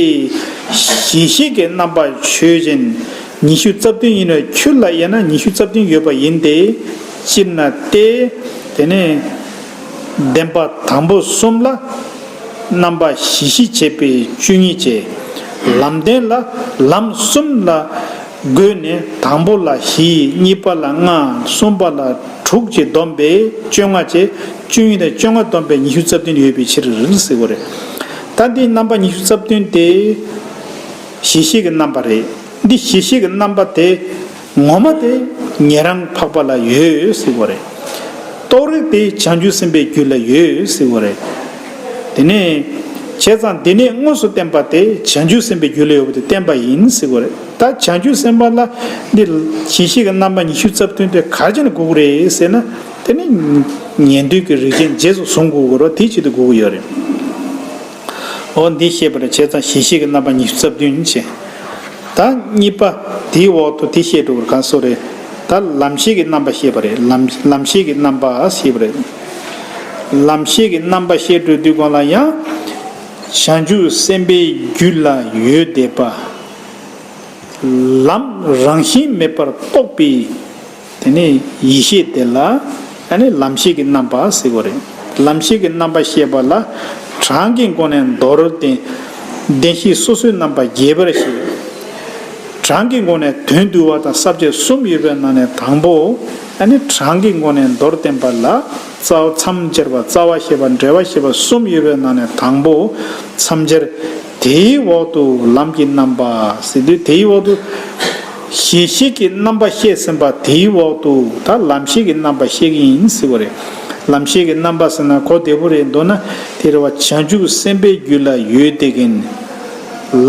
གཞི་ཤེས་ཀྱི་རྣམ་པ་ཆོས་ཅན། ཉི་ཤུ་རྩ་བདུན་ཡིན་ནོ། ཆོས་ལ་དབྱེ་ན་ཉི་ཤུ་རྩ་བདུན་ཡོད་པ་ཡིན་ཏེ། སྤྱིར་ན་སྟེ། དེ་ནས་བདེན་པ་དང་པོ་གསུམ་ལ་རྣམ་པ་བཞི་བཞི་བྱས་པས་བཅུ་གཉིས་བྱས། ལམ་བདེན་ལ་ལམ་གསུམ་ལ་བགོས་ནས་དང་པོ་ལ་བཞི། གཉིས་པ་ལ་ལྔ། གསུམ་པ་ལ་དྲུག་ཅེས་བསྡོམས་པས་བཅོ་ལྔ་བྱས། བཅུ་གཉིས་དང་བཅོ་ལྔ་བསྡོམས་པས་ཉི་ཤུ་རྩ་བདུན་ཡོད་པའི་ཕྱིར་ཟེར་བ་རེད། ད་འདིའི་རྣམ་པ་ཉི་ཤུ་རྩ་བདུན་དེ་གཞི་ཤེས་ཀྱི་རྣམ་པ་རེད། འདི་གཞི་ཤེས་ཀྱི་རྣམ་པ་དེ་ངོ་མ་དེ་ཉན་རང་འཕགས་པ་ལ་ཡོད་ཟེར་བ་རེད། རྟོགས་རིགས་དེ་བྱང་ཆུབ་སེམས་དཔའི་རྒྱུད་ལ་ཡོད་ཟེར་བ་རེད། དེ་ནས་བྱས་ཙང་འདི་ནས་དངོས་སུ་བསྟན་པ་དེ་བྱང་ཆུབ་སེམས་དཔའི་རྒྱུད་ལ་ཡོད་པ་དེ་བསྟན་པ་ཡིན་ཟེར་བ་རེད། ད་བྱང་ཆུབ་སེམས་དཔའ་ལ་འདི་གཞི་ཤེས་ཀྱི་རྣམ་པ་ཉི་ཤུ་རྩ་བདུན་དེ་ག་རེ་བྱས་ནས་དགོས་ཀྱི་རེད་ཟེར་ན། དེ་ནི་ཉན་ཐོས་ཀྱི་རིགས་ཅན་རྗེས་སུ་བཟུང་དགོས་ཀྱི་རེད། དེའི་ཆེད་དུ་དགོས་ཀྱི་ཡོད་རེད། འོ་འདི་བཤད་པ་རེད། བྱས་ཙང་གཞི་ཤེས་ཀྱི་རྣམ་པ་ཉི་ཤུ་རྩ་བདུན་བྱས། ད་གཉིས་པ་དེའི་འོག་ཏུ་དེ་བཤད་འགྲོ་བར་གང་སོ་རེད། ད་ལམ་ཤེས་ཀྱི་རྣམ་པ་བཤད་པ་རེད། ལམ་ལམ་ཤེས་ཀྱི་རྣམ་པ་ཞེས་པ་རེད། ལམ་ཤེས་ཀྱི་རྣམ་པ་བཤད་འགྲོ་དུས་སྒང་ལ་ཡང་། བྱང་ཆུབ་སེམས་དཔའི་རྒྱུད་ལ་ཡོད་བསྡད་པ། ལམ་རང་བཞིན་མེད་པར་རྟོགས་པའི། དེ་ནས་ཡེ་ཤེས་དེ་ལ་ཨ་ནི་ལམ་ཤེས་ཀྱི་རྣམ་པ་ཟེར་བ་རེད། ལམ་ཤེས་ཀྱི་རྣམ་པ་ཤེས་པ་ལ་གྲངས་ཀྱི་སྒོ་ནས་མདོར་བསྟན། བདེན་བཞི་སོ་སོའི་རྣམ་པ་རྒྱས་པར་བཤད། གྲངས་ཀྱི་སྒོ་ནས་དོན་བསྡུ་བ་དང་ས་བཅད་གསུམ་ཡོད་པའི་ནང་ནས་དང་པོ། ཨ་ནི་གྲངས་ཀྱི་སྒོ་ནས་མདོར་བསྟན་པ་ལ་རྩ་བ་མཚམས་སྦྱར་བ། རྩ་བ་ཤེས་པ། འབྲེལ་བ་ཤེས་པ་གསུམ་ཡོད་པའི་ནང་ནས་དང་པོ་མཚམས་སྦྱར། དེའི་འོག་ཏུ་ལམ་གྱི་རྣམ་པ་ཟེར་དུས། དེའི་འོག་ཏུ་གཞི་ཤེས་ཀྱི་རྣམ་པ་བཤད་ཟིན་པ་དེའི་འོག་ཏུ་ད་ལམ་ཤེས་ཀྱི་རྣམ་པ་བཤད་ཀྱི་ཡིན་ཟེར་བ་རེད། ལམ་ཤེས་ཀྱི་རྣམ་པ་ཟེར་ན་གོ་བདེ་པོ་རེད། མདོར་ན་དེ་རེད་བ། བྱང་ཆུབ་སེམས་དཔའི་རྒྱུད་ལ་ཡོད་བསྡད་མཁན།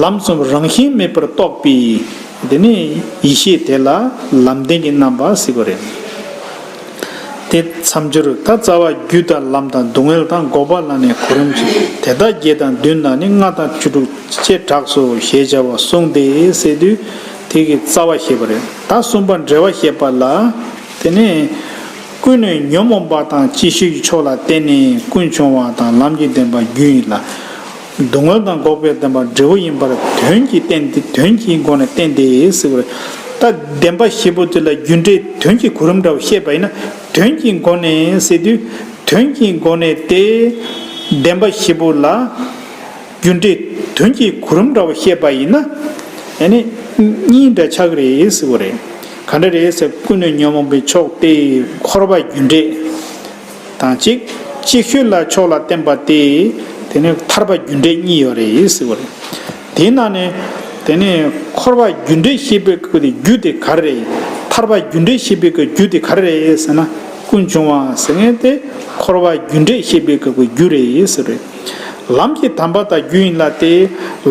ལམ་གསུམ་རང་བཞིན་མེད་པར་རྟོགས་པའི་ དེ་ནི་ཡེ་ཤེས་དེ་ལ་ལམ་བདེན་གྱི་རྣམ་པ་ཟེར་གྱི་རེད། དེ་མཚམས་སྦྱོར་ད་རྩ་བ་རྒྱུ་དང་ལམ་དང་སྡུག་བསྔལ་དང་འགོག་པ་ལ་ནི་གོ་རིམ་གྱིས་དེ་དག་བརྒྱད་དང་བདུན་དང་ནི་ལྔ་དང་བཅུ་དྲུག་ཅེས་གྲགས་སོ་ཞེས་བྱ་བ་གསུངས་ཏེ་ཟེར་དུས་དེ་གི་རྩ་བ་བཤད་པ་རེད། ད་གསུམ་པ་འབྲེལ་བ་བཤད་པ་ལ་དེ་ནི་ཀུན་ནས་ཉོན་མོངས་པ་དང་ཅིག་ཤོས་ཀྱི་ཕྱོགས་ལ་བརྟེན་ནས་ཀུན་འབྱུང་བ་དང་ལམ་གྱི་བདེན་པ་རྒྱུ་ཡིན་ལ། སྡུག་བསྔལ་དང་འགོག་པའི་བདེན་པ་འབྲས་བུ་ཡིན་པར་དོན་གྱིས་བསྟན་ཏེ་དོན་གྱི་སྒོ་ནས་བསྟན་ཏེ་ཟེར་བ་རེད། ད་བདེན་པ་བཞི་པོ་དེ་ལ་རྒྱུ་འབྲས་དོན་གྱི་གོ་རིམ་འདྲ་བོ་བཤད་པ་ཡིན་ན་དོན་གྱི་སྒོ་ནས་ཟེར་དུས་དོན་གྱི་སྒོ་ནས་དེ་བདེན་པ་བཞི་པོ་ལ་རྒྱུ་འབྲས་དོན་གྱི་གོ་རིམ་འདྲ་བོ་བཤད་པ་ཡིན་ན་ཨ་ནི་གཉིས་འདྲ་ཆགས་ཀྱི་རེད་ཟེར་བ་རེད། ག་འདྲ་རེད་ཟེར་ཀུན་ནས་ཉོན་མོངས་པའི་ཕྱོགས་དེ་འཁོར་བ་རྒྱུ་འབྲས། དང་གཅིག་ཅིག་ཤོས་ལ་ཕྱོགས་ལ་བརྟེན་པ་སྟེ། དེ་ནི་ཐར་པ་རྒྱུ་འབྲས་གཉིས་ཡོད་རེད་ཟེར་བ་རེད། དེའི་ནང་ནས་དེ་ནི་འཁོར་བ་རྒྱུ་འབྲས་ཤེས་པའི་སྐབས་ཀྱི་རྒྱུ་དེ་ག་རེ་རེད། ཐར་པ་རྒྱུ་འབྲས་ཤེས་པའི་སྐབས་རྒྱུ་དེ་ག་རེ་རེད་ཟེར་ན་ཀུན་འབྱུང་བ་ཟེར་མཁན་དེ་འཁོར་བ་རྒྱུ་འབྲས་ཤེས་པའི་སྐབས་ཀྱི་རྒྱུ་རེད་ཟེར་བ་རེད། ལམ་གྱི་དམ་པ་དང་རྒྱུ་ཡིན་ལ་སྟེ་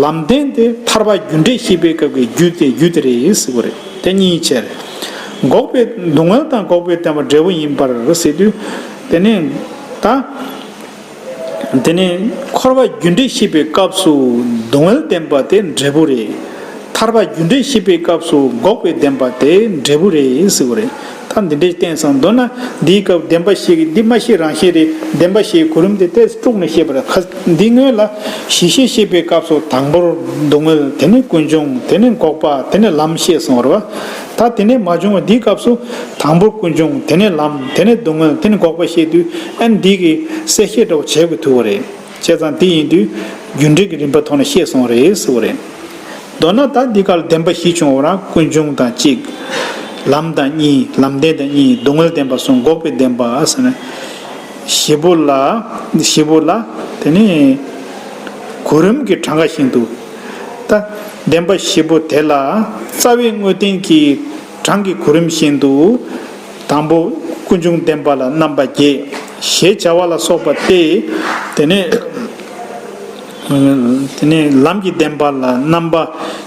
ལམ་བདེན་དེ་ཐར་པ་རྒྱུ་འབྲས་ཤེས་པའི་སྐབས་ཀྱི་རྒྱུ་དེ་རྒྱུ་དེ་རེད་ཟེར་བ་རེད། དེ་གཉིས་ཆར། འགོག་པའི་སྡུག་བསྔལ་དང་འགོག་པའི་བདེན་པ་འབྲས་བུ་ཡིན་པར་ཟེར་དུས། དེ་ནི་ད། དེ་ནི་འཁོར་བ་རྒྱུ་འབྲས་ཤེས་པའི་སྐབས་སུ་སྡུག་བསྔལ་བདེན་པ་དེ་འབྲས་བུ་རེད། ཐར་པ་རྒྱུ་འབྲས་ཤེས་པའི་སྐབས་སུ་འགོག་པའི་བདེན་པ་དེ་འབྲས་བུ་རེད་ཟེར་བ་རེད། ད་འདི་འདྲའི་བསྟན་སོང་མདོར་ན་འདིའི་སྐབས་བདེན་པ་བཞི་གི་འདི་མ་ཤེས་རང་ཤེས་རེད། བདེན་པ་བཞིའི་གོ་རིམ་དེ་ཏོག་ཙམ་དཀྲུགས་ནས་བཤད་པ་རེད། ཁ་འདི་སྔོན་ལ་གཞི་ཤེས་བཤད་པའི་སྐབས་སུ་དང་པོར་སྡུག་བསྔལ། དེ་ནས་ཀུན་འབྱུང་། དེ་ནས་འགོག་པ། དེ་ནས་ལམ་བཤད་སོང་བ་རེད་བ། ད་དེ་ནས་མ་བྱུང་བ་འདིའི་སྐབས་སུ་དང་པོ་ཀུན་འབྱུང་། དེ་ནས་ལམ། དེ་ནས་སྡུག་བསྔལ། དེ་ནས་འགོག་པ་བཤད་དུས་ཨ་ནི་འདི་གི་གསལ་བཤད་འདྲ་བོ་བྱེད་དགོས་ཐུག་པ་རེད། བྱས་ཙང་དེ་ཡིན་དུས་རྒྱུ་འབྲས་ཀྱི་རིམ་པ་ཐོག་ནས་བཤད་སོང་བ་རེད་ཟེར་བ་རེད། མདོར་ན་ད་འདི་གར་བདེན་པ་བཞི་བྱུང་བ་རང་ཀུན་འབྱུང་དང་གཅིག་ལམ་དང་གཉིས། ལམ་བདེན་དང་གཉིས། སྡུག་བསྔལ་བདེན་པ་གསུམ། འགོག་པའི་བདེན་པ་ཟེར་ནས། བཞི་པོ་ལ། བཞི་པོ་ལ། དེ་ནས་གོ་རིམ་གྱི་གྲངས་ཀ་བཞིན་དུ། ད་བདེན་པ་བཞི་པོ་དེ་ལ་རྩ་བའི་དངོས་བསྟན་གྱི་གྲངས་ཀྱི་གོ་རིམ་བཞིན་དུ། དང་པོ་ཀུན་འབྱུང་བདེན་པ་ལ་རྣམ་པ་བརྒྱད། ཞེས་བྱ་བ་ལ་སོགས་པ་སྟེ། དེ་ནས། དེ་ནས་ལམ་གྱི་བདེན་པ་ལ་རྣམ་པ་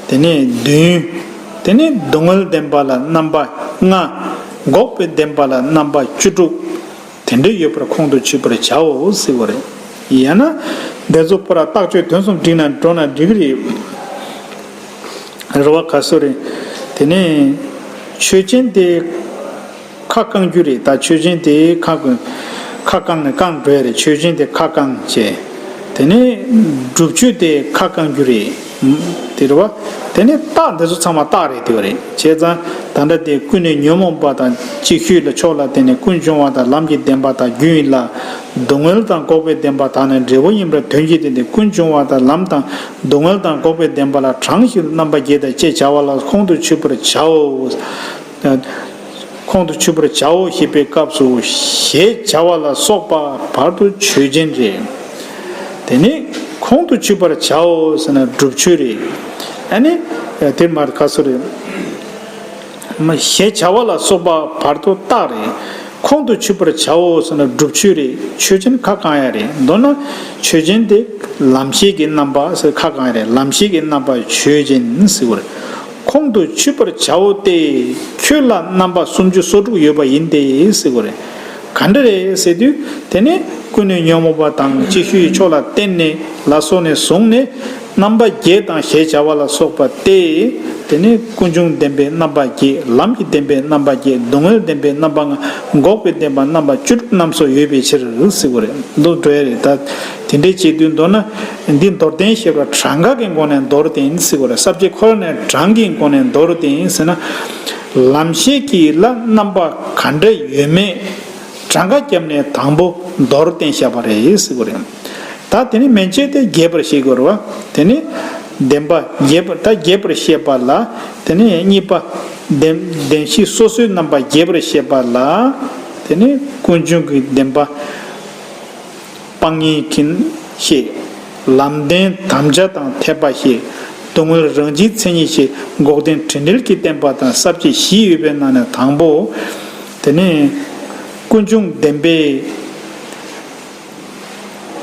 དེ་ནས་བདུན། དེ་ནས་སྡུག་བསྔལ་བདེན་པ་ལ་རྣམ་པ་ལྔ། འགོག་པའི་བདེན་པ་ལ་རྣམ་པ་བཅུ་དྲུག་དེ་འདྲ་ཡོད་པར་ཁོང་དུ་ཆུད་པར་བྱའོ་ཟེར་བ་རེད། ཡང་ན་འདི་ཚོ་པོ་ར་རྟགས་ཆོས་དོན་གསུམ་བསྒྲིགས་ན་འགྲོ་ན་འགྲིག་གི་རེད། རེད་བ། ག་སོ་རེད། དེ་ནས་ཆོས་ཅན་དེ་ཁ་བསྐང་རྒྱུ་རེད། ད་ཆོས་ཅན་དེ་ཁ་བསྐང་ཁ་བསྐང་ནས་བསྐང་འགྲོ་ཡ་རེད། ཆོས་ཅན་དེ་ཁ་བསྐང་བྱས། དེ་ནས་སྒྲུབ་ཆོས་དེ་ཁ་བསྐང་རྒྱུ་རེད། དེ་རེད་བ། དེ་ནས་རྟགས་འདི་ཚོ་ཚང་མ་རྟགས་རེད། དེ་བ་རེད། བྱས་ཙང་ད་ལྟ་དེ་ཀུན་ནས་ཉོན་མོངས་པ་དང་ཅིག་ཤོས་ལ་ཕྱོགས་ལ་བརྟེན་ནས་ཀུན་འབྱུང་བ་དང་ལམ་གྱི་བདེན་པ་དང་རྒྱུ་ཡིན་ལ། སྡུག་བསྔལ་དང་འགོག་པའི་བདེན་པ་དག་ནི་འབྲས་བུ་ཡིན་པར་དོན་གྱིས་བསྟན་ཏེ་ཀུན་འབྱུང་བ་དང་ལམ་དང་སྡུག་བསྔལ་དང་འགོག་པའི་བདེན་པ་ལ་གྲངས་བཞིན་དུ་རྣམ་པ་བརྒྱད་དང་ཅེས་བྱ་བ་ལ་ཁོང་དུ་ཆུད་པར་བྱའོ། ཁོང་དུ་ཆུད་པར་བྱའོ་ཞེས་པའི་སྐབས་སུ་ཞེས་བྱ་བ་ལ་སོགས་པ་བར་དུ་ཆོས་ཅན་རེད། དེ་ནི་ཁོང་དུ་ཆུད་པར་བྱའོ་ཟེར་ན་སྒྲུབ་ཆོས་རེད། ཨ་ནི་དེ་མར་ག་སོ་རེད། མ་ཞེས་བྱ་བ་ལ་སོགས་པ་བར་དུ་རྟགས་རེད། ཁོང་དུ་ཆུད་པར་བྱའོ་ཟེར་ན་སྒྲུབ་ཆོས་རེད། ཆོས་ཅན་ཁ་བསྐང་ཡ་རེད། མདོར་ན་ཆོས་ཅན་དེ་ལམ་ཤེས་ཀྱི་རྣམ་པ་ཟེར་ཁ་བསྐང་ཡ་རེད། ལམ་ཤེས་ཀྱི་རྣམ་པ་ཆོས་ཅན་ཟེར་བ་རེད། ཁོང་དུ་ཆུད་པར་བྱའོ་སྟེ། ཁྱོད་ལ་རྣམ་པ་སུམ་ཅུ་སོ་དྲུག་ཡོད་པ་ཡིན་ཏེ་ཟེར་བ་རེད། ག་འདྲ་རེད་ཟེར་དུས་དེ་ནི་ཀུན་ནས་ཉོན་མོངས་པ་དང་ཅིག་ཤོས་ཀྱི་ཕྱོགས་ལ་བརྟེན་ནས་ལ་སོགས་ནས་བཟུང་ནས། རྣམ་པ་བརྒྱད་དང་ཞེས་བྱ་བ་ལ་སོགས་པ་སྟེ། དེ་ནི་ཀུན་འབྱུང་བདེན་པའི་རྣམ་པ་བརྒྱད། ལམ་གྱི་བདེན་པའི་རྣམ་པ་བརྒྱད། སྡུག་བསྔལ་བདེན་པའི་རྣམ་པ་ལྔ། འགོག་པའི་བདེན་པ་རྣམ་པ་བཅུ་དྲུག་རྣམས་སུ་ཡོད་པའི་ཕྱིར་ཟེར་བ་རེད། འདུག་འགྲོ་ཡ་རེད། ད་དེ་འདྲའི་བྱེད་དུས་མདོར་ན་འདི་མདོར་བསྟན་ཞེས་པ་གྲངས་ཀ་གི་སྒོ་ནས་མདོར་བསྟན་ཟེར་བ་རེད། ས་བཅད་ཁོ་རང་ནས་གྲངས་ཀྱི་སྒོ་ནས་མདོར་བསྟན་ཟེར་ན། ལམ་ཤེས་ཀྱི་ལ་རྣམ་པ་ག་འདྲ་ཡོད་མེད། གྲངས་ཀ་བརྒྱབ་ནས་དང་པོ་མདོར་བསྟན་བཞག་པ་རེད་ཟེར་གྱི་རེད། ད་དེ་ནི་མན་ཆད་དེ་རྒྱས་པར་བཤད་དགོས་རེད་བ། དེ་ནི་བདེན་པ་རྒྱས་པར་ད་རྒྱས་པར་བཤད་པ་ལ། དེ་ནི་གཉིས་པ་བདེན་བདེན་བཞི་སོ་སོའི་རྣམ་པ་རྒྱས་པར་བཤད་པ་ལ། དེ་ནི་ཀུན་འབྱུང་གི་བདེན་པ་སྤང་ངེས་ཀྱིན་བཤད། ལམ་བདེན་དམ་བཅའ་དང་འཐད་པ་བཤད། སྡུག་བསྔལ་རང་བཞིན་མཚན་ཉིད་བཤད། འགོག་བདེན་དྲི་འབྲེལ་གྱི་བསྟན་པ་དང་ས་བཅད་བཞི་ཡོད་པའི་ནང་ནས་དང་པོ། དེ་ནི་ཀུན་འབྱུང་བདེན་པའི་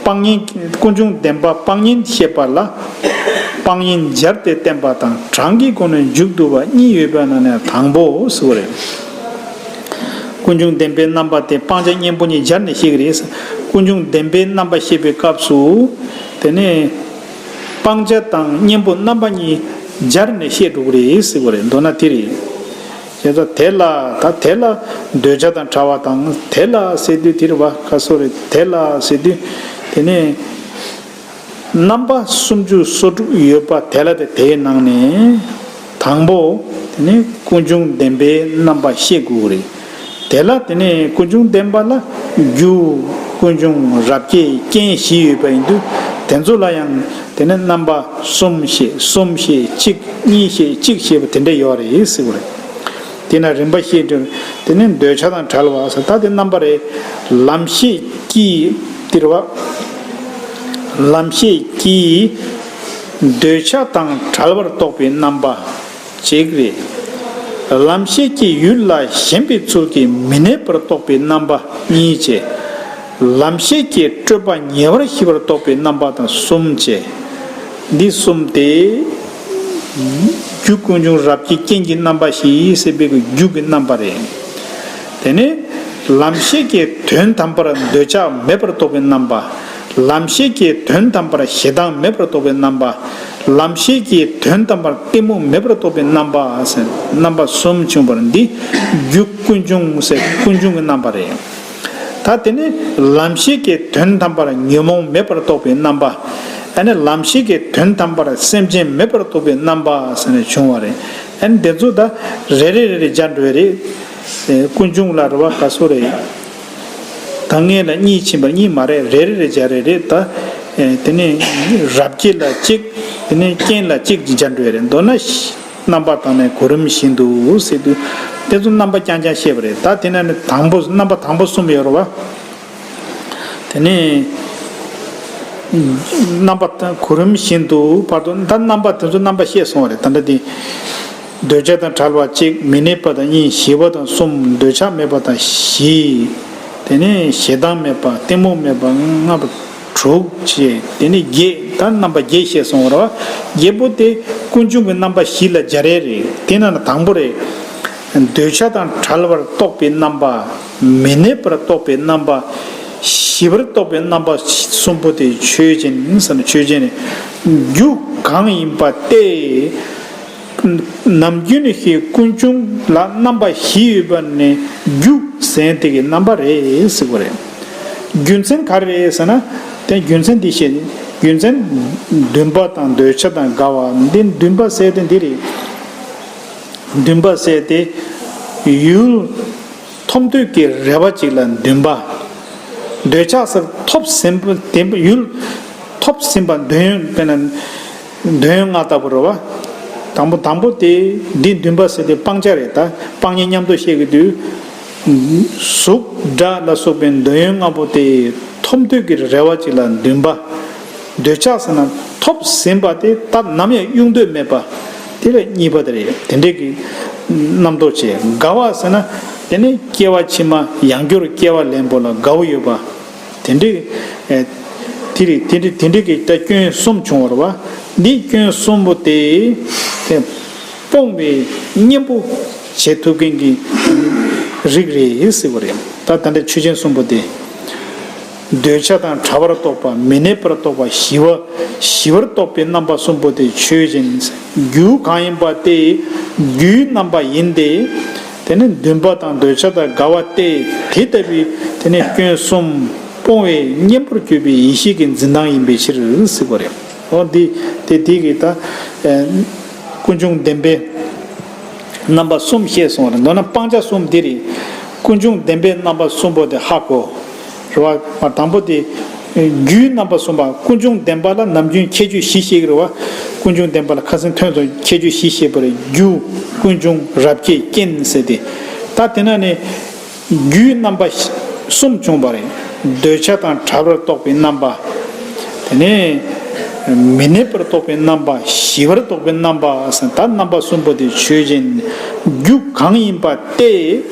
སྤང་གཉེན། ཀུན་འབྱུང་བདེན་པ་སྤང་གཉེན་བཤད་པ་ལ། སྤང་གཉེན་སྦྱར་ཏེ་བསྟན་པ་དང་གྲངས་ཀྱི་སྒོ་ནས་མཇུག་བསྡུ་བ་གཉིས་ཡོད་པའི་ནང་ནས་དང་པོ་ཟེར་བ་རེད། ཀུན་འབྱུང་བདེན་པའི་རྣམ་པ་དེ་སྤང་བྱ་གཉེན་པོ་གཉིས་སྦྱར་ནས་བཤད་ཀྱི་རེད། ཀུན་འབྱུང་བདེན་པའི་རྣམ་པ་བཤད་པའི་སྐབས་སུ། དེ་ནས་སྤང་བྱ་དང་གཉེན་པོ་རྣམ་པ་གཉིས་སྦྱར་ནས་བཤད་འགྲོ་གི་རེད་ཟེར་བ་རེད། མདོར་ན་དེ་རེད། བྱས་ཙང་དེ་ལ། ད་དེ་ལ་འདོད་ཆགས་དང་བྲལ་བ་དང་། དེ་ལ་ཟེར་དུས་དེ་རེད་བ། ཁ་སོ་རེད། དེ་ལ་ཟེར་དུས་དེ་ནས་རྣམ་པ་སུམ་ཅུ་སོ་དྲུག་ཡོད་པ་དེ་ལ། དེ་དེའི་ནང་ནས་དང་པོ་དེ་ནས་ཀུན་འབྱུང་བདེན་པའི་རྣམ་པ་བཤད་དགོས་རེད། དེ་ལ་དེ་ནས་ཀུན་འབྱུང་བདེན་པ་ལ་རྒྱུ། ཀུན་འབྱུང་། རབ་བྱེད། རྐྱེན་བཞི་ཡོད་པ་ཡིན་དུས། དེ་ཚོ་ལ་ཡང་དེ་ནས་རྣམ་པ་གསུམ་བཤད། གསུམ་བཤད། གཅིག་གཉིས་བཤད། གཅིག་བཤད་པ་དེ་འདྲ་ཡོད་རེད་ཟེར་བ་རེད། དེས་ན་རིམ་པ་བཤད་དུས་དེ་ནས་འདོད་ཆགས་དང་བྲལ་བ་ཟེར། ད་དེ་རྣམ་པ་རེད། ལམ་ཤེས་ཀྱིས་དེ་རེད་བ། ལམ་ཤེས་ཀྱིས་འདོད་ཆགས་དང་བྲལ་བར་རྟོགས་པའི་རྣམ་པ་གཅིག་རེད། ལམ་ཤེས་ཀྱིས་ཡུལ་ལ་ཞེན་པའི་ཚུལ་གྱིས་མི་གནས་པར་རྟོགས་པའི་རྣམ་པ་གཉིས་བྱས། ལམ་ཤེས་ཀྱིས་སྤྲོས་པ་ཉེ་བར་ཞི་བར་རྟོགས་པའི་རྣམ་པ་དང་གསུམ་བྱས། འདི་གསུམ་སྟེ། རྒྱུ་ཀུན་འབྱུང་། རབ་བྱེད། རྐྱེན་གྱི་རྣམ་པ་བཞི་ཟེར་བའི་རྒྱུ་གི་རྣམ་པ་རེད། དེ་ནས་ལམ་ཤེས་ཀྱིས་དོན་དམ་པར་འདོད་ཆགས་མེད་པར་རྟོགས་པའི་རྣམ་པ། ལམ་ཤེས་ཀྱིས་དོན་དམ་པར་ཞེ་སྡང་མེད་པར་རྟོགས་པའི་རྣམ་པ། ལམ་ཤེས་ཀྱིས་དོན་དམ་པར་གཏི་མུག་མེད་པར་རྟོགས་པའི་རྣམ་པ་ཟེར། རྣམ་པ་གསུམ་བྱུང་བར་འདི་རྒྱུ་ཀུན་འབྱུང་ཟེར། ཀུན་འབྱུང་གི་རྣམ་པ་རེད། ད་དེ་ནི་ལམ་ཤེས་ཀྱིས་དོན་དམ་པར་ཉོན་མོངས་མེད་པར་རྟོགས་པའི་རྣམ་པ། ཨ་ནི་ལམ་ཤེས་ཀྱིས་དོན་དམ་པར་སེམས་ཅན་མེད་པར་རྟོགས་པའི་རྣམ་པ་ཟེར་ནས་བྱུང་བ་རེད། ཨ་ནི་དེ་ཚོ་ད་རེ་རེ་རེ་རེ་སྦྱར་འགྲོ་བ་རེད། ཨེ། ཀུན་འབྱུང་ལ་རེད་བ། ག་སོ་རེད། ད་ངེས་ལ་གཉིས་ཕྱིན་པར་གཉིས་མ་རེད། རེ་རེ་རེ་སྦྱར་རེ་རེད་ད། ཨེ། དེ་ནི་རབ་བྱེད་ལ་གཅིག་དེ་ནི་རྐྱེན་ལ་གཅིག་སྦྱར་འགྲོ་བ་རེད། མདོར་ན། རྣམ་པ་དང་ནི་གོ་རིམ་བཞིན་དུ་ཟེར་དུས། དེ་ཚོ་རྣམ་པ་རྐྱང་རྐྱང་བཤད་པ་རེད། ད་དེ་ན་ནི་དང་པོ། རྣམ་པ་དང་པོ་གསུམ་ཡོད་རེད་བ། དེ་ནས་རྣམ་པ་དང་གོ་རིམ་བཞིན་དུ་བར་དུ། ད་རྣམ་པ་དེ་ཚོ་རྣམ་པ་བཤད་སོང་བ་རེད། ད་ལྟ་དེ་འདོད་ཆགས་དང་བྲལ་བ་གཅིག་མི་གནས་པ་དང་གཉིས། ཞི་བ་དང་གསུམ། འདོད་ཆགས་མེད་པ་དང་བཞི། དེ་ནས་ཞེ་སྡང་མེད་པ། གཏི་མུག་མེད་པ་ལྔ་པ། དྲུག་བྱས། དེ་ནས་བརྒྱད། ད་རྣམ་པ་བརྒྱད་བཤད་སོང་བ་རེད་བ། བརྒྱད་པོ་དེ་ཀུན་འབྱུང་གི་རྣམ་པ་བཞི་ལ་སྦྱར་ཡས་རེད། དེ་ན་ནི་དང་པོ་རེད། འདོད་ཆགས་དང་བྲལ་བར་རྟོགས་པའི་རྣམ་པ། མི་གནས་པར་རྟོགས་པའི་རྣམ་པ། ཞི་བར་རྟོགས་པའི་རྣམ་པ་གསུམ་པོ་དེ་ཆོས་ཅན་ཟེར་ན། ཆོས་ཅན་རེད། རྒྱུ་གང་ཡིན་པ་སྟེ། ནམ་རྒྱུན་ནས་ཀུན་འབྱུང་ལ་རྣམ་པ་བཞི་ཡོད་པ་ནི་རྒྱུ་ཟེར་དེ་གི་རྣམ་པ་རེད་ཟེར་གི་རེད། རྒྱུ་མཚན་ག་རེ་རེད་ཟེར་ན། དེ་རྒྱུ་མཚན་འདི་བཤད། རྒྱུ་མཚན། འདུན་པ་དང་འདོད་ཆགས་དང་དགའ་བ། འདི་འདུན་པ་ཟེར་དེ་འདི་རེད། འདུན་པ་ཟེར་དེ་ཡུལ་ཐོབ་འདོད་ཀྱི་རེ་བ་ཅིག་ལ་འདུན་པ། འདོད་ཆགས་ཟེར་ཐོབ་ཟིན་པ། དེ་ཡུལ་ཐོབ་ཟིན་པ། འདོད་ཡོན། དཔེར་ན་འདོད་ཡོན་ལྔ་ལྟ་བུ་རེད་བ། དང་པོ་དང་པོ་དེ་འདི་འདུན་པ་ཟེར་དེ་སྤང་བྱ་རེད། ད་སྤང་གཉེན་མཉམ་དུ་བཤད་ཀྱི་དུས། གཟུགས་སྒྲ་ལ་སོགས་པའི་འདོད་ཡོན་ལྔ་པོ་དེ་ཐོབ་འདོད་ཀྱི་རེ་བ་ཅིག་ལ་འདུན་པ། འདོད་ཆགས་ཟེར་ན་ཐོབ་ཟིན་པ་དེ་ད་ནམ་ཡང་གཡུག་འདོད་མེད་པ། དེ་ལ་གཉིས་པ་དེ་རེད། དེ་འདྲའི་གི་རྣམ་རྟོག་བྱེད། དགའ་བ་ཟེར་ན་དེ་ནི་སྐྱེ་བ་ཕྱི་མ་ཡང་བསྐྱར་སྐྱེ་བ་ལེན་པོ་ལ་དགའ་བོ་ཡོད་པ། དེ་འདྲའི། ཨེ། དེ་རེད། དེ་འདྲའི། དེ་འདྲའི་གི་ད་སྐྱོན་གསུམ་བྱུང་བ་རེད་བ། འདི་སྐྱོན་གསུམ་པོ་དེ་དེ་སྤོང་བའི་གཉེན་པོ་བྱེད་ཐུབ་མཁན་གྱི་རིགས་རེད་ཟེར་བ་རེད། ད་ད་ལྟ་ཆོས་ཅན་གསུམ་པོ་དེ། འདོད་ཆགས་དང་བྲལ་བར་རྟོགས་པ། མི་གནས་པར་རྟོགས་པ། ཞི་བ། ཞི་བར་རྟོགས་པའི་རྣམ་པ་གསུམ་པོ་དེ་ཆོས་ཅན། རྒྱུ་གང་ཡིན་པ་སྟེ། རྒྱུའི་རྣམ་པ་ཡིན་ཏེ། དེ་ནི་འདུན་པ་དང་འདོད་ཆགས་དང་དགའ་བ་སྟེ། དེ་ལྟ་བུའི་དེ་ནི་སྐྱོན་གསུམ་སྤོང་བའི་གཉེན་པོར་གྱུར་པའི་ཡེ་ཤེས་ཀྱི་འཛིན་སྟངས་ཡིན་པའི་ཕྱིར་ཟེར་བ་རེད། འོ་འདི་དེ་དེ་གི་ད་ཨེ་ཀུན་འབྱུང་བདེན་པའི་རྣམ་པ་གསུམ་བཤད་སོང་བ་རེད། མདོར་ན་སྤང་བྱ་གསུམ་འདི་རེད། ཀུན་འབྱུང་བདེན་པའི་རྣམ་པ་གསུམ་པོ་དེ་ཧ་གོ། རེད་བ། དང་པོ་དེ་རྒྱུའི་རྣམ་པ་གསུམ་པ། ཀུན་འབྱུང་བདེན་པ་ལ་ནམ་རྒྱུན་ཁྱད་ཆོས་བཞི་བཤད་ཀྱི་རེད་བ། ཀུན་འབྱུང་བདེན་པ་ལ་ཁ་སང་ཐོན་སོང་། ཁྱད་ཆོས་བཞི་བཤད་པ་རེད། རྒྱུ། ཀུན་འབྱུང་། རབ་བྱེད། རྐྱེན་ཟེར་ཏེ། ད་དེ་ན་ནི་རྒྱུའི་རྣམ་པ་གསུམ་བྱུང་བ་རེད། འདོད་ཆགས་དང་བྲལ་བར་རྟོགས་པའི་རྣམ་པ། དེ་ནས་མི་གནས་པར་རྟོགས་པའི་རྣམ་པ། ཞི་བར་རྟོགས་པའི་རྣམ་པ་ཟེར། ད་རྣམ་པ་གསུམ་པོ་དེ་ཆོས་ཅན། རྒྱུ་གང་ཡིན་པ་སྟེ།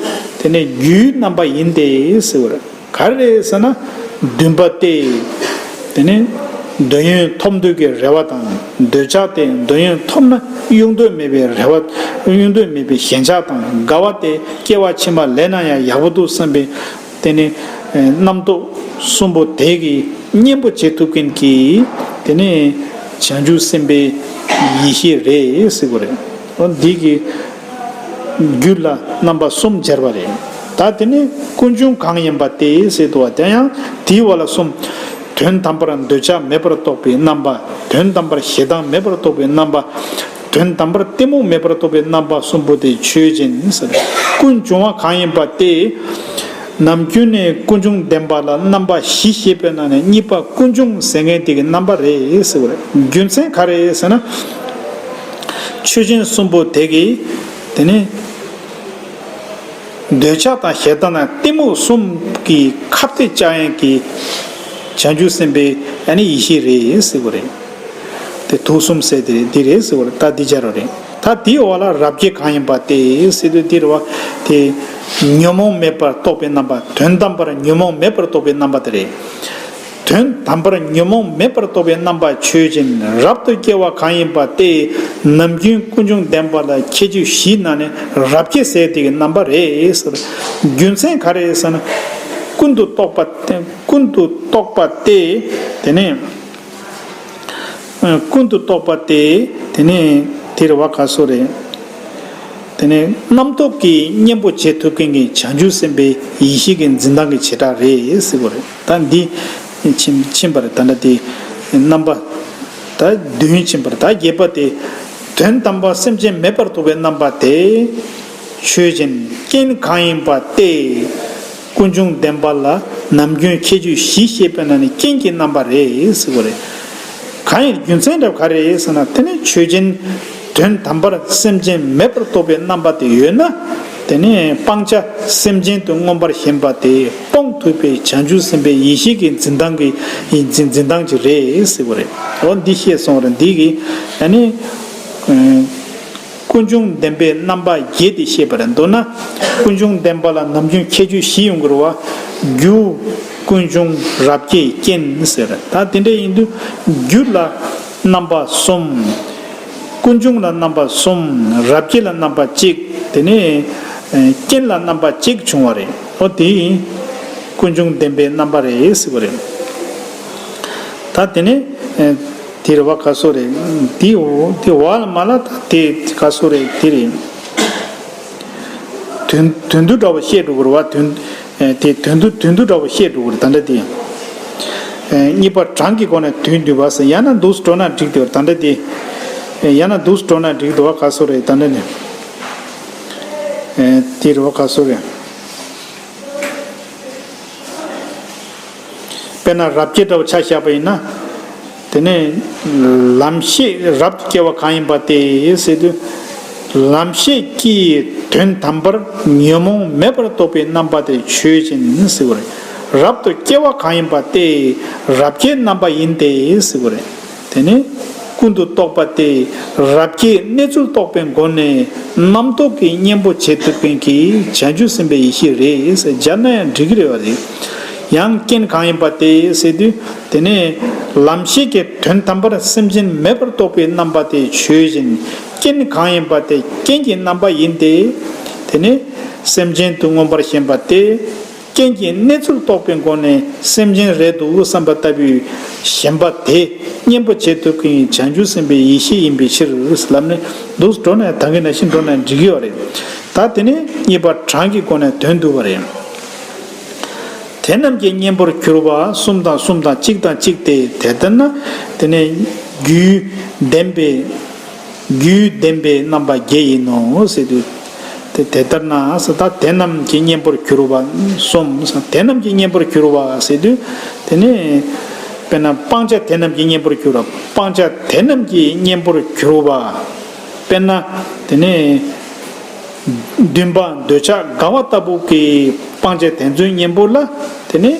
དེ་ནས་རྒྱུའི་རྣམ་པ་ཡིན་ཏེ་ཟེར་བ་རེད། ག་རེ་རེད་ཟེར་ན། འདུན་པ་སྟེ། དེ་ནས་འདོད་ཡོན་ཐོབ་འདོད་ཀྱི་རེ་བ་དང་། འདོད་ཆགས་དེ་འདོད་ཡོན་ཐོབ་ན་གཡོ་འདོད་མེད་པའི་རེ་བ། གཡོ་འདོད་མེད་པའི་ཞེན་ཆགས་དང་། དགའ་བ་དེ་སྐྱེ་བ་ཕྱི་མ་ལེན་ན་ཡང་ཡག་པོ་འདུག་བསམ་པའི། དེ་ནི་རྣམ་རྟོག་གསུམ་པོ་དེ་གི་གཉེན་པོ་བྱེད་ཐུབ་མཁན་གྱི། དེ་ནི་བྱང་ཆུབ་སེམས་དཔའི་ཡེ་ཤེས་རེད་ཟེར་གྱི་རེད། འོ་འདི་གི་རྒྱུད་ལ་རྣམ་པ་གསུམ་སྦྱར་བ་རེད། ད་དེ་ནི་ཀུན་འབྱུང་གང་ཡིན་པ་དེ་ཟེར་འདུག་བ། དེ་ཡང་དེའི་འོག་ལ་གསུམ། དོན་དམ་པར་འདོད་ཆགས་མེད་པར་རྟོགས་པའི་རྣམ་པ། དོན་དམ་པར་ཞེ་སྡང་མེད་པར་རྟོགས་པའི་རྣམ་པ། དོན་དམ་པར་གཏི་མུག་མེད་པར་རྟོགས་པའི་རྣམ་པ་གསུམ་པོ་དེ་ཆོས་ཅན་ཟེར། ཀུན་འབྱུང་བ་གང་ཡིན་པ་དེ། ནམ་རྒྱུན་ནས་ཀུན་འབྱུང་བདེན་པ་ལ་རྣམ་པ་བཞི་ཤེས་པའི་ནང་ནས་གཉིས་པ་ཀུན་འབྱུང་ཟེར་མཁན་དེ་གི་རྣམ་པ་རེད་ཟེར་བ་རེད། རྒྱུ་མཚན་ག་རེ་ཟེར་ན། ཆོས་ཅན་གསུམ་པོ་དེ་གི། དེ་ནི་འདོད་ཆགས་དང་ཞེ་སྡང་དང་གཏི་མུག་གསུམ་གྱི་ཁ་གཏད་བཅག་ཡག་གི་བྱང་ཆུབ་སེམས་དཔའི་ཨ་ནི་ཡེ་ཤེས་རེད་ཟེར་བ་རེད། དེ་དུག་གསུམ་ཟེར་དེ་འདི་རེད་ཟེར་བ་རེད། ད་འདི་སྦྱར་བ་རེད། ད་འདིའི་འོག་ལ་རབ་བསྐྱེད་གང་ཡིན་པ་དེ་ཟེར་དུས་འདི་རེད་བ། དེ་ཉོན་མོངས་མེད་པར་རྟོགས་པའི་རྣམ་པ། དོན་དམ་པར་ཉོན་མོངས་མེད་པར་རྟོགས་པའི་རྣམ་པ་དེ་རེད། དོན་དམ་པར་ཉོན་མོངས་མེད་པར་རྟོགས་པའི་རྣམ་པ་ཆོས་ཅན། རབ་ཏུ་སྐྱེ་བ་གང་ཡིན་པ་དེ། ནམ་རྒྱུན་ཀུན་འབྱུང་བདེན་པ་ལ་ཁྱད་ཆོས་བཞིའི་ནང་ནས་རབ་བསྐྱེད་ཟེར་དེ་གི་རྣམ་པ་རེད་ཟེར། རྒྱུ་མཚན་ག་རེ་ཟེར་ན། ཀུན་ཏུ་རྟོག་པ་སྟེ། ཀུན་ཏུ་རྟོག་པ་སྟེ། དེ་ནས། ཀུན་ཏུ་རྟོག་པ་སྟེ། དེ་ནས་དེ་རེད་བ། ག་སོ་རེད། དེ་ནས་རྣམ་རྟོག་གི་གཉེན་པོ་བྱེད་ཐུབ་མཁན་གྱི་བྱང་ཆུབ་སེམས་དཔའི་ཡེ་ཤེས་ཀྱི་འཛིན་སྟངས་ཀྱི་བྱེ་བྲག་རེད་ཟེར་བ་རེད། ད་འདི་ཕྱིན་ཕྱིན་པ་རེད། ད་ལྟ་དེ་རྣམ་པ་ད་བདུན་ཕྱིན་པ་རེད། ད་བརྒྱད་པ་དེ། དོན་དམ་པར་སེམས་ཅན་མེད་པར་རྟོགས་པའི་རྣམ་པ་དེ་ཆོས་ཅན། རྐྱེན་གང་ཡིན་པ་སྟེ། ཀུན་འབྱུང་བདེན་པ་ལ་ནམ་རྒྱུན་ཁྱད་ཆོས་བཞི་ཤེས་པའི་ནང་ནས་རྐྱེན་གྱི་རྣམ་པ་རེད་ཟེར་བ་རེད། གང་ཡིན་རྒྱུ་མཚན་རབ་ག་རེ་ཟེར་ན། དེ་ནི་ཆོས་ཅན། དོན་དམ་པར་སེམས་ཅན་མེད་པར་རྟོགས་པའི་རྣམ་པ་དེ་ཡོད་ན། དེ་ནི་སྤང་བྱ་སེམས་ཅན་དུ་མངོན་པར་ཞེན་པ་དེ་སྤོང་ཐུབ་པའི་བྱང་ཆུབ་སེམས་དཔའི་ཡེ་ཤེས་ཀྱི་འཛིན་སྟངས་ཀྱི་འཛིན་འཛིན་སྟངས་ཅིག་རེད་ཟེར་བ་རེད། འོ་འདི་ཤེས་སོང་རེད། འདི་གི་ཨ་ནི། ཀུན་འབྱུང་བདེན་པའི་རྣམ་པ་བརྒྱད་དེ་ཤེས་པ་རེད། མདོར་ན་ཀུན་འབྱུང་བདེན་པ་ལ་ནམ་རྒྱུན་ཁྱད་ཆོས་བཞི་ཡོང་གི་རེད་བ། རྒྱུ། ཀུན་འབྱུང་། རབ་བསྐྱེད། རྐྱེན་ཟེར། ད་དེ་འདྲ་ཡིན་དུས་རྒྱུ་ལ་རྣམ་པ་གསུམ། ཀུན་འབྱུང་ལ་རྣམ་པ་གསུམ། རབ་བསྐྱེད་ལ་རྣམ་པ་གཅིག། དེ་ནས་རྐྱེན་ལ་རྣམ་པ་གཅིག་བྱུང་བ་རེད། འོ་དེ་ཀུན་འབྱུང་བདེན་པའི་རྣམ་པ་རེད་ཟེར་བ་རེད། ད་དེ་ནས། དེ་རེད་བ། ག་སོ་རེད། དེ་འོ་དེ་བ་ལ་མ་ལ་ད་དེ་ག་སོ་རེད། དེ་རེད། དོན་དོན་དུ་འདྲ་བ་བཤད་འགྲོ་གི་རེད་བ། དོན་དེ་དོན་དུ་དོན་དུ་འདྲ་བ་བཤད་འགྲོ་གི་རེད། ད་འདྲ་དེ། གཉིས་པ་གྲངས་ཀྱི་སྒོ་ནས་དོན་བསྡུས་པ་ཟེར། ཡང་ན་འདུག་སེ་འགྲོ་ན་འགྲིག་འདུག་ད་འདྲ་དེ། ཡང་ན་འདུག་སེ་འགྲོ་ན་འགྲིག་འདུག་བ། ག་སོ་རེད། ད་འདྲ་ནི། དེ་རེད་བ། ག་སོ་རེད། དཔེར་ན་རབ་བསྐྱེད་འདྲ་བོ་ཆ་བཞག་པ་ཡིན་ན། དེ་ནས་ལམ་ཤེས་རབ་ཏུ་སྐྱེ་བ་གང་ཡིན་པ་སྟེ་ཟེར་དུས། ལམ་ཤེས་ཀྱིས་དོན་དམ་པར་ཉོན་མོངས་མེད་པར་རྟོགས་པའི་རྣམ་པ་དེ་ཆོས་ཅན་ཟེར་བ་རེད། རབ་ཏུ་སྐྱེ་བ་གང་ཡིན་པ་སྟེ། རབ་བསྐྱེད་རྣམ་པ་ཡིན་ཏེ་ཟེར་བ་རེད། དེ་ནི་ཀུན་ཏུ་རྟོག་པ་སྟེ། རབ་བསྐྱེད་གནས་ཚུལ་རྟོགས་པའི་སྒོ་ནས་རྣམ་རྟོག་གི་གཉེན་པོ་བྱེད་ཐུབ་མཁན་གྱི་བྱང་ཆུབ་སེམས་དཔའི་ཡེ་ཤེས་རེད་ཟེར་སྦྱར་ན་ཡང་འགྲིག་གི་རེད་བ་རེད། ཡང་རྐྱེན་གང་ཡིན་པ་སྟེ་ཟེར་དུས། དེ་ནས་ལམ་ཤེས་ཀྱིས་དོན་དམ་པར་སེམས་ཅན་མེད་པར་རྟོགས་པའི་རྣམ་པ་དེ་ཆོས་ཅན། རྐྱེན་གང་ཡིན་པ་དེ་རྐྱེན་གྱི་རྣམ་པ་ཡིན་ཏེ། དེ་ནས་སེམས་ཅན་དུ་མངོན་པར་ཞེན་པ་སྟེ། རྐྱེན་གྱི་གནས་ཚུལ་རྟོགས་པའི་སྒོ་ནས་སེམས་ཅན་རེད་འདུག་བསམ་པ་ལྟ་བུའི་ཞེན་པ་དེ་གཉེན་པོ་བྱེད་ཐུབ་མཁན་བྱང་ཆུབ་སེམས་དཔའི་ཡེ་ཤེས་ཡིན་པའི་ཕྱིར་ལབ་ནས། འདུག་སེ་འགྲོ་ན་ད་གིན་ནང་བཞིན་འགྲོ་ན་འགྲིག་གི་ཡོད་རེད། ད་དེ་ནས་གཉིས་པ་གྲངས་ཀྱི་སྒོ་ནས་དོན་བསྡུ་བ་རེད། དེ་རྣམས་ཀྱི་གཉེན་པོར་གྱུར་པ་གསུམ་དང་གསུམ་དང་གཅིག་དང་གཅིག་སྟེ། དེ་ལྟར་ན་དེ་ནས་རྒྱུའི་བདེན་པའི། རྒྱུའི་བདེན་པའི་རྣམ་པ་བརྒྱད་ཡིན་ནོ་ཟེར་དུས། དེ་དེ་ལྟར་ན་ཟེར། ད་དེ་རྣམས་ཀྱི་གཉེན་པོར་གྱུར་པ་གསུམ་ཟེར། དེ་རྣམས་ཀྱི་གཉེན་པོར་གྱུར་པ་ཟེར་དུས། དེ་ནི་དཔེར་ན་སྤང་བྱ་དེ་རྣམས་ཀྱི་གཉེན་པོར་གྱུར་པ། སྤང་བྱ་དེ་རྣམས་ཀྱི་གཉེན་པོར་གྱུར་པ། དཔེར་ན་དེ་ནི་འདུན་པ་འདོད་ཆགས་དགའ་བ་ལྟ་བུ་གི་སྤང་བྱ་དེ་ཚོའི་གཉེན་པོ་ལ་དེ་ནི།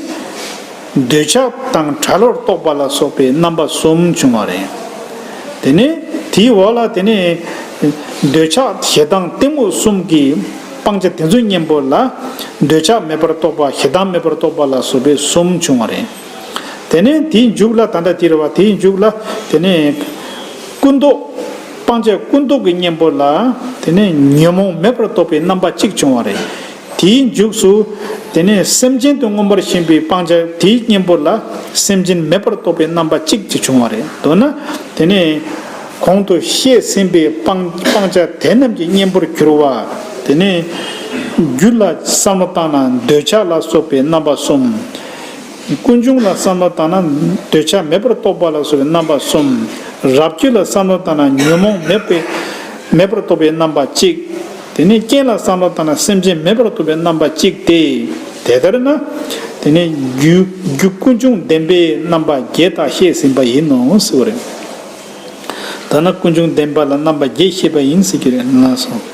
འདོད་ཆགས་དང་བྲལ་བར་རྟོགས་པ་ལ་སོགས་པའི་རྣམ་པ་གསུམ་བྱུང་བ་རེད། དེ་ནས་དེའི་འོག་ལ་དེ་ནས་འདོད་ཆགས་ཞེ་སྡང་གཏི་མུག་གསུམ་གྱི་སྤང་བྱ་དེ་ཚོའི་གཉེན་པོ་ལ། འདོད་ཆགས་མེད་པར་རྟོགས་པ། ཞེ་སྡང་མེད་པར་རྟོགས་པ་ལ་སོགས་པའི་གསུམ་བྱུང་བ་རེད། དེ་ནས་དེའི་མཇུག་ལ་ད་ལྟ་དེ་རེད་བ། དེའི་མཇུག་ལ་དེ་ནས་ཀུན་རྟོག་སྤང་བྱ་ཀུན་རྟོག་གི་གཉེན་པོ་ལ་དེ་ནས་ཉོན་མོངས་མེད་པར་རྟོགས་པའི་རྣམ་པ་གཅིག་བྱུང་བ་རེད། དེའི་མཇུག་སུ་དེ་ནས་སེམས་ཅན་དུ་མངོན་པར་ཞེན་པའི་སྤང་བྱ་དེའི་གཉེན་པོ་ལ་སེམས་ཅན་མེད་པར་རྟོགས་པའི་རྣམ་པ་གཅིག་ཅིག་བྱུང་བ་རེད། མདོར་ན་དེ་ནས་གོང་དུ་བཤད་ཟིན་པའི་སྤང་སྤང་བྱ་དེ་རྣམས་ཀྱི་གཉེན་པོར་གྱུར་པ། དེ་ནས་རྒྱུ་ལ་བསམ་བློ་བཏང་ན་འདོད་ཆགས་ལ་སོགས་པའི་རྣམ་པ་གསུམ། ཀུན་འབྱུང་ལ་བསམ་བློ་བཏང་ན་འདོད་ཆགས་མེད་པར་རྟོགས་པ་ལ་སོགས་པའི་རྣམ་པ་གསུམ། རབ་ཅོད་ལ་བསམ་བློ་བཏང་ན་ཉོན་མོངས་མེད་པའི་མེད་པར་རྟོགས་པའི་རྣམ་པ་གཅིག། དེ་ནས་རྐྱེན་ལ་བསམ་བློ་བཏང་ན་སེམས་ཅན་མེད་པར་རྟོགས་པའི་རྣམ་པ་གཅིག་སྟེ། དེ་ལྟར་ན་དེ་ནས་རྒྱུ་རྒྱུ་ཀུན་འབྱུང་བདེན་པའི་རྣམ་པ་བརྒྱད་དག་བཤད་ཟིན་པ་ཡིན་ནོ་ཟེར་བ་རེད། ད་ནི་ཀུན་འབྱུང་བདེན་པ་ལ་རྣམ་པ་བརྒྱད་བཤད་པ་ཡིན་ཟེར་གྱི་རེད་ལགས་སོ།